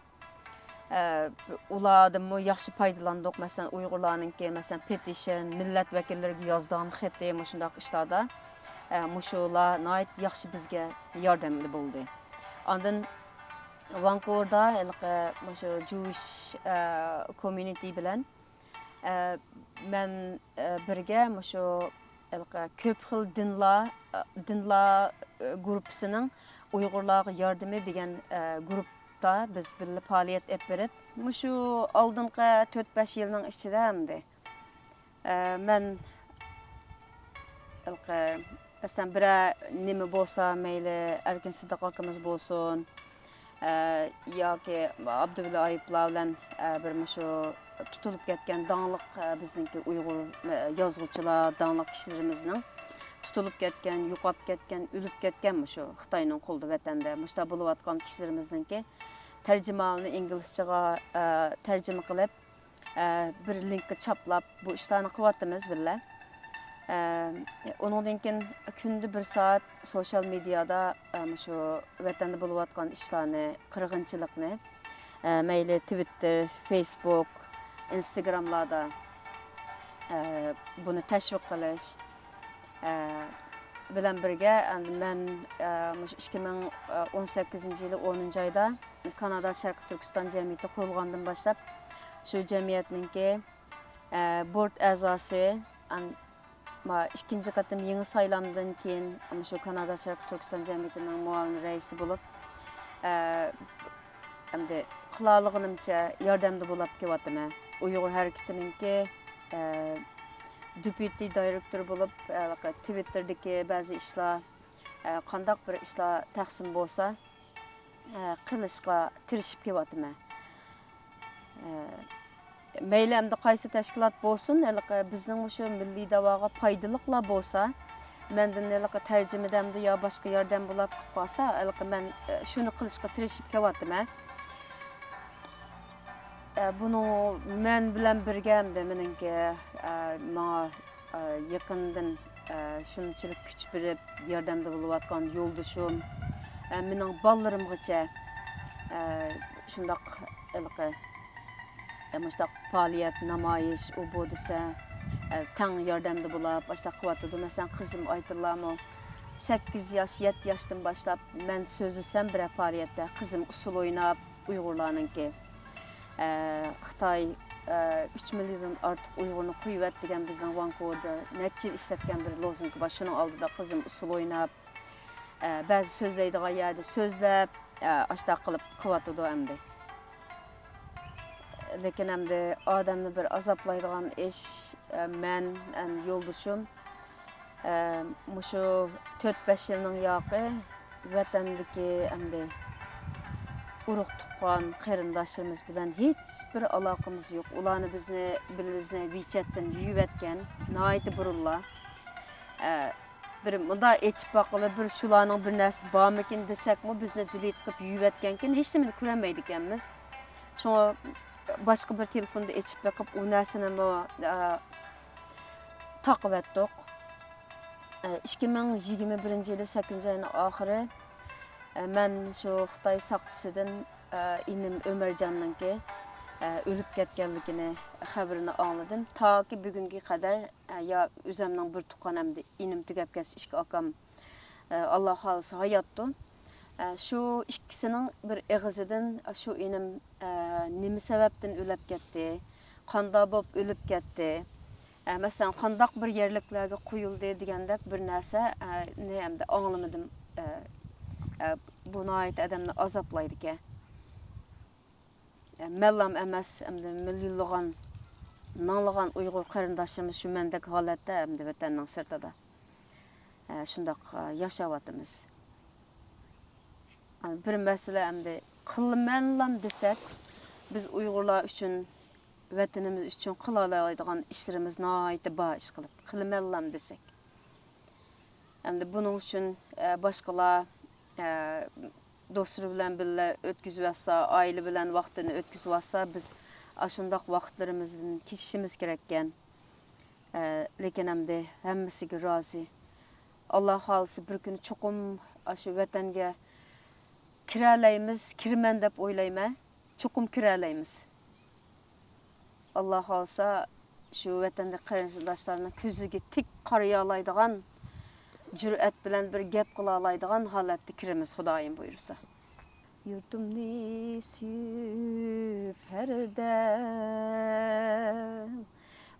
ئە، ئۇلاردىنمۇ ياخشى پايدىلاندۇق. مەسىلەن، ئۇيغۇرلارنىڭكى، مەسىلەن، پېتىشن، مىللەت ۋەكىللىرىگە يازىدىغان خېتى، مۇشۇنداق ئىشلاردا، ئە، مۇشۇلار ناھايىتى ياخشى بىزگە ياردەملىك بولدى. ئاندىن ۋانكوۋېردا ھېلىقى مۇشۇ جۇۋىش، ئە، كوميۇنىتى بىلەن، ئە، مەن، ئە، بىرگە مۇشۇ ھېلىقى كۆپ خىل دىنلار، ئە، دىنلار، ئە، گۇرۇپپىسىنىڭ ئۇيغۇرلارغا ياردىمى دېگەن، ئە، گۇرۇپپىدا بىز بىللە پائالىيەت ئېلىپ بېرىپ، مۇشۇ ئالدىنقى تۆت-بەش يىلنىڭ ئىچىدە ئەمدى، ئە، مەن ھېلىقى، مەسىلەن، بىرەر نېمە بولسا، مەيلى ئەركىن سىدىق ئاكىمىز بولسۇن، ئە، ياكى ئابدۇبىللە ئايۇپلار بىلەن، ئە، بىر مۇشۇ تۇتۇلۇپ كەتكەن داڭلىق، ئە، بىزنىڭكى ئۇيغۇر، ئە، يازغۇچىلار، داڭلىق كىشىلىرىمىزنىڭ تۇتۇلۇپ كەتكەن، يوقاپ كەتكەن، ئۆلۈپ كەتكەن مۇشۇ خىتاينىڭ قولىدا ۋەتەندە مۇشۇنداق بولۇۋاتقان كىشىلىرىمىزنىڭكى تەرجىمىھالىنى ئىنگلىزچىغا، ئە، تەرجىمە قىلىپ، ئە، بىر لىنكقا چاپلاپ، بۇ ئىشلارنى قىلىۋاتىمىز بىللە. ئە، ئۇنىڭدىن كېيىن كۈندە بىر سائەت سوشال مېدىيادا، ئە، مۇشۇ ۋەتەندە بولۇۋاتقان ئىشلارنى، قىرغىنچىلىقنى، ئە، مەيلى تىۋىتتېر، فېيسبۇك، ئىنستاگراملاردا، ئە، بۇنى تەشۋىق قىلىش، ئە، بىلەن بىرگە، ئەمدى مەن، ئە، مۇشۇ ئىككى مىڭ ئون سەككىزىنچى يىلى ئونىنچى ئايدا كانادا شەرقىي تۈركىستان جەمئىيىتى قۇرۇلغاندىن باشلاپ، شۇ جەمئىيەتنىڭكى، ئە، بورد ئەزاسى، ئان-، ما، ئىككىنچى قېتىم يېڭى سايلامدىن كېيىن، مۇشۇ كانادا شەرقىي تۈركىستان جەمئىيىتىنىڭ مۇئاۋىن رەئىسى بولۇپ، ئە، ئەمدى قىلالىغىنىمچە ياردەمدە بولاپ كېلىۋاتىمەن. ئۇيغۇر ھەرىكىتىنىڭكى، ئە، دېپيۇتى دايرېكتورى بولۇپ، ھېلىقى تىۋىتتېردىكى بەزى ئىشلار، ئە، قانداق بىر ئىشلار تەقسىم بولسا، ئە، قىلىشقا تىرىشىپ كېلىۋاتىمەن. ئە، مەيلى ئەمدى قايسى تەشكىلات بولسۇن، ھېلىقى بىزنىڭ مۇشۇ مىللىي دەۋاغا پايدىلىقلا بولسا، مەندىن ھېلىقى تەرجىمە دەمدۇ يا باشقا ياردەم بولاپ قالسا، ھېلىقى مەن، ئە، شۇنى قىلىشقا تىرىشىپ كېلىۋاتىمەن. ئە، بۇنىڭ مەن بىلەن بىرگە ئەمدى مېنىڭكى، ئە، ماڭا، ئە، يېقىندىن، ئە، شۇنچىلىك كۈچ بېرىپ، ياردەمدە بولۇۋاتقان يولدىشىم، ئە، مېنىڭ بالىلىرىمغىچە، ئە، شۇنداق ھېلىقى، ئە، مۇشۇنداق پائالىيەت، نامايىش، ئۇ بۇ دېسە، ئە، تەڭ ياردەمدە بولاپ، ئاشۇنداق قىلىۋاتىدۇ. مەسىلەن، قىزىم ئايتىللامۇ سەككىز ياش، يەتتە ياشتىن باشلاپ مەن سۆزلىسەم بىرەر پائالىيەتتە، قىزىم ئۇسسۇل ئويناپ، ئۇيغۇرلارنىڭكى، ئە، خىتاي، ئە، ئۈچ مىليوندىن ئارتۇق ئۇيغۇرنى قويۇۋەت دېگەن بىزنىڭ ۋانكوۋېردا نەچچە يىل ئىشلەتكەن بىر لوزۇنكا بار. شۇنىڭ ئالدىدا قىزىم ئۇسسۇل ئويناپ، ئە، بەزى سۆزلەيدىغان يەردە سۆزلەپ، ئە، ئاشۇنداق قىلىپ قىلىۋاتىدۇ ئەمدى. لېكىن ئەمدى ئادەمنى بىر ئازابلايدىغان ئىش، ئە، مەن، ئەم، يولدىشىم، ئە، مۇشۇ تۆت-بەش يىلنىڭ ياقى ۋەتەندىكى ئەمدى ئۇرۇق-تۇغقان، قېرىنداشلىرىمىز بىلەن ھېچبىر ئالاقىمىز يوق. ئۇلارنى بىزنى، بىزنى ۋىچەتتىن يۇيۇۋەتكەن ناھايىتى بۇرۇنلا. ئە، بىر مۇنداق ئېچىپ باققىلى، بىر شۇلارنىڭ بىر نەرسە بارمىكىن دېسەكمۇ، بىزنى دېلېت قىلىپ يۇيۇۋەتكەنكىن، ھېچنېمىنى كۆرەلمەيدىكەنمىز. شۇڭا باشقا بىر تېلېفوندا ئېچىپ بېقىپ، ئۇ نەرسىنىمۇ، ئە، تاقىۋەتتۇق. ئە، ئىككى مىڭ يىگىرمە بىرىنچى يىلى سەككىزىنچى ئاينىڭ ئاخىرى، ئە، مەن شۇ خىتاي ساقچىسىدىن، ئە، ئىنىم ئۆمەرجاننىڭكى، ئە، ئۆلۈپ كەتكەنلىكىنى خەۋىرىنى ئاڭلىدىم. تاكى بۈگۈنگە قەدەر، ئە، يا ئۆزەمنىڭ بىر تۇغقان ئەمدى ئىنىم تۈگەپ كەتسە، ئىككى ئاكام، ئە، ئاللا خالىسا ھاياتتۇ. ئە، شۇ ئىككىسىنىڭ بىر ئېغىزىدىن، ئە، شۇ ئىنىم، ئە، نېمە سەۋەبتىن ئۆلۈپ كەتتى، قانداق بولۇپ ئۆلۈپ كەتتى، ئە، مەسىلەن، قانداق بىر يەرلىكلەرگە قويۇلدى دېگەندەك بىر نەرسە، ئە، نى ئەمدى ئاڭلىمىدىم. ئە، ئە، بۇ ناھايىتى ئادەمنى ئازابلايدىكەن. ئە، مەنلام ئەمەس، ئەمدى مىليونلىغان، مىڭلىغان ئۇيغۇر قېرىنداشلىرىمىز شۇ مەندەك ھالەتتە ئەمدى ۋەتەننىڭ سىرتىدا، ئە، شۇنداق، ئە، ياشاۋاتىمىز. ئە، بىر مەسىلە ئەمدى قىلىمەنلام دېسەك، بىز ئۇيغۇرلار ئۈچۈن، ۋەتىنىمىز ئۈچۈن قىلالايدىغان ئىشلىرىمىز ناھايىتى بار ئىشقىلىپ، قىلىمەنلام دېسەك. ئەمدى بۇنىڭ ئۈچۈن، ئە، باشقىلار، ئە، دوستلىرى بىلەن بىللە ئۆتكۈزۈۋاتسا، ئائىلە بىلەن ۋاقتىنى ئۆتكۈزۈۋاتسا، بىز ئاشۇنداق ۋاقىتلىرىمىزدىن كېچىشىمىز كېرەككەن. ئە، لېكىن ئەمدى ھەممىسىگە رازى. ئاللا خالىسا بىر كۈنى چوقۇم ئاشۇ ۋەتەنگە كىرەلەيمىز، كىرىمەن دەپ ئويلايمەن. چوقۇم كىرەلەيمىز. ئاللا خالىسا، شۇ ۋەتەندىكى قېرىنداشلارنىڭ كۆزىگە تىك قارىيالايدىغان، جۈرئەت بىلەن بىر گەپ قىلالايدىغان ھالەتتە كىرىمىز، خۇدايىم بۇيرۇسا. يۇرتۇمنى سۆيۈپ ھەردەم،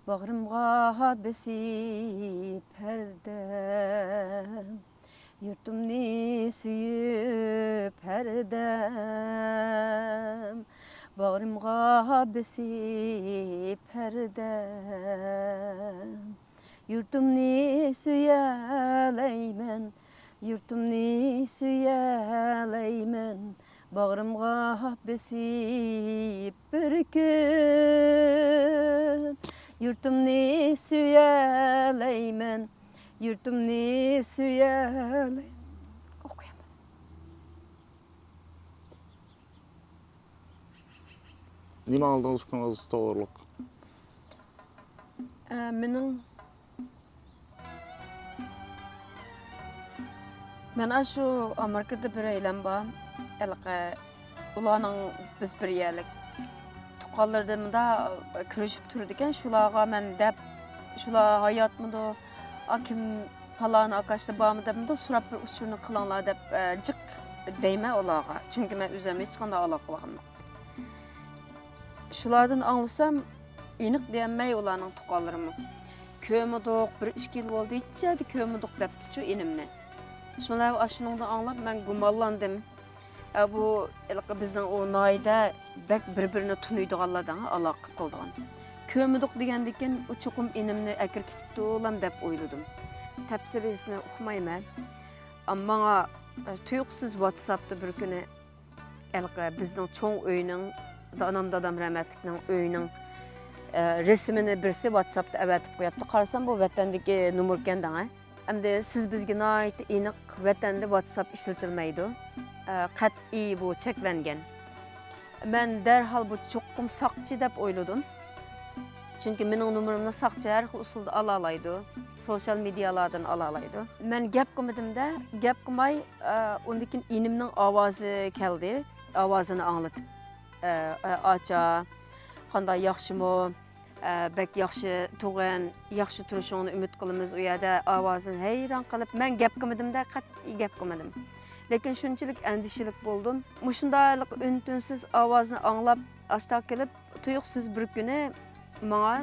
باغرىمغا بېسىپ ھەردەم، يۇرتۇمنى سۆيۈپ ھەردەم، باغرىمغا بېسىپ ھەردەم. يۇرتۇمنى سۆيەلەيمەن، يۇرتۇمنى سۆيەلەيمەن، باغرىمغا بېسىپ بىر كۈن. يۇرتۇمنى سۆيەلەيمەن، يۇرتۇمنى سۆيەلەي-، ئوقۇيمەن. نېمە ئاڭلىدىڭىز ئۇكىڭىز توغرۇلۇق؟ ئە، مېنىڭ، مەن ئاشۇ ئامېرىكىدا بىر ئايلام بار. ھېلىقى ئۇلارنىڭ، بىز بىر يەرلىك تۇغقانلىرىدا مۇنداق كۆرۈشۈپ تۇرىدىكەن، شۇلارغا مەن دەپ، شۇلار ھاياتمىدۇ، ئاكىم پالانى ئاكاشتا بارمۇ دەپ مۇنداق سوراپ بىر ئۇچۇرنى قىلىڭلار دەپ، ئە، جىق دەيمەن ئۇلارغا. چۈنكى مەن ئۆزۈم ھېچقانداق ئالاقە قىلغىنىم يوق. شۇلاردىن ئاڭلىسام، ئېنىق دېيەلمەي ئۇلارنىڭ تۇغقانلىرىمۇ. كۆرمىدۇق، بىر ئىككى يىل بولدى، ھېچ يەردە كۆرمىدۇق دەپتىچۇ ئىنىمنى. شۇلار ئاشۇنىڭدىن ئاڭلاپ مەن گۇمانلاندىم. ئە، بۇ ھېلىقى بىزنىڭ ئۇ ناھىيەدە بەك بىر-بىرىنى تونۇيدىغانلار دەڭ، ئالاقە قىلىدىغان. كۆرمىدۇق دېگەندىكىن ئۇ چوقۇم ئىنىمنى ئەكىرىپ كېتىپتۇلام دەپ ئويلىدىم. تەپسىلىيسىنى ئۇقمايمەن. ئەمما ماڭا، ئە، تۇيۇقسىز ۋاتساپتا بىر كۈنى ھېلىقى بىزنىڭ چوڭ ئۆينىڭ، ئانام دادام رەھمەتلىكنىڭ ئۆيىنىڭ، ئە، رەسىمىنى بىرسى ۋاتساپتا ئەۋەتىپ قويۇپتۇ. قارىسام، بۇ ۋەتەندىكى نومۇركەن دەڭە. ئەمدى سىز بىزگە ناھايىتى ئېنىق، ۋەتەندە ۋاتساپ ئىشلىتىلمەيدۇ. ئە، قەتئىي بۇ چەكلەنگەن. مەن دەرھال بۇ چوقۇم ساقچى دەپ ئويلىدىم. چۈنكى مېنىڭ نومۇرۇمنى ساقچى ھەر خىل ئۇسۇلدا ئالالايدۇ. سوشال مېدىيالاردىن ئالالايدۇ. مەن گەپ قىلمىدىم-دە، گەپ قىلماي، ئە، ئۇندىن كېيىن ئىنىمنىڭ ئاۋازى كەلدى. ئاۋازىنى ئاڭلىتىپ، ئە، ئە، «ئاچا، قانداق، ياخشىمۇ؟» ئە، «بەك ياخشى تۇغۇن، ياخشى تۇرۇشۇڭنى ئۈمىد قىلىمىز ئۇ يەردە.» ئاۋازىنى ھەيران قېلىپ، مەن گەپ قىلمىدىم-دە، قەتئىي گەپ قىلمىدىم. لېكىن شۇنچىلىك ئەندىشىلىك بولدۇم. مۇشۇنداق ئۈن-تىنسىز ئاۋازنى ئاڭلاپ، ئاشتا كېلىپ، تۇيۇقسىز بىر كۈنى ماڭا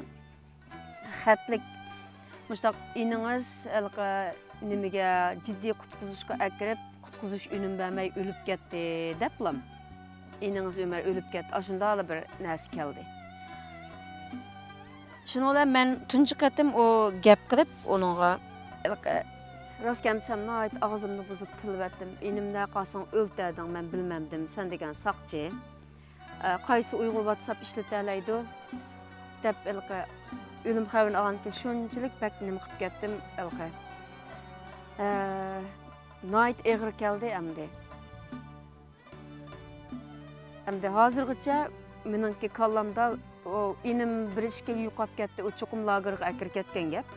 خەتلىك، مۇشۇنداق ئىنىڭىز ھېلىقى نېمىگە، جىددىي قۇتقۇزۇشقا ئەكىرىپ، قۇتقۇزۇش ئۈنۈم بەرمەي ئۆلۈپ كەتتى، دەپلام. ئىنىڭىز ئۆمەر ئۆلۈپ كەتتى، ئاشۇنداقلا بىر نەرسە كەلدى. شۇنىڭ بىلەن مەن تۇنجى قېتىم ئۇ گەپ قىلىپ، ئۇنىڭغا ھېلىقى راست گەپسەم ناھايىتى ئاغزىمنى بۇزۇپ تىللىۋەتتىم. «ئىنىمنى قالساڭ ئۆلتۈردۈڭ، مەن بىلمەمدىم، سەن دېگەن ساقچى. ئە، قايسى ئۇيغۇر ۋاتساپ ئىشلىتەلەيدۇ؟» دەپ ھېلىقى ئۆلۈم خەۋىرىنى ئالغاندىكىن شۇنچىلىك بەك نېمە قىلىپ كەتتىم ھېلىقى. ئە، ناھايىتى ئېغىر كەلدى ئەمدى. ئەمدى ھازىرغىچە مېنىڭكى كاللامدا ئۇ ئىنىم بىر ئىككى يىل يوقاپ كەتتى، ئۇ چوقۇم لاگېرغا ئەكىرىپ كەتكەن گەپ.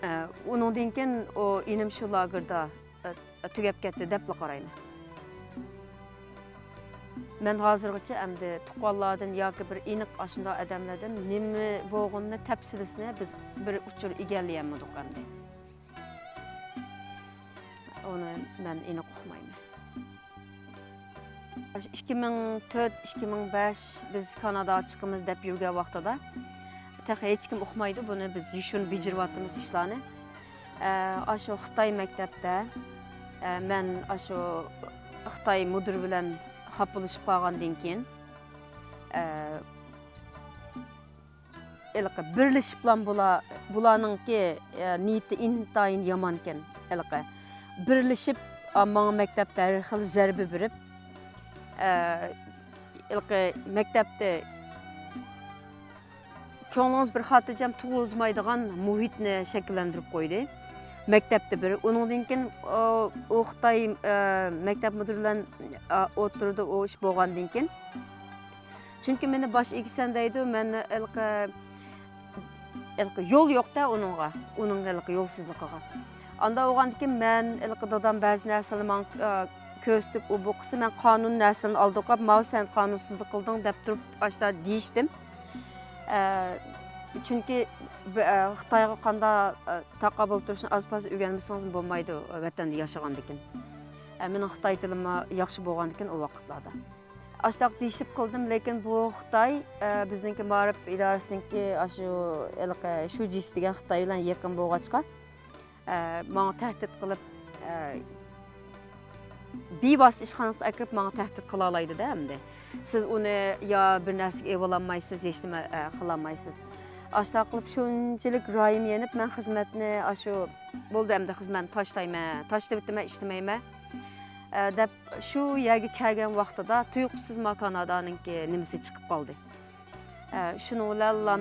ئە، ئۇنىڭدىن كېيىن ئۇ ئىنىم شۇ لاگېردا، ئە، تۈگەپ كەتتى دەپلا قارايمەن. مەن ھازىرغىچە ئەمدى تۇغقانلاردىن ياكى بىر ئېنىق ئاشۇنداق ئادەملەردىن نېمە بولغىنىنى، تەپسىلىسىنى بىز بىر ئۇچۇر ئىگىلىيەلمىدۇق ئەمدى. ئۇنى مەن ئېنىق ئۇقمايمەن. ئىككى مىڭ تۆت، ئىككى مىڭ بەش بىز كاناداغا چىقىمىز دەپ يۈرگەن ۋاقتىدا، تېخى ھېچكىم ئۇقمايدۇ بۇنى، بىز يوشۇرۇن بېجىرىۋاتىمىز ئىشلارنى. ئە، ئاشۇ خىتاي مەكتەپتە، ئە، مەن ئاشۇ خىتاي مۇدىرى بىلەن خاپىلىشىپ قالغاندىن كېيىن، ئە، ھېلىقى بىرلىشىپلام بۇلار، بۇلارنىڭكى، ئە، نىيىتى ئىنتايىن يامانكەن. ھېلىقى بىرلىشىپ، ئا، ماڭا مەكتەپتە ھەر خىل زەربە بېرىپ، ئە، ھېلىقى مەكتەپتە كۆڭلىڭىز بىر خاتىرجەم تۇرغۇزمايدىغان مۇھىتنى شەكىللەندۈرۈپ قويدى. مەكتەپتە بىر. ئۇنىڭدىن كېيىن، ئۇ، ئۇ خىتاي، ئە، مەكتەپ مۇدىرى بىلەن، ئە، ئوتتۇرىدا ئۇ ئىش بولغاندىن كېيىن، چۈنكى مېنى باش ئېگىسەن دەيدۇ، مەن ھېلىقى، ھېلىقى يول يوق-دە ئۇنىڭغا، ئۇنىڭ ھېلىقى يولسىزلىقىغا. ئاندا بولغاندىكىن مەن ھېلىقى دادام بەزى نەرسىلەرنى ماڭا، ئە، كۆرسىتىپ، ئۇ بۇ قىلسا مەن قانۇن نەرسىلەرنى ئالدىغا قويۇپ، ماۋۇ سەن قانۇنسىزلىق قىلدىڭ دەپ تۇرۇپ ئاشۇنداق دېيىشتىم. ئە، چۈنكى بى-، ئە، خىتايغا قانداق، ئە، تاقابىل تۇرۇشنى ئاز-پاز ئۆگەنمىسىڭىز بولمايدۇ، ۋەتەندە ياشىغاندىكىن. ئە، مېنىڭ خىتاي تىلىممۇ ياخشى بولغاندىكىن ئۇ ۋاقىتلاردا. ئاشتاق دېيىشىپ قىلدىم، لېكىن بۇ خىتاي، ئە، بىزنىڭكى مائارىپ ئىدارىسىنىڭكى ئاشۇ ھېلىقى شۇجىسى دېگەن خىتاي بىلەن يېقىن بولغاچقا، ئە، ماڭا تەھدىت قىلىپ، ئە، بىۋاسىتە ئىشخانىلىققا ئەكىرىپ ماڭا تەھدىت قىلالايدۇ-دە ئەمدى. سىز ئۇنى يا بىر نەرسىگە ئېلىۋالالمايسىز، ھېچنېمە، ئە، قىلالمايسىز. ئاشۇنداق قىلىپ شۇنچىلىك رايىم يېنىپ مەن خىزمەتنى ئاشۇ، بولدى ئەمدى خىزمەتنى تاشلايمەن، تاشلىۋېتىمەن، ئىشلىمەيمەن، ئە، دەپ شۇ يەرگە كەلگەن ۋاقتىدا تۇيۇقسىز ما كانادانىڭكى نېمىسى چىقىپ قالدى. ئە، شۇنىڭ بىلەنلا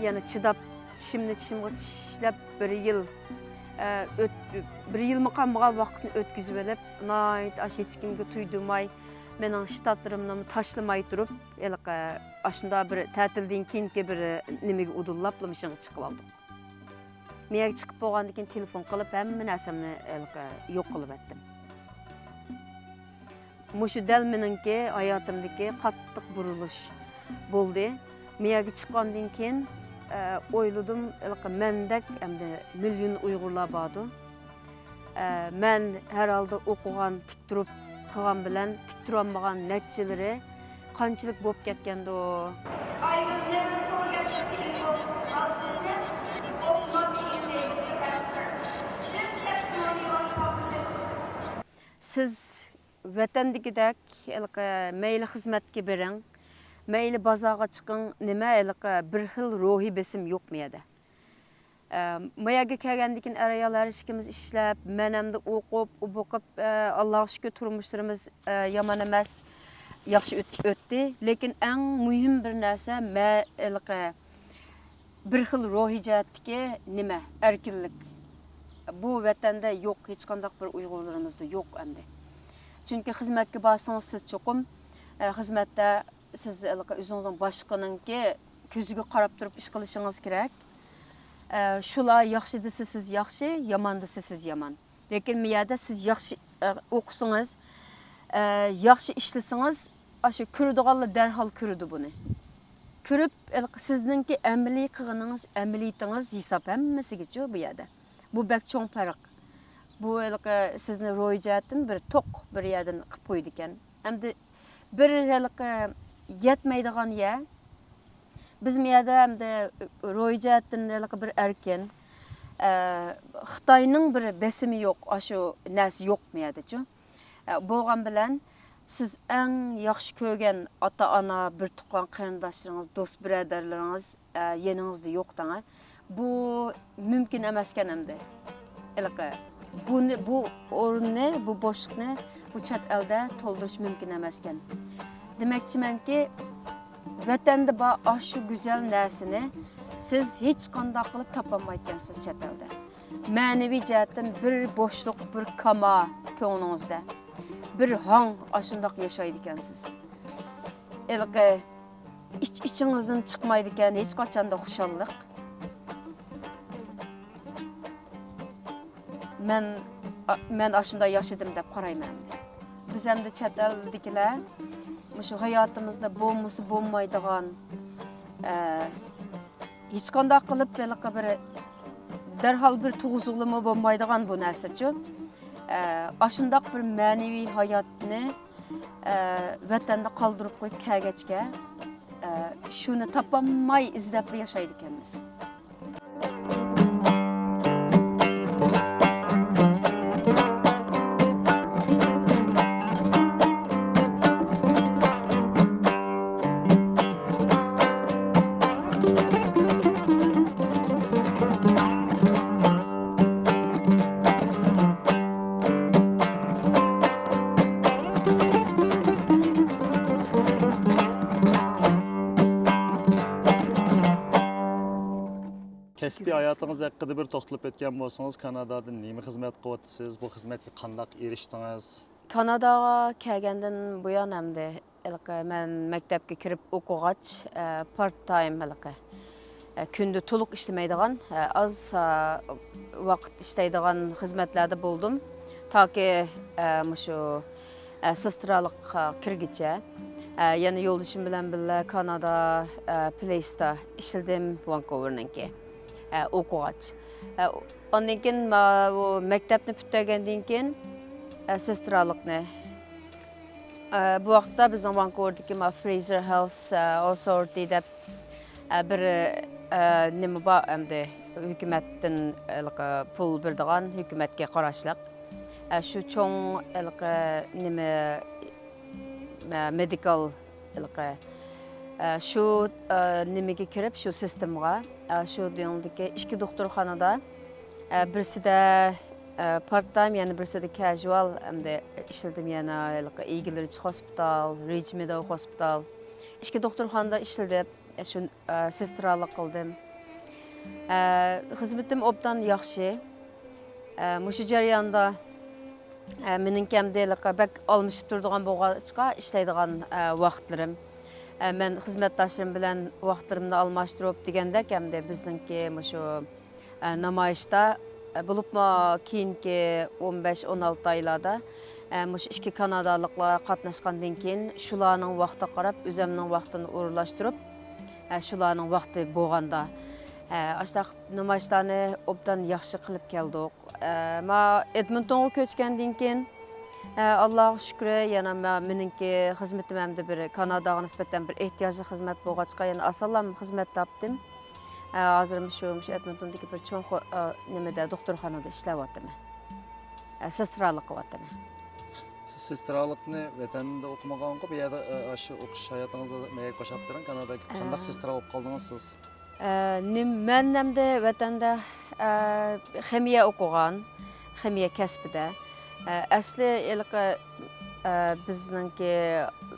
يەنە چىداپ، چىشىمنى چىشىمغا چىشلەپ بىر يىل، ئە، ئۆت-، بىر يىلمۇ قالمىغان ۋاقىتنى ئۆتكۈزۈۋېلىپ، ناھايىتى ئاشۇ ھېچكىمگە تۇيدۇرماي، مېنىڭ شتاتلىرىمنىمۇ تاشلىماي تۇرۇپ، ھېلىقى ئاشۇنداق بىر تەتىلدىن كېيىنكى بىر نېمىگە ئۇدۇللاپلا مۇشۇنىڭغا چىقىۋالدۇق. مېيەگە چىقىپ بولغاندىن كېيىن تېلېفون قىلىپ، ھەممە نەرسەمنى ھېلىقى يوق قىلىۋەتتىم. مۇشۇ دەل مېنىڭكى ھاياتىمدىكى قاتتىق بۇرۇلۇش بولدى. مېيەگە چىققاندىن كېيىن، ئە، ئويلىدىم، ھېلىقى مەندەك ئەمدى مىليون ئۇيغۇرلار باردۇ. ئە، مەن ھەر ھالدا ئوقۇغان، تىك تۇرۇپ قىلغان بىلەن تىك تۇرالمىغان نەچچىلىرى قانچىلىك بولۇپ كەتكەندۇ؟ I will never forget the feeling of helplessness, of not being able to help her. This testimony was published. سىز ۋەتەندىكىدەك ھېلىقى مەيلى خىزمەتكە بېرىڭ، مەيلى بازارغا چىقىڭ، نېمە ھېلىقى بىر خىل روھىي بېسىم يوق مۇ يەردە؟ ئە، ما يەرگە كەلگەندىن كېيىن ئەر-ئايال ھەر ئىككىمىز ئىشلەپ، مەن ئەمدى ئوقۇپ، ئۇ بوقۇپ، ئە، ئاللاغا شۈكۈر، تۇرمۇشلىرىمىز، ئە، يامان ئەمەس، ياخشى ئۆت-، ئۆتتى. لېكىن ئەڭ مۇھىم بىر نەرسە، مە-، ھېلىقى بىر خىل روھىي جەھەتتىكى نېمە؟ ئەركىنلىك. بۇ ۋەتەندە يوق، ھېچقانداق بىر ئۇيغۇرلىرىمىزدا يوق ئەمدى. چۈنكى خىزمەتكە بارسىڭىز، سىز چوقۇم، ئە، خىزمەتتە سىز ھېلىقى ئۆزىڭىزنىڭ باشقىنىڭكى كۆزىگە قاراپ تۇرۇپ ئىش قىلىشىڭىز كېرەك. ئە، شۇلار ياخشى دېسە سىز ياخشى، يامان دېسە سىز يامان. لېكىن مۇ يەردە سىز ياخشى، ئە، ئوقۇسىڭىز، ئە، ياخشى ئىشلىسىڭىز، ئاشۇ كۆرىدىغانلار دەرھال كۆرىدۇ بۇنى. كۆرۈپ، ھېلىقى سىزنىڭكى ئەمەلىي قىلغىنىڭىز، ئەمەلىيىتىڭىز ھېساب ھەممىسىگىچۇ بۇ يەردە. بۇ بەك چوڭ پەرق. بۇ ھېلىقى سىزنى روھىي جەھەتتىن بىر توق بىر يەردىن قىلىپ قويىدىكەن. ئەمدى بىر ھېلىقى يەتمەيدىغان يەر. بىز مۇ يەردە ئەمدى روھىي جەھەتتىن ھېلىقى بىر ئەركىن. ئە، خىتاينىڭ بىر بېسىمى يوق، ئاشۇ نەرسە يوق مۇ يەردىچۇ. ئە، بولغان بىلەن سىز ئەڭ ياخشى كۆرگەن ئاتا-ئانا، بىر تۇغقان قېرىنداشلىرىڭىز، دوست بۇرادەرلىرىڭىز، ئە، يېنىڭىزدا يوق دەڭە. بۇ مۇمكىن ئەمەسكەن ئەمدى. ھېلىقى بۇنى، بۇ ئورۇننى، بۇ بوشلۇقنى بۇ چەت ئەلدە تولدۇرۇش مۇمكىن ئەمەسكەن. دېمەكچىمەنكى، ۋەتەندە بار ئاشۇ گۈزەل نەرسىنى سىز ھېچقانداق قىلىپ تاپالمايدىكەنسىز چەت ئەلدە. مەنىۋى جەھەتتىن بىر بوشلۇق، بىر كاما كۆڭلىڭىزدە. بىر ھاڭ ئاشۇنداق ياشايدىكەنسىز. ھېلىقى ئىچ-ئىچىڭىزدىن چىقمايدىكەن ھېچقاچاندا خۇشاللىق. مەن، مەن ئاشۇنداق ياشىدىم دەپ قارايمەن ئەمدى. بىز ئەمدى چەت ئەلدىكىلەر مۇشۇ ھاياتىمىزدا بولمىسا بولمايدىغان، ئە، ھېچقانداق قىلىپ ھېلىقى بىر دەرھال بىر تۇغۇزغىلىمۇ بولمايدىغان بۇ نەرسىچۇ. ئە، ئاشۇنداق بىر مەنىۋى ھاياتنى، ئە، ۋەتەندە قالدۇرۇپ قويۇپ كەلگەچكە، ئە، شۇنى تاپالماي ئىزدەپلا ياشايدىكەنمىز. كەسپىي ھاياتىڭىز ھەققىدە بىر توختىلىپ ئۆتكەن بولسىڭىز، كانادادا نېمە خىزمەت قىلىۋاتىسىز؟ بۇ خىزمەتكە قانداق ئېرىشتىڭىز؟ كاناداغا كەلگەندىن بۇيان ھەمدە ھېلىقى مەن مەكتەپكە كىرىپ ئوقۇغاچ، ئە، پارت تايم ھېلىقى، ئە، كۈندە تولۇق ئىشلىمەيدىغان، ئە، ئاز، ئە، ۋاقىت ئىشلەيدىغان خىزمەتلەردە بولدۇم. تاكى، ئە، مۇشۇ، ئە، سېسترالىققا كىرگىچە. ئە، يەنە يولدىشىم بىلەن بىللە كانادا، ئە، پلېيستا ئىشلىدىم، ۋانكوۋېرنىڭكى. ئە، ئوقۇغاچ. ئە، ئاندىن كېيىن ما-، بۇ مەكتەپنى پۈتتۈرگەندىن كېيىن، ئە، سېسترالىقنى، ئە، بۇ ۋاقىتتا بىزنىڭ ۋانكوۋېردىكى ما فرېيزېر ھېلس، ئە، ئوسورتى دەپ، ئە، بىر، ئە، نېمە بار ئەمدى ھۆكۈمەتتىن، ئە، پۇل بېرىدىغان، ھۆكۈمەتكە قاراشلىق. ئە، شۇ چوڭ ھېلىقى نېمە، ئە، مېدىكال ھېلىقى، ئە، شۇ، ئە، نېمىگە كىرىپ، شۇ سىستېمىغا، ئە، شۇ دېڭىزدىكى ئىككى دوختۇرخانىدا، ئە، بىرسىدە، ئە، پارت تايم، يەنە بىرسىدە كەژۇئال، ئەمدى ئىشلىدىم يەنە ھېلىقى ئېگلىرىچ ھوسپىتال، رىچ مېدوۋ ھوسپىتال. ئىككى دوختۇرخانىدا ئىشلىدىم. شۇ، ئە، سېسترالىق قىلدىم. ئە، خىزمىتىم ئوبدان ياخشى. ئە، مۇشۇ جەرياندا، ئە، مېنىڭكى ئەمدى ھېلىقى بەك ئالمىشىپ تۇرىدىغان بولغاچقا، ئىشلەيدىغان، ئە، ۋاقىتلىرىم. ئە، مەن خىزمەتداشلىرىم بىلەن ۋاقىتلىرىمنى ئالماشتۇرۇپ دېگەندەك، ئەمدى بىزنىڭكى مۇشۇ ئە، نامايىشتا، ئە، بولۇپمۇ كېيىنكى ئون بەش، ئون ئالتە ئايلاردا، ئە، مۇشۇ ئىككى كانادالىقلار قاتناشقاندىن كېيىن، شۇلارنىڭ ۋاقتىغا قاراپ، ئۆزۈمنىڭ ۋاقتىنى ئورۇنلاشتۇرۇپ، ئە، شۇلارنىڭ ۋاقتى بولغاندا، ئە، ئاشۇنداق نامايىشلارنى ئوبدان ياخشى قىلىپ كەلدۇق. ئە، ما ئېدمونتونغا كۆچكەندىن كېيىن، ئە، ئاللاغا شۈكرى، يەنە ما-، مېنىڭكى خىزمىتىم ئەمدى بىر كاناداغا نىسبەتەن بىر ئېھتىياجلىق خىزمەت بولغاچقا، يەنە ئاسانلا خىزمەت تاپتىم. ئە، ھازىر مۇشۇ، مۇشۇ ئېدمونتوندىكى بىر چوڭ خو-، ئە، نېمىدە، دوختۇرخانىدا ئىشلەۋاتىمەن. ئە، سېسترالىق قىلىۋاتىمەن. سىز سېسترالىقنى ۋەتەندە ئوقۇمىغانغۇ، بۇ يەردە، ئە، ئاشۇ ئوقۇش ھاياتىڭىزدا مەيەگە قوشاپ بېرىڭ، كانادادا قانداق ئە. سېسترا بولۇپ قالدىڭىز سىز؟ ئە، نېم-، مەن ئەمدى ۋەتەندە، ئە، خىمىيە ئوقۇغان، خىمىيە كەسپىدە. ئە، ئەسلى ھېلىقى، ئە، بىزنىڭكى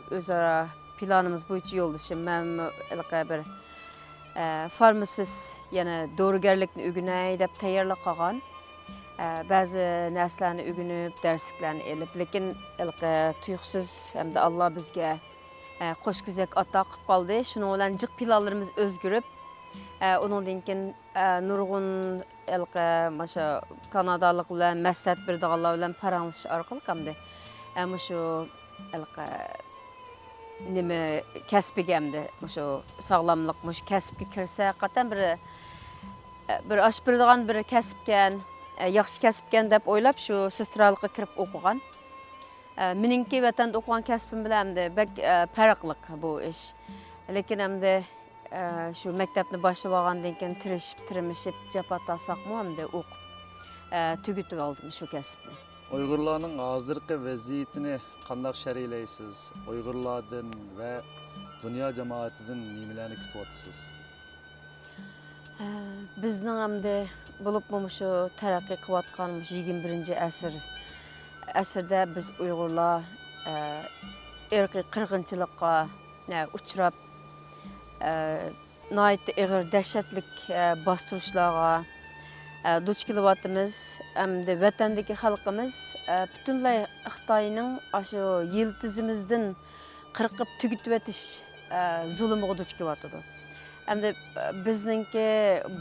ئۆزئارا پىلانىمىز بويىچە يولدىشىم، مەنمۇ ھېلىقى بىر، ئە، فارماسىست، يەنى دورىگەرلىكنى ئۆگىنەي دەپ تەييارلىق قىلغان. ئە، بەزى نەرسىلەرنى ئۆگىنىپ، دەرسلىكلەرنى ئېلىپ، لېكىن ھېلىقى تۇيۇقسىز ھەمدە ئاللا بىزگە، ئە، قوش كۆزەك ئاتا قىلىپ قالدى. شۇنىڭ بىلەن جىق پىلانلىرىمىز ئۆزگىرىپ، ئە، ئۇنىڭدىن كېيىن، ئە، نۇرغۇن ھېلىقى ماشۇ كانادالىق بىلەن مەسلىھەت بېرىدىغانلار بىلەن پاراڭلىشىش ئارقىلىق ئەمدى، ئە، مۇشۇ ھېلىقى نېمە كەسپىگە ئەمدى مۇشۇ ساغلاملىق، مۇشۇ كەسىپكە كىرسە ھەقىقەتەن بىر، بىر ئاش بېرىدىغان بىر كەسىپكەن، ياخشى كەسىپكەن دەپ ئويلاپ شۇ سېسترالىققا كىرىپ ئوقۇغان. مېنىڭكى ۋەتەندە ئوقۇغان كەسپىم بىلەن ئەمدى بەك پەرقلىق بۇ ئىش. لېكىن ئەمدى شۇ مەكتەپنى باشلىۋالغاندىن كېيىن تىرىشىپ، تىرمىشىپ، جاپا تارتساقمۇ ئەمدى ئوقۇپ تۈگىتىۋالدىم شۇ كەسىپنى. ئۇيغۇرلارنىڭ ھازىرقى ۋەزىيىتىنى قانداق شەرھلەيسىز؟ ئۇيغۇرلاردىن ۋە دۇنيا جامائىتىدىن نېمىلەرنى كۈتۈۋاتىسىز؟ ئە، بىزنىڭ ئەمدى بولۇپمۇ مۇشۇ تەرەققىي قىلىۋاتقان مۇشۇ يىگىرمە بىرىنچى ئەسىر، ئەسىردە بىز ئۇيغۇرلار، ئە، ئىرقىي قىرغىنچىلىققا، ئە، ئۇچراپ، ئە، ناھايىتى ئېغىر دەھشەتلىك، ئە، باستۇرۇشلارغا، ئە، دۇچ كېلىۋاتىمىز. ئەمدى ۋەتەندىكى خەلقىمىز، ئە، پۈتۈنلەي خىتاينىڭ ئاشۇ يىلتىزىمىزدىن قىرقىپ تۈگىتىۋېتىش، ئە، زۇلۇمىغا دۇچ كېلىۋاتىدۇ. ئەمدى، ئە، بىزنىڭكى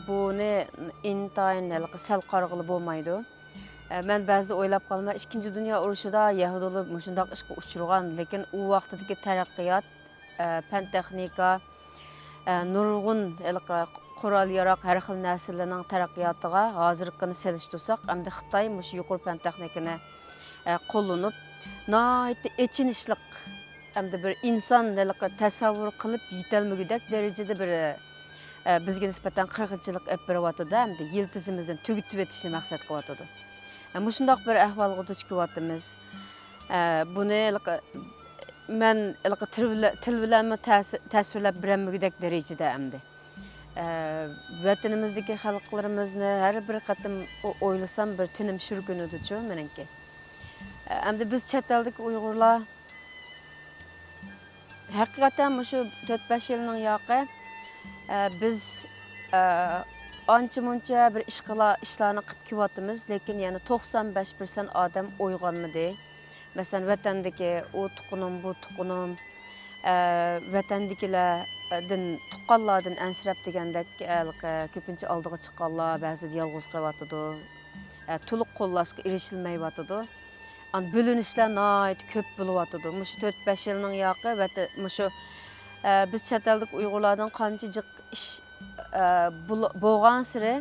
بۇنى ئىنتايىن ھېلىقى سەل قارىغىلى بولمايدۇ. ئە، مەن بەزىدە ئويلاپ قالىمەن، ئىككىنچى دۇنيا ئۇرۇشىدا يەھۇدىيلار مۇشۇنداق ئىشقا ئۇچرىغان، لېكىن ئۇ ۋاقتىدىكى تەرەققىيات، ئە، پەن تېخنىكا، ئە، نۇرغۇن ھېلىقى قورال ياراغ، ھەر خىل نەرسىلەرنىڭ تەرەققىياتىغا ھازىرقىنى سېلىشتۇرساق، ئەمدى خىتاي مۇشۇ يۇقىرى پەن تېخنىكىنى، ئە، قوللىنىپ، ناھايىتى ئېچىنىشلىق، ئەمدى بىر ئىنسان ھېلىقى تەسەۋۋۇر قىلىپ يېتەلمىگۈدەك دەرىجىدە بىر، ئە، بىزگە نىسبەتەن قىرغىنچىلىق ئېلىپ بېرىۋاتىدۇ، ئەمدى يىلتىزىمىزدىن تۈگىتىۋېتىشنى مەقسەت قىلىۋاتىدۇ. ئە، مۇشۇنداق بىر ئەھۋالغا دۇچ كېلىۋاتىمىز. ئە، بۇنى ھېلىقى مەن ھېلىقى تىل بىلە-، تىل بىلەنمۇ تەس-، تەسۋىرلەپ بېرەلمىگۈدەك دەرىجىدە ئەمدى. ئە، ۋەتىنىمىزدىكى خەلقلىرىمىزنى ھەر بىر قېتىم ئو-، ئويلىسام بىر تېنىم شۈركۈنىدۇچۇ مېنىڭكى. ئە، ئەمدى بىز چەت ئەلدىكى ئۇيغۇرلار ھەقىقەتەن مۇشۇ تۆت بەش يىلنىڭ ياقى، ئە، بىز، ئە، ئانچە-مۇنچە بىر ئىشقىلا-، ئىشلارنى قىلىپ كېلىۋاتىمىز، لېكىن يەنە توقسان بەش پىرسەنت ئادەم ئويغانمىدى. مەسىلەن، ۋەتەندىكى ئۇ تۇغقىنىم، بۇ تۇغقىنىم، ئە، ۋەتەندىكىلەردىن، تۇغقانلاردىن ئەنسىرەپ دېگەندەك، ھېلىقى كۆپىنچە ئالدىغا چىققانلار بەزىدە يالغۇز قېلىۋاتىدۇ. ئە، تولۇق قوللاشقا ئېرىشىلمەيۋاتىدۇ. ئان بۆلۈنۈشلەر ناھايىتى كۆپ بولۇۋاتىدۇ. مۇشۇ تۆت-بەش يىلنىڭ ياقى ۋەتە-، مۇشۇ، ئە، بىز چەت ئەلدىكى ئۇيغۇرلاردىن قانچە جىق ئىش، ئە، بول-، بولغانسېرى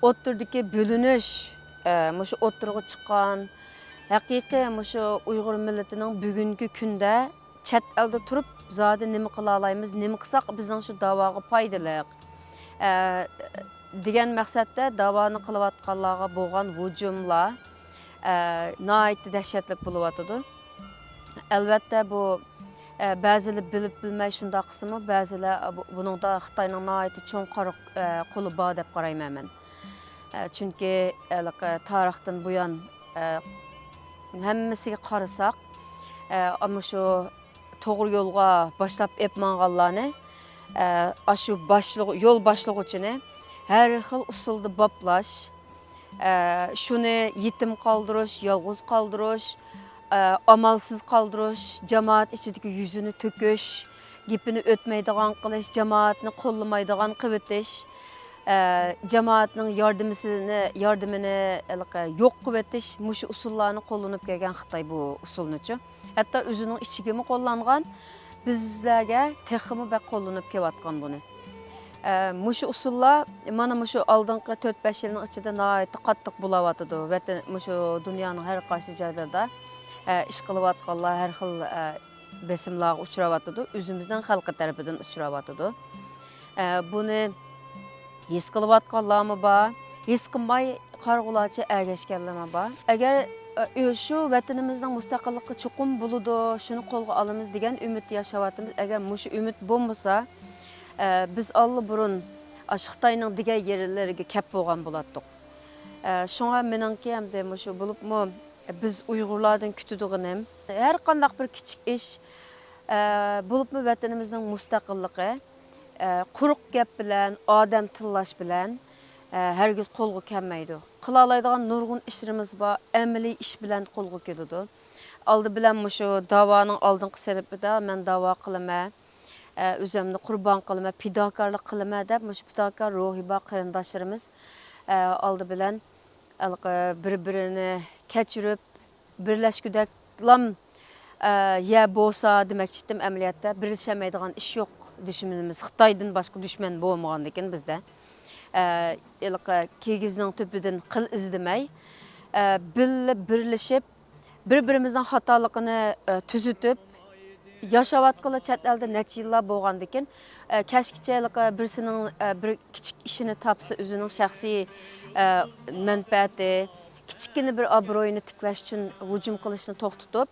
ئوتتۇرىدىكى بۆلۈنۈش، ئە، مۇشۇ ئوتتۇرىغا چىققان ھەقىقىي مۇشۇ ئۇيغۇر مىللىتىنىڭ بۈگۈنكى كۈندە چەت ئەلدە تۇرۇپ زادى نېمە قىلالايمىز، نېمە قىلساق بىزنىڭ شۇ داۋاغا پايدىلىق، ئە، دېگەن مەقسەتتە داۋانى قىلىۋاتقانلارغا بولغان ھۇجۇملار، ئە، ناھايىتى دەھشەتلىك بولۇۋاتىدۇ. ئەلۋەتتە، بۇ، ئە، بەزىلەر بىلىپ بىلمەي شۇنداق قىلسىمۇ، بەزىلەر بۇ-، بۇنىڭدا خىتاينىڭ ناھايىتى چوڭ قارا، ئە، قولى بار دەپ قارايمەن مەن. ئە، چۈنكى ھېلىقى تارىختىن بۇيان، ئە، ھەممىسىگە قارىساق، ئە، مۇشۇ توغرا يولغا باشلاپ ئېلىپ ماڭغانلارنى، ئە، ئاشۇ باشلىغۇ-، يول باشلىغۇچىنى ھەر خىل ئۇسۇلدا باپلاش، ئە، شۇنى يېتىم قالدۇرۇش، يالغۇز قالدۇرۇش، ئە، ئامالسىز قالدۇرۇش، جامائەت ئىچىدىكى يۈزىنى تۆكۈش، گېپىنى ئۆتمەيدىغان قىلىش، جامائەتنى قوللىمايدىغان قىلىۋېتىش، ئە، جامائەتنىڭ ياردىمىسىنى، ياردىمىنى ھېلىقى يوق قىلىۋېتىش، مۇشۇ ئۇسۇللارنى قوللىنىپ كەلگەن خىتاي بۇ ئۇسۇلنىچۇ. ھەتتا ئۆزىنىڭ ئىچىگىمۇ قوللانغان، بىزلەرگە تېخىمۇ بەك قوللىنىپ كېلىۋاتقان بۇنى. ئە، مۇشۇ ئۇسۇللار مانا مۇشۇ ئالدىنقى تۆت-بەش يىلنىڭ ئىچىدە ناھايىتى قاتتىق بولاۋاتىدۇ. ۋەتەن، مۇشۇ دۇنيانىڭ ھەر قايسى جايلىرىدا، ئە، ئىش قىلىۋاتقانلار ھەر خىل، ئە، بېسىملارغا ئۇچراۋاتىدۇ. ئۆزىمىزنىڭ خەلقى تەرىپىدىن ئۇچراۋاتىدۇ. ئە، بۇنى ھېس قىلىۋاتقانلارمۇ بار، ھېس قىلماي قارىغۇلارچە ئەگەشكەنلەرمۇ بار. ئەگەر، ئە، شۇ ۋەتىنىمىزنىڭ مۇستەقىللىقى چوقۇم بولىدۇ، شۇنى قولغا ئالىمىز دېگەن ئۈمىدتە ياشاۋاتىمىز. ئەگەر مۇشۇ ئۈمىد بولمىسا، ئە، بىز ئاللىبۇرۇن ئاشۇ خىتاينىڭ دېگەن يەرلىرىگە كەپ بولغان بولاتتۇق. ئە، شۇڭا مېنىڭكى ئەمدى مۇشۇ بولۇپمۇ بىز ئۇيغۇرلاردىن كۈتىدىغىنىم، ھەر قانداق بىر كىچىك ئىش، ئە، بولۇپمۇ ۋەتىنىمىزنىڭ مۇستەقىللىقى، ئە، قۇرۇق گەپ بىلەن، ئادەم تىللاش بىلەن، ئە، ھەرگىز قولغا كەلمەيدۇ. قىلالايدىغان نۇرغۇن ئىشلىرىمىز بار، ئەمەلىي ئىش بىلەن قولغا كېلىدۇ. ئالدى بىلەن مۇشۇ داۋانىڭ ئالدىنقى سىنىپىدا مەن داۋا قىلىمەن، ئە، ئۆزۈمنى قۇربان قىلىمەن، پىداكارلىق قىلىمەن دەپ مۇشۇ پىداكار روھى بار قېرىنداشلىرىمىز، ئە، ئالدى بىلەن ھېلىقى بىر-بىرىنى كەچۈرۈپ، بىرلەشكۈدەكلام، ئە، يە بولسا دېمەكچىدىم، ئەمەلىيەتتە بىرلىشەلمەيدىغان ئىش يوق. دۈشمىنىمىز خىتايدىن باشقا دۈشمەن بولمىغاندىكىن بىزدە. ئە، ھېلىقى كىگىزنىڭ تۈپىدىن قىل ئىزدىمەي، ئە، بىللە بىرلىشىپ، بىر-بىرىمىزنىڭ خاتالىقىنى، ئە، تۈزىتىپ، ياشاۋاتقىلى چەت ئەلدە نەچچە يىللار بولغاندىكىن، ئە، كەچكىچە ھېلىقى بىرسىنىڭ، ئە، بىر كىچىك ئىشىنى تاپسا، ئۆزىنىڭ شەخسىي، ئە، مەنپەئەتى، كىچىككىنە بىر ئابرۇيىنى تىكلەش ئۈچۈن ھۇجۇم قىلىشنى توختىتىپ،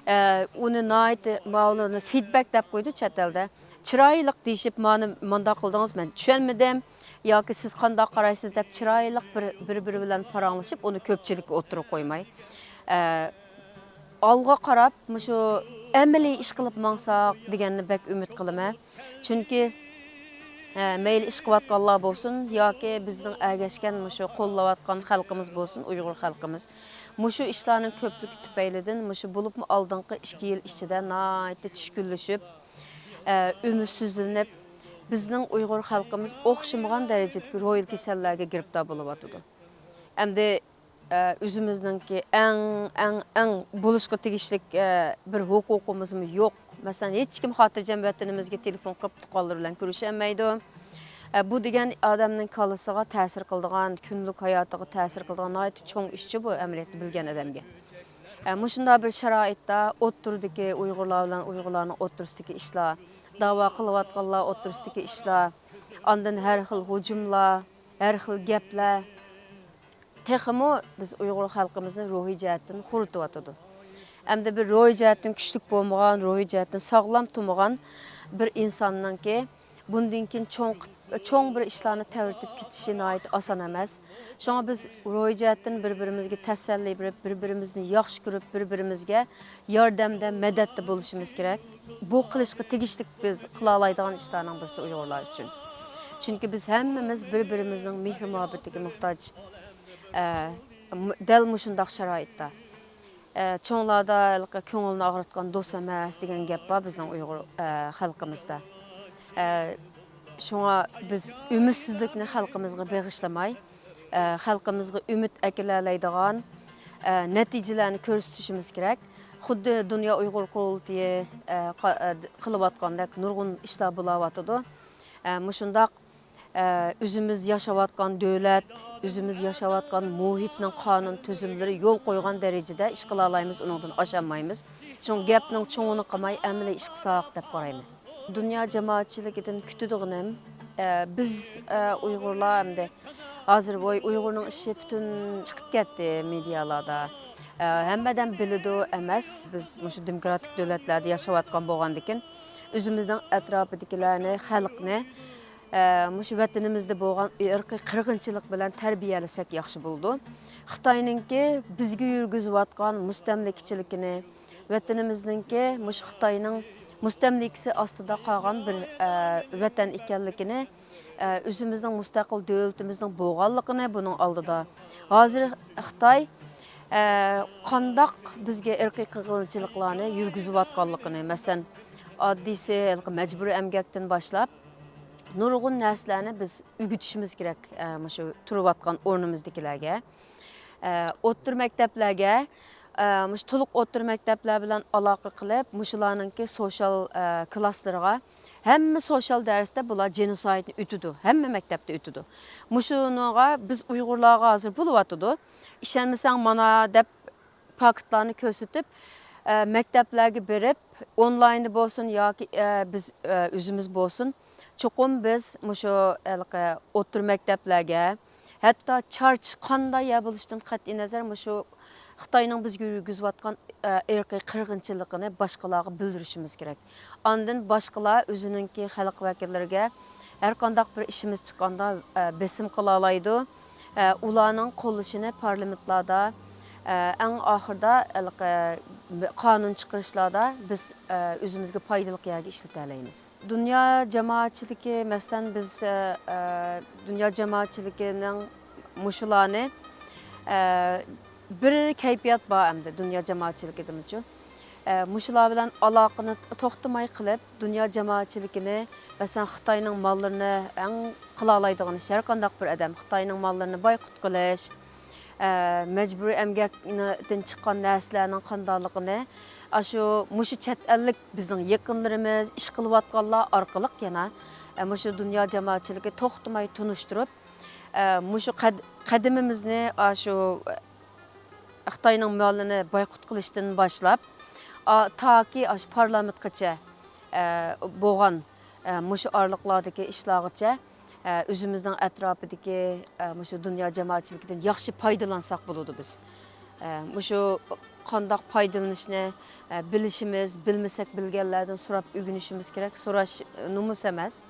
ئە، ئۇنى ناھايىتى ماۋۇلارنى فىدبەك دەپ قويىدۇ چەت ئەلدە. چىرايلىق دېيىشىپ، مانا مۇنداق قىلدىڭىز، مەن چۈشەنمىدىم، ياكى سىز قانداق قارايسىز دەپ چىرايلىق بىر، بىر-بىرى بىلەن پاراڭلىشىپ، ئۇنى كۆپچىلىككە ئوتتۇرىغا قويماي. ئە، ئالغا قاراپ مۇشۇ ئەمەلىي ئىش قىلىپ ماڭساق دېگەننى بەك ئۈمىد قىلىمەن. چۈنكى، ئە، مەيلى ئىش قىلىۋاتقانلار بولسۇن ياكى بىزنىڭ ئەگەشكەن مۇشۇ قوللاۋاتقان خەلقىمىز بولسۇن، ئۇيغۇر خەلقىمىز، مۇشۇ ئىشلارنىڭ كۆپلۈكى تۈپەيلىدىن مۇشۇ بولۇپمۇ ئالدىنقى ئىككى يىل ئىچىدە ناھايىتى چۈشكۈنلىشىپ، ئە، ئۈمىدسىزلىنىپ، بىزنىڭ ئۇيغۇر خەلقىمىز ئوخشىمىغان دەرىجىدىكى روھىي كېسەللەرگە گىرىپتار بولۇۋاتىدۇ. ئەمدى، ئە، ئۆزىمىزنىڭكى ئەڭ، ئەڭ، ئەڭ بولۇشقا تېگىشلىك، ئە، بىر ھوقۇقىمىزمۇ يوق. مەسىلەن، ھېچكىم خاتىرجەم ۋەتىنىمىزگە تېلېفون قىلىپ تۇغقانلىرى بىلەن كۆرۈشەلمەيدۇ. ئە، بۇ دېگەن ئادەمنىڭ كاللىسىغا تەسىر قىلىدىغان، كۈندىلىك ھاياتىغا تەسىر قىلىدىغان ناھايىتى چوڭ ئىشچۇ بۇ، ئەمەلىيەتتە بىلگەن ئادەمگە. ئە، مۇشۇنداق بىر شارائىتتا ئوتتۇرىدىكى ئۇيغۇرلار بىلەن ئۇيغۇرلارنىڭ ئوتتۇرىسىدىكى ئىشلار، داۋا قىلىۋاتقانلار ئوتتۇرىسىدىكى ئىشلار، ئاندىن ھەر خىل ھۇجۇملار، ھەر خىل گەپلەر تېخىمۇ بىز ئۇيغۇر خەلقىمىزنى روھىي جەھەتتىن خورىتىۋاتىدۇ. ئەمدى بىر روھىي جەھەتتىن كۈچلۈك بولمىغان، روھىي جەھەتتىن ساغلام تۇرمىغان بىر ئىنساننىڭكى بۇندىن كېيىن چوڭ قىپ-، چوڭ بىر ئىشلارنى تەۋرىتىپ كېتىشى ناھايىتى ئاسان ئەمەس. شۇڭا بىز روھىي جەھەتتىن بىر-بىرىمىزگە تەسەللى بېرىپ، بىر-بىرىمىزنى ياخشى كۆرۈپ، بىر-بىرىمىزگە ياردەمدە، مەدەتتە بولۇشىمىز كېرەك. بۇ قىلىشقا تېگىشلىك بىز قىلالايدىغان ئىشلارنىڭ بىرسى ئۇيغۇرلار ئۈچۈن. چۈنكى بىز ھەممىمىز بىر-بىرىمىزنىڭ مېھرى-مۇھەببىتىگە موھتاج. ئە، م-، دەل مۇشۇنداق شارائىتتا. ئە، چوڭلاردا ھېلىقى كۆڭلىنى ئاغرىتقان دوست ئەمەس دېگەن گەپ بار بىزنىڭ ئۇيغۇر، ئە، خەلقىمىزدە. ئە، شۇڭا بىز ئۈمىدسىزلىكنى خەلقىمىزغا بېغىشلىماي، ئە، خەلقىمىزغا ئۈمىد ئەكېلەلەيدىغان، ئە، نەتىجىلەرنى كۆرسىتىشىمىز كېرەك. خۇددى دۇنيا ئۇيغۇر قۇرۇلتىيى، ئە، قا-، ئە، قىلىۋاتقاندەك نۇرغۇن ئىشلار بولاۋاتىدۇ. ئە، مۇشۇنداق ئە، ئۆزىمىز ياشاۋاتقان دۆلەت، ئۆزىمىز ياشاۋاتقان مۇھىتنىڭ قانۇن تۈزۈملىرى يول قويغان دەرىجىدە ئىش قىلالايمىز، ئۇنىڭدىن ئاشالمايمىز. شۇڭا گەپنىڭ چوڭىنى قىلماي، ئەمەلىي ئىش قىلساق دەپ قارايمەن. دۇنيا جامائەتچىلىكىدىن كۈتىدىغىنىم، ئە، بىز، ئە، ئۇيغۇرلار ئەمدى ھازىر ۋوي، ئۇيغۇرنىڭ ئىشى پۈتۈن چىقىپ كەتتى مېدىيالاردا. ئە، ھەممە ئادەم بىلىدۇ ئەمەس، بىز مۇشۇ دېموكراتىك دۆلەتلەردە ياشاۋاتقان بولغاندىكىن، ئۆزىمىزنىڭ ئەتراپىدىكىلەرنى، خەلقنى، ئە، مۇشۇ ۋەتىنىمىزدە بولغان ئىرقىي قىرغىنچىلىق بىلەن تەربىيەلىسەك ياخشى بولىدۇ. خىتاينىڭكى بىزگە يۈرگۈزۈۋاتقان مۇستەملىكىچىلىكىنى، ۋەتىنىمىزنىڭكى مۇشۇ خىتاينىڭ مۇستەملىكىسى ئاستىدا قالغان بىر، ئە، ۋەتەن ئىكەنلىكىنى، ئە، ئۆزىمىزنىڭ مۇستەقىل دۆلىتىمىزنىڭ بولغانلىقىنى بۇنىڭ ئالدىدا. ھازىر خىتاي، ئە، قانداق بىزگە ئىرقىي قىرغىنچىلىقلارنى يۈرگۈزۈۋاتقانلىقىنى، مەسىلەن، ئاددىيسى ھېلىقى مەجبۇرىي ئەمگەكتىن باشلاپ، نۇرغۇن نەرسىلەرنى بىز ئۆگىتىشىمىز كېرەك، ئە، مۇشۇ تۇرۇۋاتقان ئورنىمىزدىكىلەرگە. ئە، ئوتتۇرا مەكتەپلەرگە، ئە، مۇشۇ تولۇق ئوتتۇرا مەكتەپلەر بىلەن ئالاقە قىلىپ، مۇشۇلارنىڭكى سوشال، ئە، كلاسلىرىغا، ھەممە سوشال دەرستە بۇلار جېنوسايدنى ئۆتىدۇ، ھەممە مەكتەپتە ئۆتىدۇ. مۇشۇنىڭغا بىز ئۇيغۇرلارغا ھازىر بولۇۋاتىدۇ. ئىشەنمىسەڭ مانا دەپ پاكىتلارنى كۆرسىتىپ، ئە، مەكتەپلەرگە بېرىپ، ئونلايندا بولسۇن ياكى، ئە، بىز، ئە، ئۆزىمىز بولسۇن، چوقۇم بىز مۇشۇ ھېلىقى ئوتتۇرا مەكتەپلەرگە، ھەتتا چارچ قانداق يەر بولۇشىدىن قەتئىينەزەر، مۇشۇ خىتاينىڭ بىزگە يۈرگۈزۈۋاتقان، ئە، ئىرقىي قىرغىنچىلىقىنى باشقىلارغا بىلدۈرۈشىمىز كېرەك. ئاندىن باشقىلار ئۆزىنىڭكى خەلق ۋەكىللىرىگە ھەر قانداق بىر ئىشىمىز چىققاندا، ئە، بېسىم قىلالايدۇ. ئە، ئۇلارنىڭ قوللىشىنى پارلامېنتلاردا، ئە، ئەڭ ئاخىرىدا ھېلىقى قانۇن چىقىرىشلاردا بىز، ئە، ئۆزىمىزگە پايدىلىق يەرگە ئىشلىتەلەيمىز. دۇنيا جامائەتچىلىكى، مەسىلەن، بىز، ئە، ئە، دۇنيا جامائەتچىلىكىنىڭ مۇشۇلارنى، ئە، بىر كەيپىيات بار ئەمدى دۇنيا جامائەتچىلىكىدىمۇچۇ. ئە، مۇشۇلار بىلەن ئالاقىنى توختىماي قىلىپ، دۇنيا جامائەتچىلىكىنى، مەسىلەن، خىتاينىڭ ماللىرىنى ئەڭ قىلالايدىغان ئىش، ھەر قانداق بىر ئادەم خىتاينىڭ ماللىرىنى بايقۇت قىلىش، ئە، مەجبۇرىي ئەمگەكتىن چىققان نەرسىلەرنىڭ قانداقلىقىنى، ئاشۇ، مۇشۇ چەت ئەللىك بىزنىڭ يېقىنلىرىمىز، ئىش قىلىۋاتقانلار ئارقىلىق يەنە، ئە، مۇشۇ دۇنيا جامائەتچىلىكى توختىماي تونۇشتۇرۇپ، ئە، مۇشۇ قەد-، قەدىمىمىزنى، ئاشۇ، خىتاينىڭ مالىنى بايقۇت قىلىشتىن باشلاپ، ئا، تاكى ئاشۇ پارلامېنتقىچە، ئە، بولغان، ئە، مۇشۇ ئارىلىقلاردىكى ئىشلارغىچە، ئە، ئۆزىمىزنىڭ ئەتراپىدىكى، ئە، مۇشۇ دۇنيا جامائەتچىلىكىدىن ياخشى پايدىلانساق بولىدۇ بىز. ئە، مۇشۇ قانداق پايدىلىنىشنى، ئە، بىلىشىمىز، بىلمىسەك بىلگەنلەردىن سوراپ ئۆگىنىشىمىز كېرەك. سوراش، ئە، نومۇس ئەمەس.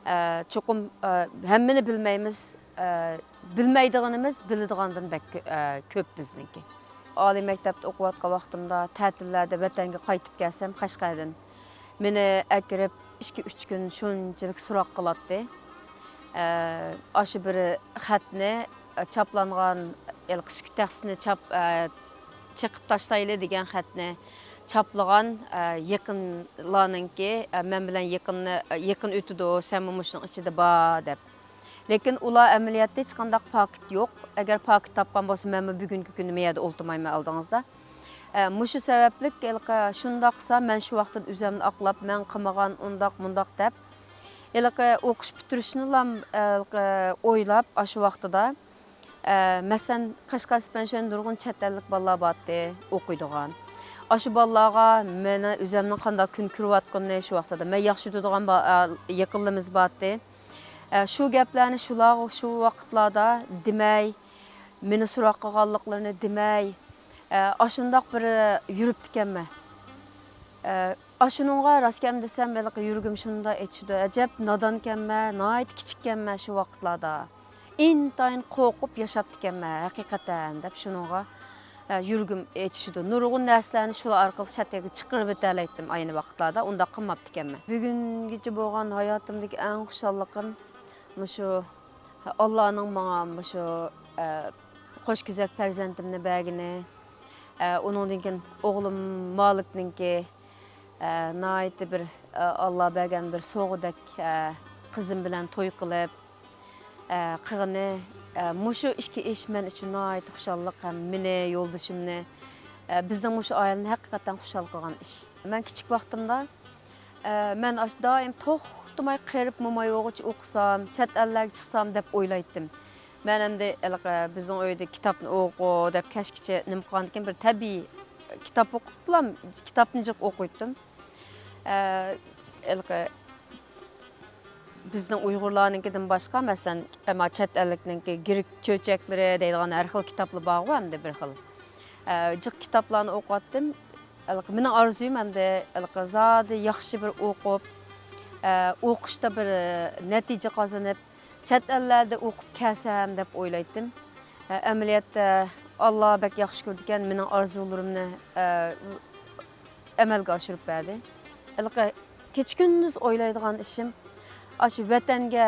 ئە، چوقۇم، ئە، ھەممىنى بىلمەيمىز. ئە، بىلمەيدىغىنىمىز بىلىدىغاندىن بەك كۆ-، ئە، كۆپ بىزنىڭكى. ئالىي مەكتەپتە ئوقۇۋاتقان ۋاقتىمدا تەتىللەردە ۋەتەنگە قايتىپ كەلسەم، قەشقەردىن مېنى ئەكىرىپ ئىككى، ئۈچ كۈن شۇنچىلىك سوراق قىلاتتى. ئە، ئاشۇ بىر خەتنى، ئە، چاپلانغان، ھېلىقى سۈكۈت تەخسىنى چاپ-، ئە، چېقىپ تاشلايلى دېگەن خەتنى چاپلىغان، ئە، يېقىنلارنىڭكى، ئە، مەن بىلەن يېقىننى، يېقىن ئۆتىدۇ، سەنمۇ مۇشۇنىڭ ئىچىدە بار دەپ. لېكىن ئۇلار ئەمەلىيەتتە ھېچقانداق پاكىت يوق. ئەگەر پاكىت تاپقان بولسا، مەنمۇ بۈگۈنكى كۈندە مۇ يەردە ئولتۇرمايمەن ئالدىڭىزدا. ئە، مۇشۇ سەۋەبلىك ھېلىقى شۇنداق قىلسا، مەن شۇ ۋاقتىدا ئۆزۈمنى ئاقلاپ، مەن قىلمىغان ئۇنداق، مۇنداق دەپ، ھېلىقى ئوقۇش پۈتتۈرۈشنىلا، ئە، ھېلىقى ئويلاپ، ئاشۇ ۋاقتىدا، ئە، مەسىلەن، قەشقەر سىپەنشەن نۇرغۇن چەت ئەللىك بالىلار بارتتى، ئوقۇيدىغان. ئاشۇ بالىلارغا مېنى ئۆزۈمنىڭ قانداق كۈن كۆرۈۋاتقىنىنى شۇ ۋاقتىدا، مەن ياخشى يۈرىدىغان با-، ئە، يېقىنلىرىمىز بارتتى. ئە، شۇ گەپلەرنى شۇلارغا شۇ ۋاقىتلاردا دېمەي، مېنى سوراق قىلغانلىقلىرىنى دېمەي، ئە، ئاشۇنداق بىر يۈرۈپتىكەنمەن. ئە، ئاشۇنىڭغا راست گەپنى دېسەم، ھېلىقى يۈرىكىم شۇنداق ئېچىشىدۇ. ئەجەب نادانكەنمەن، ناھايىتى كىچىككەنمەن شۇ ۋاقىتلاردا. ئىنتايىن قورقۇپ ياشاپتىكەنمەن ھەقىقەتەن دەپ شۇنىڭغا، ئە، يۈرىكىم ئېچىشىدۇ. نۇرغۇن نەرسىلەرنى شۇلار ئارقىلىق چەت ئەلگە چىقىرىۋېتەلەيتتىم ئاينى ۋاقىتلاردا. ئۇنداق قىلماپتىكەنمەن. بۈگۈنگىچە بولغان ھاياتىمدىكى ئەڭ خۇشاللىقىم، مۇشۇ ئاللانىڭ ماڭا مۇشۇ، ئە، قوش كېزەك پەرزەنتىمنى بەرگىنى، ئە، ئۇنىڭدىن كېيىن ئوغلۇم مالىكنىڭكى، ئە، ناھايىتى بىر، ئە، ئاللا بەرگەن بىر سوۋغىدەك، ئە، قىزىم بىلەن توي قىلىپ، ئە، قىلغىنى، ئە، مۇشۇ ئىككى ئىش مەن ئۈچۈن ناھايىتى خۇشاللىق ھەم مېنى، يولدىشىمنى، ئە، بىزنىڭ مۇشۇ ئائىلىنى ھەقىقەتەن خۇشال قىلغان ئىش. مەن كىچىك ۋاقتىمدا ئە، مەن ئاشۇ دائىم توختىماي قېرىپ موماي بولغۇچە ئوقۇسام، چەت ئەللەرگە چىقسام دەپ ئويلايتتىم. مەن ئەمدى ھېلىقى بىزنىڭ ئۆيدە كىتابنى ئوقۇ دەپ كەچكىچە نېمە قىلغاندىكىن بىر تەبىئىي كىتاب ئوقۇپلا، كىتابنى جىق ئوقۇيتتىم. ئە، ھېلىقى بىزنىڭ ئۇيغۇرلارنىڭكىدىن باشقا، مەسىلەن، ئەمما چەت ئەللىكنىڭكى گىرىك چۆچەكلىرى دەيدىغان ھەر خىل كىتابلار بارغۇ ئەمدى بىر خىل. ئە، جىق كىتابلارنى ئوقۇۋاتتىم. ھېلىقى مېنىڭ ئارزۇيۇم ئەمدى ھېلىقى زادى ياخشى بىر ئوقۇپ، ئە، ئوقۇشتا بىر، ئە، نەتىجە قازىنىپ، چەت ئەللەردە ئوقۇپ كەلسەم دەپ ئويلايتتىم. ئە، ئەمەلىيەتتە ئاللا بەك ياخشى كۆرىدىكەن، مېنىڭ ئارزۇلىرىمنى، ئە، ئەمەلگە ئاشۇرۇپ بەردى. ھېلىقى كېچە-كۈندۈز ئويلايدىغان ئىشىم، ئاشۇ ۋەتەنگە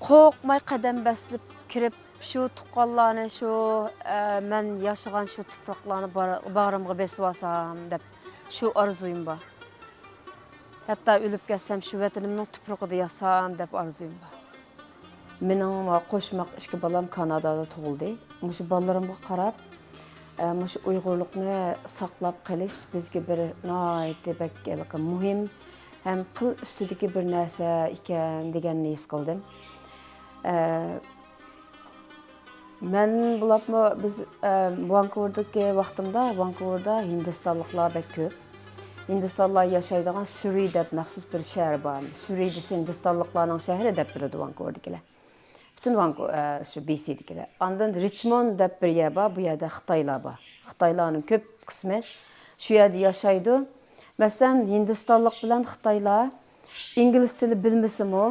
قورقماي قەدەم بېسىپ كىرىپ، شۇ تۇغقانلارنى، شۇ، ئە، مەن ياشىغان شۇ تۇپراقلارنى بار-، باغرىمغا بېسىۋالسام دەپ شۇ ئارزۇيۇم بار. ھەتتا ئۆلۈپ كەتسەم، شۇ ۋەتىنىمنىڭ تۇپرىقىدا ياتسام دەپ ئارزۇيۇم بار. مېنىڭ ۋە قوشماق ئىككى بالام كانادادا تۇغۇلدى. مۇشۇ بالىلىرىمغا قاراپ، ئە، مۇشۇ ئۇيغۇرلۇقنى ساقلاپ قېلىش بىزگە بىر ناھايىتى بەك ھېلىقى مۇھىم ھەم قىل ئۈستىدىكى بىر نەرسە ئىكەن دېگەننى ھېس قىلدىم. ئە، مەن بولۇپمۇ بىز، ئە، ۋانكوۋېردىكى ۋاقتىمدا، ۋانكوۋېردا ھىندىستانلىقلار بەك كۆپ. ھىندىستانلار ياشايدىغان سۈرى دەپ مەخسۇس بىر شەھەر بار. سۈرى دېسە ھىندىستانلىقلارنىڭ شەھىرى دەپ بىلىدۇ ۋانكوۋېردىكىلەر. پۈتۈن ۋانكو-، ئە، شۇ بىسىدىكىلەر. ئاندىن رىچموند دەپ بىر يەر بار، بۇ يەردە خىتايلار بار. خىتايلارنىڭ كۆپ قىسمى شۇ يەردە ياشايدۇ. مەسىلەن، ھىندىستانلىق بىلەن خىتايلار ئىنگلىز تىلى بىلمىسىمۇ،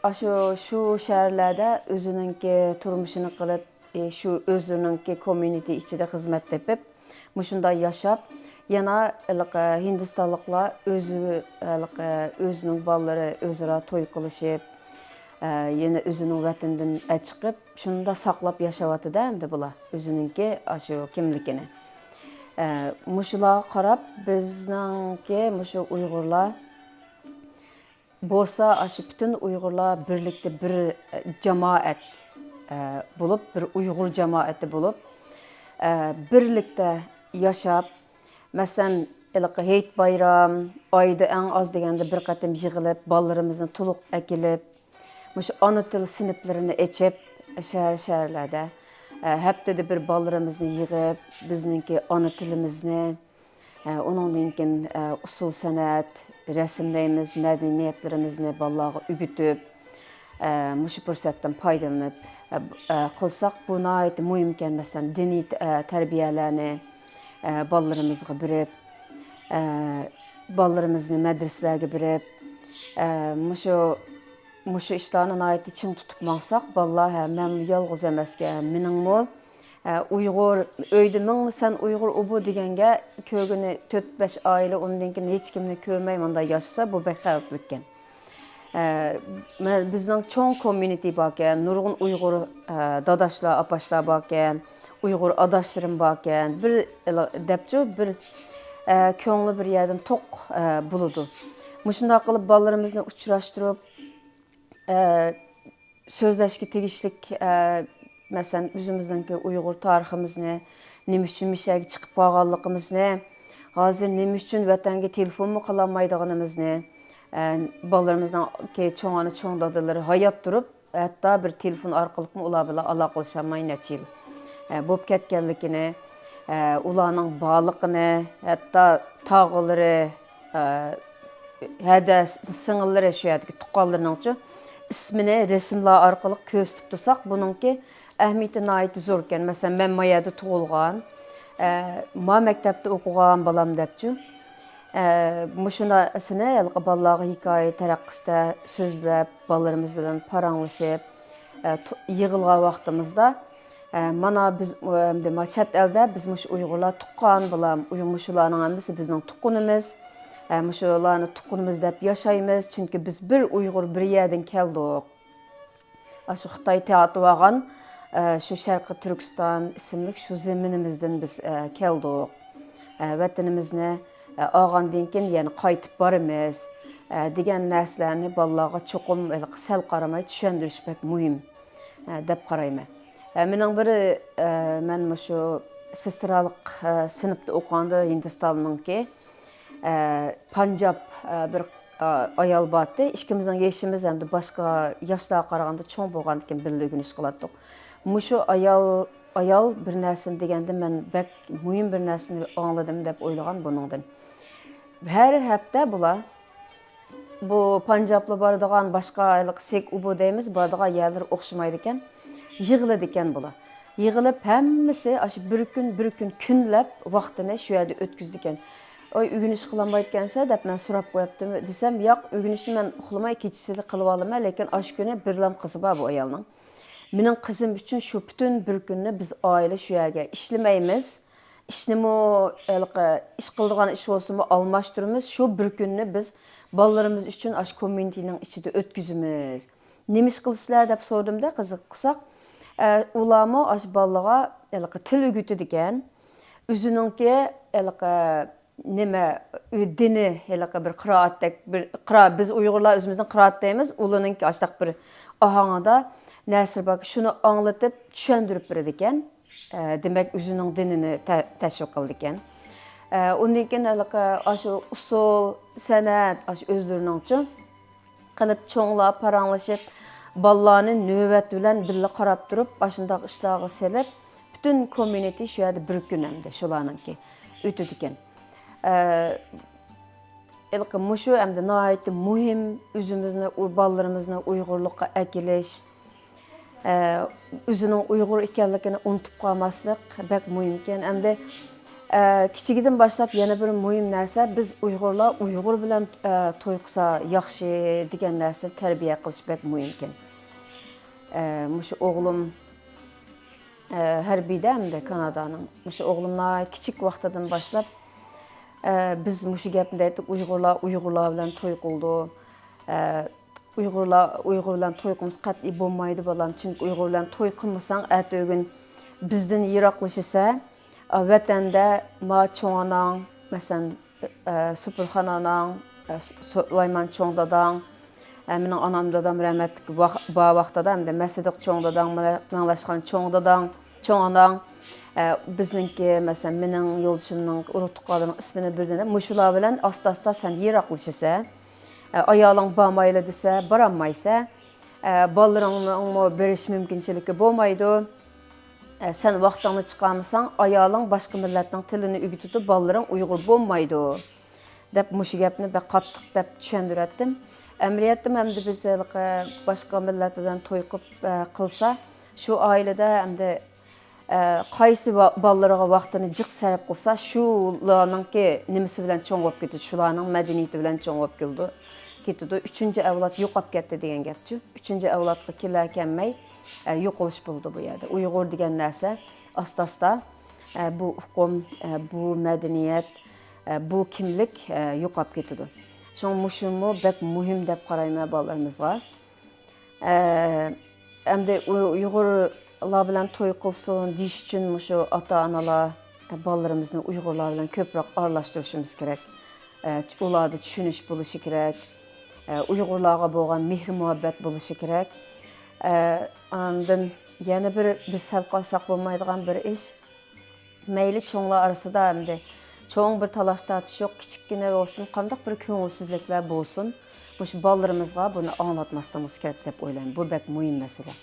ئاشۇ، شۇ شەھەرلەردە ئۆزىنىڭكى تۇرمۇشىنى قىلىپ، ئى، شۇ ئۆزىنىڭكى كومميۇنىتى ئىچىدە خىزمەت تېپىپ، مۇشۇنداق ياشاپ، يەنە ھېلىقى ھىندىستانلىقلار ئۆزى، ھېلىقى ئۆزىنىڭ بالىلىرى ئۆزئارا توي قىلىشىپ، ئە، يەنە ئۆزىنىڭ ۋەتىنىدىن ئەچىقىپ، شۇنداق ساقلاپ ياشاۋاتىدۇ ئەمدى بۇلار ئۆزىنىڭكى ئاشۇ كىملىكىنى. ئە، مۇشۇلارغا قاراپ بىزنىڭكى مۇشۇ ئۇيغۇرلار بولسا، ئاشۇ پۈتۈن ئۇيغۇرلار بىرلىكتە بىر، ئە، جامائەت، ئە، بولۇپ، بىر ئۇيغۇر جامائىتى بولۇپ، ئە، بىرلىكتە ياشاپ، مەسىلەن، ھېلىقى ھېيت بايرام، ئايدا ئەڭ ئاز دېگەندە بىر قېتىم يىغىلىپ، بالىلىرىمىزنى تولۇق ئەكېلىپ، مۇشۇ ئانا تىل سىنىپلىرىنى ئېچىپ، شەھەر-شەھەرلەردە، ئە، ھەپتىدە بىر بالىلىرىمىزنى يىغىپ، بىزنىڭكى ئانا تىلىمىزنى، ئە، ئۇنىڭدىن كېيىن، ئە، ئۇسسۇل سەنئەت، رەسىم دەيمىز، مەدەنىيەتلىرىمىزنى بالىلارغا ئۆگىتىپ، ئە، مۇشۇ پۇرسەتتىن پايدىلىنىپ، ئە، ئە، قىلساق، بۇ ناھايىتى مۇھىمكەن. مەسىلەن، دىنىي، ئە، تەربىيەلەرنى، ئە، بالىلىرىمىزغا بېرىپ، ئە، بالىلىرىمىزنى مەدرىسىلەرگە بېرىپ، ئە، مۇشۇ، مۇشۇ ئىشلارنى ناھايىتى چىڭ تۇتۇپ ماڭساق، بالىلار، ھە، مەنمۇ يالغۇز ئەمەسكەن، مېنىڭمۇ، ئە، ئۇيغۇر، ئۆيدە مىڭلا سەن ئۇيغۇر ئۇ بۇ دېگەنگە كۆرگىنى تۆت-بەش ئائىلە، ئۇندىن كېيىن ھېچكىمنى كۆرمەي مۇنداق ياشىسا، بۇ بەك خەۋپلىككەن. ئە، مە-، بىزنىڭ چوڭ كومميۇنىتى باركەن، نۇرغۇن ئۇيغۇر، ئە، داداشلار، ئاپاشلار باركەن، ئۇيغۇر ئاداشلىرىم باركەن، بىر، ئىلا-، دەپچۇ، بىر، ئە، كۆڭلى بىر يەردىن توق، ئە، بولىدۇ. مۇشۇنداق قىلىپ بالىلىرىمىزنى ئۇچراشتۇرۇپ، ئە، سۆزلەشكە تېگىشلىك، ئە، مەسىلەن، ئۆزىمىزنىڭكى ئۇيغۇر تارىخىمىزنى، نېمە ئۈچۈن مۇشۇ يەرگە چىقىپ قالغانلىقىمىزنى، ھازىر نېمە ئۈچۈن ۋەتەنگە تېلېفونمۇ قىلالمايدىغىنىمىزنى، ئە، بالىلىرىمىزنىڭكى چوڭ ئانا، چوڭ دادىلىرى ھايات تۇرۇپ، ھەتتا بىر تېلېفون ئارقىلىقمۇ ئۇلار بىلەن ئالاقىلىشالماي نەچچە يىل، ئە، بولۇپ كەتكەنلىكىنى، ئە، ئۇلارنىڭ بارلىقىنى، ھەتتا تاغىلىرى، ئە، ھەدە سىڭىللىرى، شۇ يەردىكى تۇغقانلىرىنىڭچۇ ئىسمىنى رەسىملەر ئارقىلىق كۆرسىتىپ تۇرساق، بۇنىڭكى ئەھمىيىتى ناھايىتى زوركەن. مەسىلەن، مەن ما يەردە تۇغۇلغان، ئە، ما مەكتەپتە ئوقۇغان بالام دەپچۇ. ئە، مۇشۇ نەرسىنى ھېلىقى بالىلارغا ھېكايە تەرىقىسىدە سۆزلەپ، بالىلىرىمىز بىلەن پاراڭلىشىپ، ئە، تو-، يىغىلغان ۋاقتىمىزدا، ئە، مانا بىز، ئەمدى ما چەت ئەلدە بىز مۇشۇ ئۇيغۇرلار تۇغقان بالام، ئۇيغۇر مۇشۇلارنىڭ ھەممىسى بىزنىڭ تۇغقىنىمىز. ئە، مۇشۇلارنى تۇغقىنىمىز دەپ ياشايمىز، چۈنكى بىز بىر ئۇيغۇر، بىر يەردىن كەلدۇق. ئاشۇ خىتاي تارتىۋالغان، ئە، شۇ شەرقىي تۈركىستان ئىسىملىك شۇ زېمىنىمىزدىن بىز، ئە، كەلدۇق. ئە، ۋەتىنىمىزنى، ئە، ئالغاندىن كېيىن يەنە قايتىپ بارىمىز، ئە، دېگەن نەرسىلەرنى بالىلارغا چوقۇم ھېلىقى سەل قارىماي چۈشەندۈرۈش بەك مۇھىم، ئە، دەپ قارايمەن. ئە، مېنىڭ بىر، ئە، مەن مۇشۇ سېسترالىق، ئە، سىنىپتا ئوقۇغاندا ھىندىستاننىڭكى، ئە، پانجاب، ئە، بىر، ئە، ئايال بارتتى. ئىككىمىزنىڭ يېشىمىز ھەمدە باشقا ياشلارغا قارىغاندا چوڭ بولغاندىكىن بىللە ئۆگىنىش قىلاتتۇق. مۇشۇ ئايال، ئايال بىر نەرسىنى دېگەندە مەن بەك مۇھىم بىر نەرسىنى ئاڭلىدىم دەپ ئويلىغان بۇنىڭدىن. ھەر ھەپتە بۇلار بۇ پانجابلار بارىدىغان باشقا ھېلىقى سېك ئۇبۇ دەيمىز، بارىدىغان يەرلىرى ئوخشىمايدىكەن. يىغىلىدىكەن بۇلار. يىغىلىپ ھەممىسى ئاشۇ بىر كۈن، بىر كۈن كۈنلەپ ۋاقتىنى شۇ يەردە ئۆتكۈزىدىكەن. ئاي، ئۆگىنىش قىلالمايدىكەنسەن دەپ مەن سوراپ قويۇپتىمەن دېسەم، ياق، ئۆگىنىشنى مەن ئۇخلىماي كېچىسىلا قىلىۋالىمەن، لېكىن ئاشۇ كۈنى بىرلام قىزى بار بۇ ئايالنىڭ. مېنىڭ قىزىم ئۈچۈن شۇ پۈتۈن بىر كۈننى بىز ئائىلە شۇ يەرگە ئىشلىمەيمىز. ئىشنىمۇ، ھېلىقى، ئىش قىلىدىغان ئىش بولسىمۇ ئالماشتۇرىمىز. شۇ بىر كۈننى بىز بالىلىرىمىز ئۈچۈن ئاشۇ كومميۇنىتىنىڭ ئىچىدە ئۆتكۈزىمىز. نېمە ئىش قىلىسىلەر دەپ سورىدىمدە قىزىقساق، ئە، ئۇلارمۇ ئاشۇ بالىلارغا ھېلىقى تىل ئۆگىتىدىكەن. ئۆزىنىڭكى ھېلىقى نېمە، ئۆ-، دىنى ھېلىقى بىر قىرائەتتەك، بىر قىرا-، بىز ئۇيغۇرلار ئۆزىمىزنىڭ قىرائەت دەيمىز، ئۇلارنىڭكى ئاشۇنداق بىر ئاھاڭىدا نەرسىلەر باركەن، شۇنى ئاڭلىتىپ چۈشەندۈرۈپ بېرىدىكەن. ئە، دېمەك، ئۆزىنىڭ دىنىنى تە-، تەشۋىق قىلىدىكەن. ئە، ئۇندىن كېيىن ھېلىقى ئاشۇ ئۇسسۇل، سەنئەت، ئاشۇ ئۆزلىرىنىڭچۇ قىلىپ چوڭلار پاراڭلىشىپ، بالىلارنى نۆۋەت بىلەن بىللە قاراپ تۇرۇپ، ئاشۇنداق ئىشلارغا سېلىپ، پۈتۈن كومميۇنىتى شۇ يەردە بىر كۈن ئەمدى شۇلارنىڭكى ئۆتىدىكەن. ئە، ھېلىقى مۇشۇ ئەمدى ناھايىتى مۇھىم، ئۆزىمىزنى، ئۇ بالىلىرىمىزنى ئۇيغۇرلۇققا ئەكېلىش، ئە، ئۆزىنىڭ ئۇيغۇر ئىكەنلىكىنى ئۇنتۇپ قالماسلىق بەك مۇھىمكەن. ئەمدى، ئە، كىچىكىدىن باشلاپ يەنە بىر مۇھىم نەرسە، بىز ئۇيغۇرلار ئۇيغۇر بىلەن، ئە، توي قىلسا ياخشى دېگەن نەرسىنى تەربىيە قىلىش بەك مۇھىمكەن. ئە، مۇشۇ ئوغلۇم، ئە، ھەربىيدە ئەمدى كانادانىڭ. مۇشۇ ئوغلۇم ناھايىتى كىچىك ۋاقتىدىن باشلاپ، ئە، بىز مۇشۇ گەپنى دەيتتۇق، ئۇيغۇرلار ئۇيغۇرلار بىلەن توي قىلىدۇ. ئە، ئۇيغۇرلار، ئۇيغۇر بىلەن توي قىلمىسا قەتئىي بولمايدۇ، بالام. چۈنكى ئۇيغۇر بىلەن توي قىلمىساڭ، ئەتىگۈن بىزدىن يىراقلىشىسەن. ئا، ۋەتەندە ما چوڭ ئاناڭ، مەسىلەن، ئە، سۇپۇرخان ئاناڭ، ئە، سۇ-، سۇلايمان چوڭ داداڭ، ئە، مېنىڭ ئانام دادام رەھمەتلىك ۋاق-، بار ۋاقتىدا، ئەمدى مەسىدىق چوڭ داداڭ، مەڭلاشخان چوڭ داداڭ، چوڭ ئاناڭ، ئە، بىزنىڭكى، مەسىلەن، مېنىڭ يولدىشىمنىڭ ئۇرۇق تۇغقانلىرىنىڭ ئىسمىنى بىردىن، مۇشۇلار بىلەن ئاستا-ئاستا سەن يىراقلىشىسەن. ئايالىڭ بارمايلى دېسە، بارالمايسەن. بالىلىرىڭنىڭمۇ بېرىش مۇمكىنچىلىكى بولمايدۇ. سەن ۋاقتىڭنى چىقارمىساڭ، ئايالىڭ باشقا مىللەتنىڭ تىلىنى ئۆگىتىدۇ، بالىلىرىڭ ئۇيغۇر بولمايدۇ، دەپ مۇشۇ گەپنى بەك قاتتىق دەپ چۈشەندۈرەتتىم. ئەمەلىيەتتىمۇ ئەمدى بىز ھېلىقى باشقا مىللەت بىلەن توي قىلىپ، قىلسا، شۇ ئائىلىدە ئەمدى ئە، قايسى ۋا-، بالىلىرىغا ۋاقتىنى جىق سەرپ قىلسا، شۇلارنىڭكى نېمىسى بىلەن چوڭ بولۇپ كېتىدۇ، شۇلارنىڭ مەدەنىيىتى بىلەن چوڭ بولۇپ كېلىدۇ، كېتىدۇ. ئۈچىنچى ئەۋلاد يوقاپ كەتتى دېگەن گەپچۇ. ئۈچىنچى ئەۋلادقا كېلە كەلمەي، ئە، يوقىلىش بولىدۇ بۇ يەردە. ئۇيغۇر دېگەن نەرسە ئاستا-ئاستا، ئە، بۇ ئۇقۇم، ئە، بۇ مەدەنىيەت، ئە، بۇ كىملىك، ئە، يوقاپ كېتىدۇ. شۇڭا مۇشۇمۇ بەك مۇھىم دەپ قارايمەن بالىلىرىمىزغا. ئە، ئەمدى ئۇ-، ئۇيغۇرلار بىلەن توي قىلسۇن دېيىش ئۈچۈن مۇشۇ ئاتا-ئانىلار، ئە، بالىلىرىمىزنى ئۇيغۇرلار بىلەن كۆپرەك ئارىلاشتۇرۇشىمىز كېرەك. ئە، ئۇلاردا چۈشىنىش بولۇشى كېرەك. ئە، ئۇيغۇرلارغا بولغان مېھرى-مۇھەببەت بولۇشى كېرەك. ئە، ئاندىن يەنە بىر بىز سەل قارىساق بولمايدىغان بىر ئىش، مەيلى چوڭلار ئارىسىدا ئەمدى چوڭ بىر تالاش-تارتىش يوق، كىچىككىنە بولسۇن، قانداق بىر كۆڭۈلسىزلىكلەر بولسۇن، مۇشۇ بالىلىرىمىزغا بۇنى ئاڭلاتماسلىقىمىز كېرەك دەپ ئويلايمەن. بۇ بەك مۇھىم مەسىلە.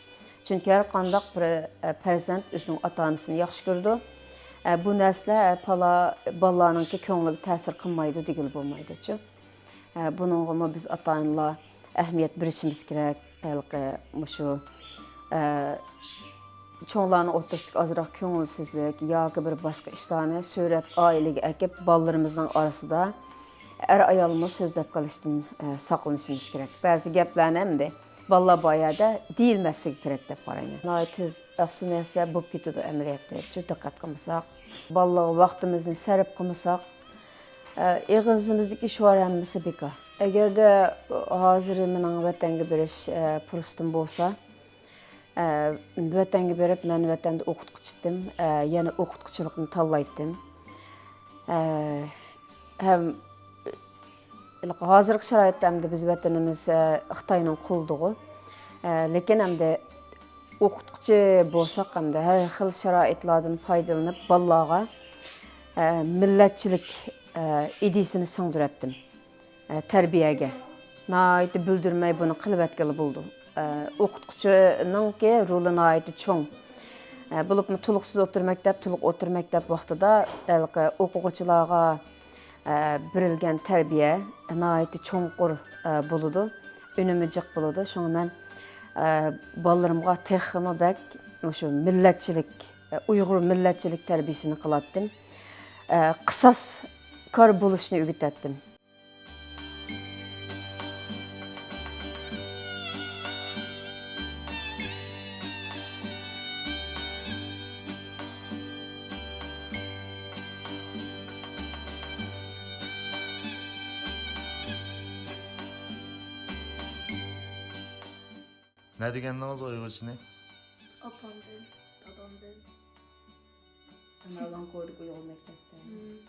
چۈنكى ھەر قانداق بىر، ئە، پەرزەنت ئۆزىنىڭ ئاتا-ئانىسىنى ياخشى كۆرىدۇ. ئە، بۇ نەرسىلەر، ئە، بالا، بالىلارنىڭكى كۆڭلىگە تەسىر قىلمايدۇ دېگىلى بولمايدۇچۇ. ئە، بۇنىڭغىمۇ بىز ئاتا-ئانىلار ئەھمىيەت بېرىشىمىز كېرەك. ھېلىقى مۇشۇ، ئە، چوڭلارنىڭ ئوتتۇرىسىدىكى ئازراق كۆڭۈلسىزلىك ياكى بىر باشقا ئىشلارنى سۆرەپ ئائىلىگە ئەكىپ، بالىلىرىمىزنىڭ ئارىسىدا ئەر-ئايالمۇ سۆزلەپ قېلىشتىن، ئە، ساقلىنىشىمىز كېرەك. بەزى گەپلەرنى ئەمدى بالىلار بار يەردە دېيىلمەسلىكى كېرەك دەپ قارايمەن. ناھايىتى تېز ئەقسىمىيەسە بولۇپ كېتىدۇ ئەمەلىيەتتە، شۇ دىققەت قىلمىساق. بالىلارغا ۋاقتىمىزنى سەرپ قىلمىساق، ئېغىزىمىزدىكى شوئار ھەممىسى بىكار. ئەگەردە ھازىر مېنىڭ ۋەتەنگە بېرىش پۇرسىتىم بولسا، ۋەتەنگە بېرىپ، مەن ۋەتەندە ئوقۇتقۇچى ئىدىم، يەنە ئوقۇتقۇچىلىقنى تاللايتتىم. ھەم ھازىرقى شارائىتتا ئەمدى بىز ۋەتىنىمىز خىتاينىڭ قولىدىغۇ. لېكىن ئەمدى ئوقۇتقۇچى بولساق، ئەمدى ھەر خىل شارائىتلاردىن پايدىلىنىپ، بالىلارغا مىللەتچىلىك ئىدىيىسىنى سىڭدۈرەتتىم. ئە، تەربىيەگە ناھايىتى بۈلدۈرمەي بۇنى قىلىۋەتكىلى بولىدۇ. ئە، ئوقۇتقۇچىنىڭكى رولى ناھايىتى چوڭ. ئە، بولۇپمۇ تولۇقسىز ئوتتۇرا مەكتەپ، تولۇق ئوتتۇرا مەكتەپ ۋاقتىدا ھېلىقى ئوقۇغۇچىلارغا، ئە، بېرىلگەن تەربىيە ناھايىتى چوڭقۇر، ئە، بولىدۇ، ئۈنۈمى جىق بولىدۇ. شۇڭا مەن، ئە، بالىلىرىمغا تېخىمۇ بەك مۇشۇ مىللەتچىلىك، ئە، ئۇيغۇر مىللەتچىلىك تەربىيەسىنى قىلاتتىم. ئە، قىساسكار بولۇشنى ئۆگىتەتتىم. نەدىن ئۆگەندىڭىز ئۇيغۇرچىنى؟ ئاپامدىن، دادامدىن. ئاناۋىڭ كوردىكى ئۇيغۇر مەكتەپتە. مم.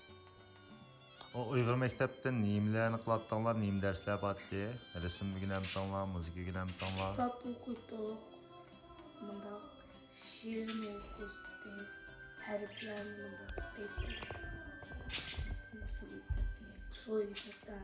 ئۇ ئۇيغۇر مەكتەپتە نېمىلەرنى قىلاتتىڭلار، نېمە دەرسلەر بارتتى؟ رەسىم ئۆگىنەمتىڭلار، مۇزىكا ئۆگىنەمتىڭلار؟ كىتاب ئوقۇيتتۇق، مۇنداق شېئىرنى ئوقۇيتتى، ھەرپلەرنى مۇنداق دەيتتى. ئۇسسۇل ئۆگىتەتتى.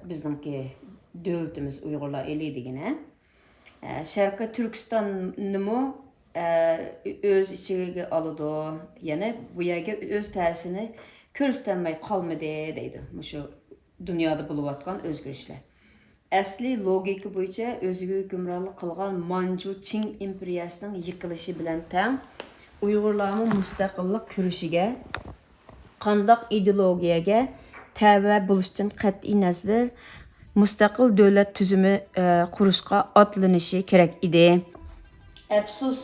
بىزنىڭكى دۆلىتىمىز ئۇيغۇرلار ئېلى دېگىنە، ئە، شەرقىي تۈركىستاننىمۇ، ئە، ئۆز ئىچىگە ئالىدۇ. يەنى بۇ يەرگە ئۆز تەسىرىنى كۆرسىتەلمەي قالمىدى دەيدۇ. مۇشۇ دۇنيادا بولۇۋاتقان ئۆزگىرىشلەر. ئەسلىي لوگىكا بويىچە ئۆزىگە ھۆكۈمرانلىق قىلغان مانجۇ چىڭ ئىمپېرىيەسىنىڭ يىقىلىشى بىلەن تەڭ ئۇيغۇرلارمۇ مۇستەقىللىق كۈرىشىگە، قانداق ئىدېئولوگىيەگە تەۋە بولۇشتىن قەتئىينەزەر، مۇستەقىل دۆلەت تۈزۈمى، ئە، قۇرۇشقا ئاتلىنىشى كېرەك ئىدى. ئەپسۇس،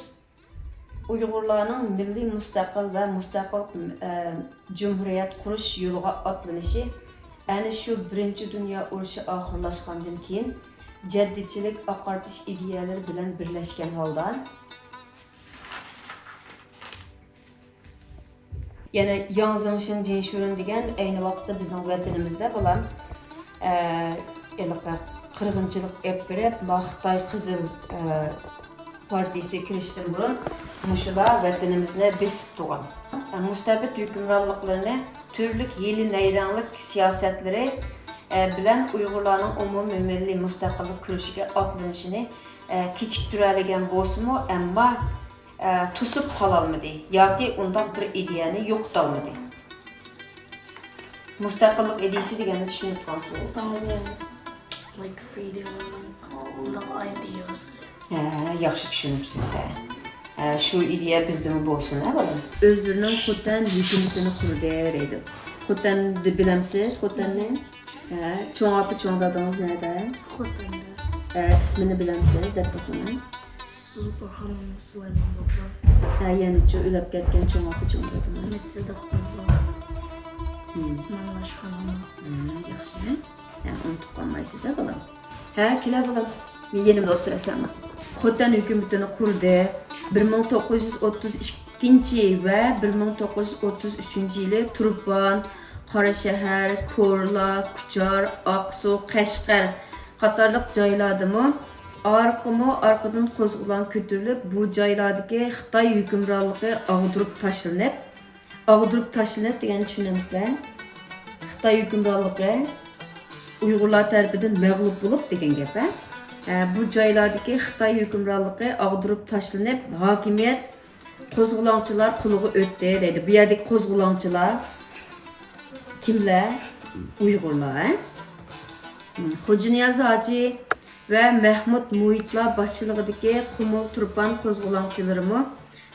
ئۇيغۇرلارنىڭ مىللىي مۇستەقىل ۋە مۇستەقىل، ئە، جۇمھۇرىيەت قۇرۇش يولىغا ئاتلىنىشى ئەنە شۇ بىرىنچى دۇنيا ئۇرۇشى ئاخىرلاشقاندىن كېيىن جەددىيچىلىك ئاقارتىش ئىدىيەلىرى بىلەن بىرلەشكەن ھالدا، يەنە ياڭ زېڭشىن جىنشۈرۈن دېگەن ئەينى ۋاقىتتا بىزنىڭ ۋەتىنىمىزدە بولغان، ئە، ھېلىقى قىرغىنچىلىق ئېلىپ بېرىپ، ما خىتاي قىزىل، ئە، پارتىيىسى كىرىشتىن بۇرۇن مۇشۇلار ۋەتىنىمىزنى بېسىپ تۇرغان. ئە، مۇستەبىت ھۆكۈمرانلىقلىرىنى تۈرلۈك ھىيلە نەيرەڭلىك سىياسەتلىرى، ئە، بىلەن ئۇيغۇرلارنىڭ ئومۇمىي مىللىي مۇستەقىللىق كۈرىشىگە ئاتلىنىشىنى، ئە، كېچىكتۈرەلىگەن بولسىمۇ، ئەمما ئە، توسۇپ قالالمىدى ياكى ئۇنداق بىر ئىدىيەنى يوقىتالمىدى. مۇستەقىللىق ئىدىيىسى دېگەننى چۈشىنىپ قالسىز. Like freedom، مۇنداق ئايدىياس. ھە، ياخشى چۈشىنىپسىز، ھە. ھە، شۇ ئىدىيە بىزدىمۇ بولسۇن، ھە، بالام. ئۆزلىرىنىڭ خوتەن ھۆكۈمىتىنى قۇردى دەيدۇ. خوتەننى بىلەمسىز، خوتەننى؟ ھە، چوڭ ئاپا، چوڭ دادىڭىز نەدە؟ خوتەندە. ئە، ئىسمىنى بىلەمسىز دەپ بېقىمەن. سۇلتان خانىم سۇلايمان بابا. ھە، يەنىچۇ ئۆلۈپ كەتكەن چوڭ ئاكا چوڭ دادىمىز. مەتسىدىق بابا. مم. ماڭلاشقان ئانا. مم، ياخشى. ھە، ئۇنتۇپ قالمايسىز ھە بالام. ھە، كېلە بالام. يېنىمدا ئولتۇرىسەن. خوتەن ھۆكۈمىتىنى قۇردى. بىر مىڭ توققۇز يۈز ئوتتۇز ئىككىنچى ۋە بىر مىڭ توققۇز يۈز ئوتتۇز ئۈچىنچى يىلى تۇرپان، قاراشەھەر، كورلا، كۇچار، ئاقسۇ، قەشقەر قاتارلىق جايلاردىمۇ ئارقىمۇ ئارقىدىن قوزغىلاڭ كۆتۈرۈلۈپ، بۇ جايلاردىكى خىتاي ھۆكۈمرانلىقى ئاغدۇرۇپ تاشلىنىپ، ئاغدۇرۇپ تاشلىنىپ دېگەننى چۈشىنەمسىلەر؟ خىتاي ھۆكۈمرانلىقى ئۇيغۇرلار تەرىپىدىن مەغلۇپ بولۇپ دېگەن گەپ، ھە؟ ھە، بۇ جايلاردىكى خىتاي ھۆكۈمرانلىقى ئاغدۇرۇپ تاشلىنىپ، ھاكىمىيەت قوزغىلاڭچىلار قولىغا ئۆتتى دەيدۇ. بۇ يەردىكى قوزغىلاڭچىلار كىملەر؟ ئۇيغۇرلار، ھە؟ خوجانىياز ھاجى ۋە مەھمۇد مۇھىتلار باشچىلىقىدىكى قۇمۇل تۇرپان قوزغىلاڭچىلىرىمۇ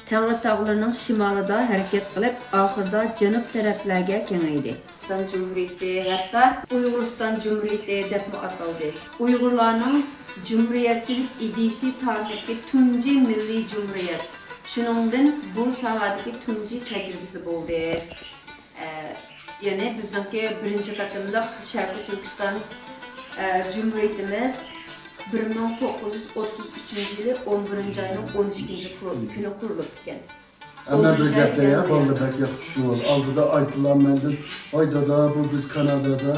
تەڭرىتاغلىرىنىڭ شىمالىدا ھەرىكەت قىلىپ، ئاخىرىدا جەنۇب تەرەپلەرگە كېڭەيدى. ئۇيغۇرىستان جۇمھۇرىيىتى، ھەتتا ئۇيغۇرىستان جۇمھۇرىيىتى دەپمۇ ئاتالدى. ئۇيغۇرلارنىڭ جۇمھۇرىيەتچىلىك ئىدىيىسى تارىختىكى تۇنجى مىللىي جۇمھۇرىيەت. شۇنىڭدىن بۇ ساھەدىكى تۇنجى تەجرىبىسى بولدى. ئە، يەنى بىزنىڭكى بىرىنچى قېتىملىق شەرقىي تۈركىستان، ئە، جۇمھۇرىيىتىمىز بىر مىڭ توققۇز يۈز ئوتتۇز ئۈچىنچى يىلى ئون بىرىنچى ئاينىڭ ئون ئىككىنچى قۇرۇل-، كۈنى قۇرۇلۇپتىكەن. ئەمما بىر گەپ دەيە، بالىلار بەك ياخشى چۈشىنىۋالدى. ئالدىدا ئايتىلار مەندىن، «ۋاي دادا، بۇ بىز كانادادا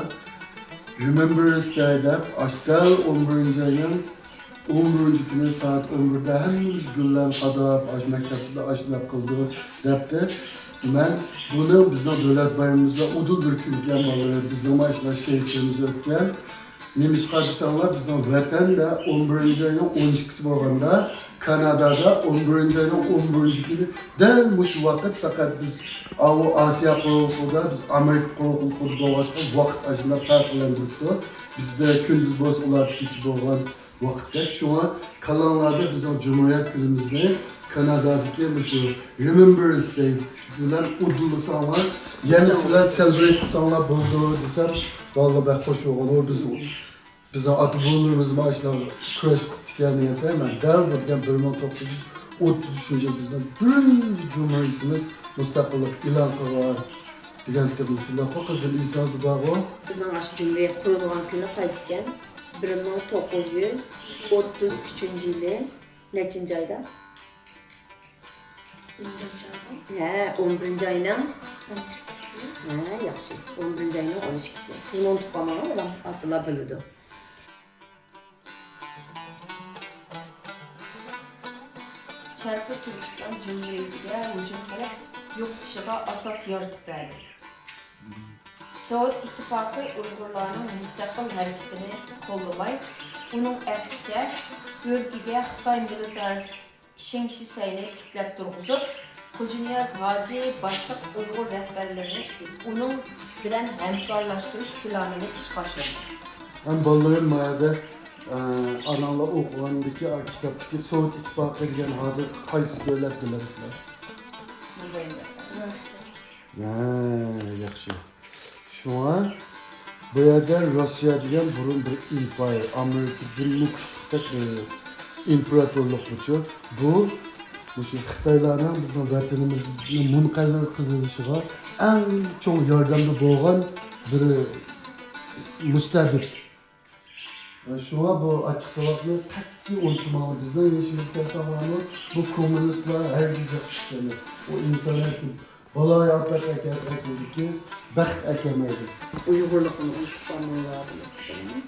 Remembrance Day» دەپ، ئاشۇ دەل ئون بىرىنچى ئاينىڭ ئون بىرىنچى كۈنى سائەت ئون بىردە ھەممىمىز گۈللەرنى قاداپ، ئاشۇ مەكتەپتە ئاشۇنداق قىلىدۇ دەپتۇ. مەن بۇنى بىزنىڭ دۆلەت بايرىمىمىزدا ئۇدۇل بىر كۈنكەن بالىلار، بىزنىڭ مانا شۇنداق شېھىتلىرىمىز ئۆتكەن. نېمىشقا دېسەڭلار، بىزنىڭ ۋەتەندە ئون بىرىنچى ئاينىڭ ئون ئىككىسى بولغاندا، كانادادا ئون بىرىنچى ئاينىڭ ئون بىرىنچى كۈنى دەل مۇشۇ ۋاقىت پەقەت بىز ئاۋۇ ئاسىيا قۇرۇقلۇقىدا، بىز ئامېرىكا قۇرۇقلۇقىدا بولغاچقا ۋاقىت ئاشۇنداق پەرقلەندۈرۈپتۇ. بىزدە كۈندۈز بولسا ئۇلاردا كېچە بولغان ۋاقىتتەك. شۇڭا كاللاڭلاردا بىزنىڭ جۇمھۇرىيەت كۈنىمىزنى كانادادىكى مۇشۇ رېمېمبرېنس دەي بىلەن ئۇدۇللىساڭلار، يەنە سىلەر سېلېبرېيت قىلساڭلار بولىدۇ دېسەم، بالىلار بەك خوش بولغان. ئۇ بىز، بىزنىڭ ئاتا-بوۋىلىرىمىز مانا شۇنداق كۈرەش قىپتىكەن دېگەندە، مەن دەل بۇ دېگەن بىر مىڭ توققۇز يۈز ئوتتۇز ئۈچىنچى يىل بىزنىڭ بىرىنچى جۇمھۇرىيىتىمىز مۇستەقىللىق ئېلان قىلغان دېگەن گېپىم شۇنداققۇ، قىزىل ئېسىڭىزدە بارغۇ. بىزنىڭ ئاشۇ جۇمھۇرىيەت قۇرۇلغان كۈنى قايسىكەن؟ بىر مىڭ توققۇز يۈز ئوتتۇز ئۈچىنچى يىلى نەچچىنچى ئايدا؟ ھە، ئون بىرىنچى ئاينىڭ. ھە، ياخشى. ئون بىرىنچى ئاينىڭ ئون ئىككىسى. سىزمۇ ئۇنتۇپ قالماڭ، بالام، ئاتىلار بىلىدۇ. شەرقىي تۈركىستان جۇمھۇرىيىتىگە ھۇجۇم قىلىپ، يوقىتىشىغا ئاساس يارىتىپ بەردى. سوۋېت ئىتتىپاقى ئۇيغۇرلارنىڭ مۇستەقىل ھەرىكىتىنى قوللىماي، ئۇنىڭ ئەكسىچە، ئۆلكىگە خىتاي مىلىتارىست شېڭ شىسەينى تىكلەپ تۇرغۇزۇپ، خوجانىياز ھاجى باشلىق ئۇيغۇر رەھبەرلىرىنى ئۇنىڭ بىلەن ھەمكارلاشتۇرۇش پىلانىنى ئىشقا ئاشۇردى. ھەم بالىلىرىم ما يەردە، ئە، ئاناڭلار ئوقۇغاندىكى، ئا، كىتابتىكى سوۋېت ئىتتىپاقى دېگەن ھازىر قايسى دۆلەت بىلەمسىلەر؟ ھە، ياخشى. شۇڭا بۇ يەردە روسىيە دېگەن بۇرۇن بىر ئىمپېرىيە، ئامېرىكىدىنمۇ كۈچلۈكتەك بىر ئىمپېراتورلۇق بۇچۇ. بۇ مۇشۇ خىتايلارنىڭ بىزنىڭ ۋەتىنىمىزنى مۇنقەدەر قىزىرىشىغا ئەڭ چوڭ ياردەمدە بولغان بىر مۇستەبىت. شۇڭا بۇ ئاچچىق ساۋاقنى قەتئىي ئۇنتۇماڭلار. بىزنىڭ يېشىمىزغا كەلسەڭلارمۇ، بۇ كوممۇنىستلار ھەرگىز ياخشى ئىش ئەمەس. ئۇ ئىنسانىيەتكە بالايىئاپەت ئەكەلسە ئەكېلىدىكى، بەخت ئەكەلمەيدۇ. ئۇيغۇرلۇقىنى ئۇنتۇپ قالماڭلار دېمەكچى بولىمەن.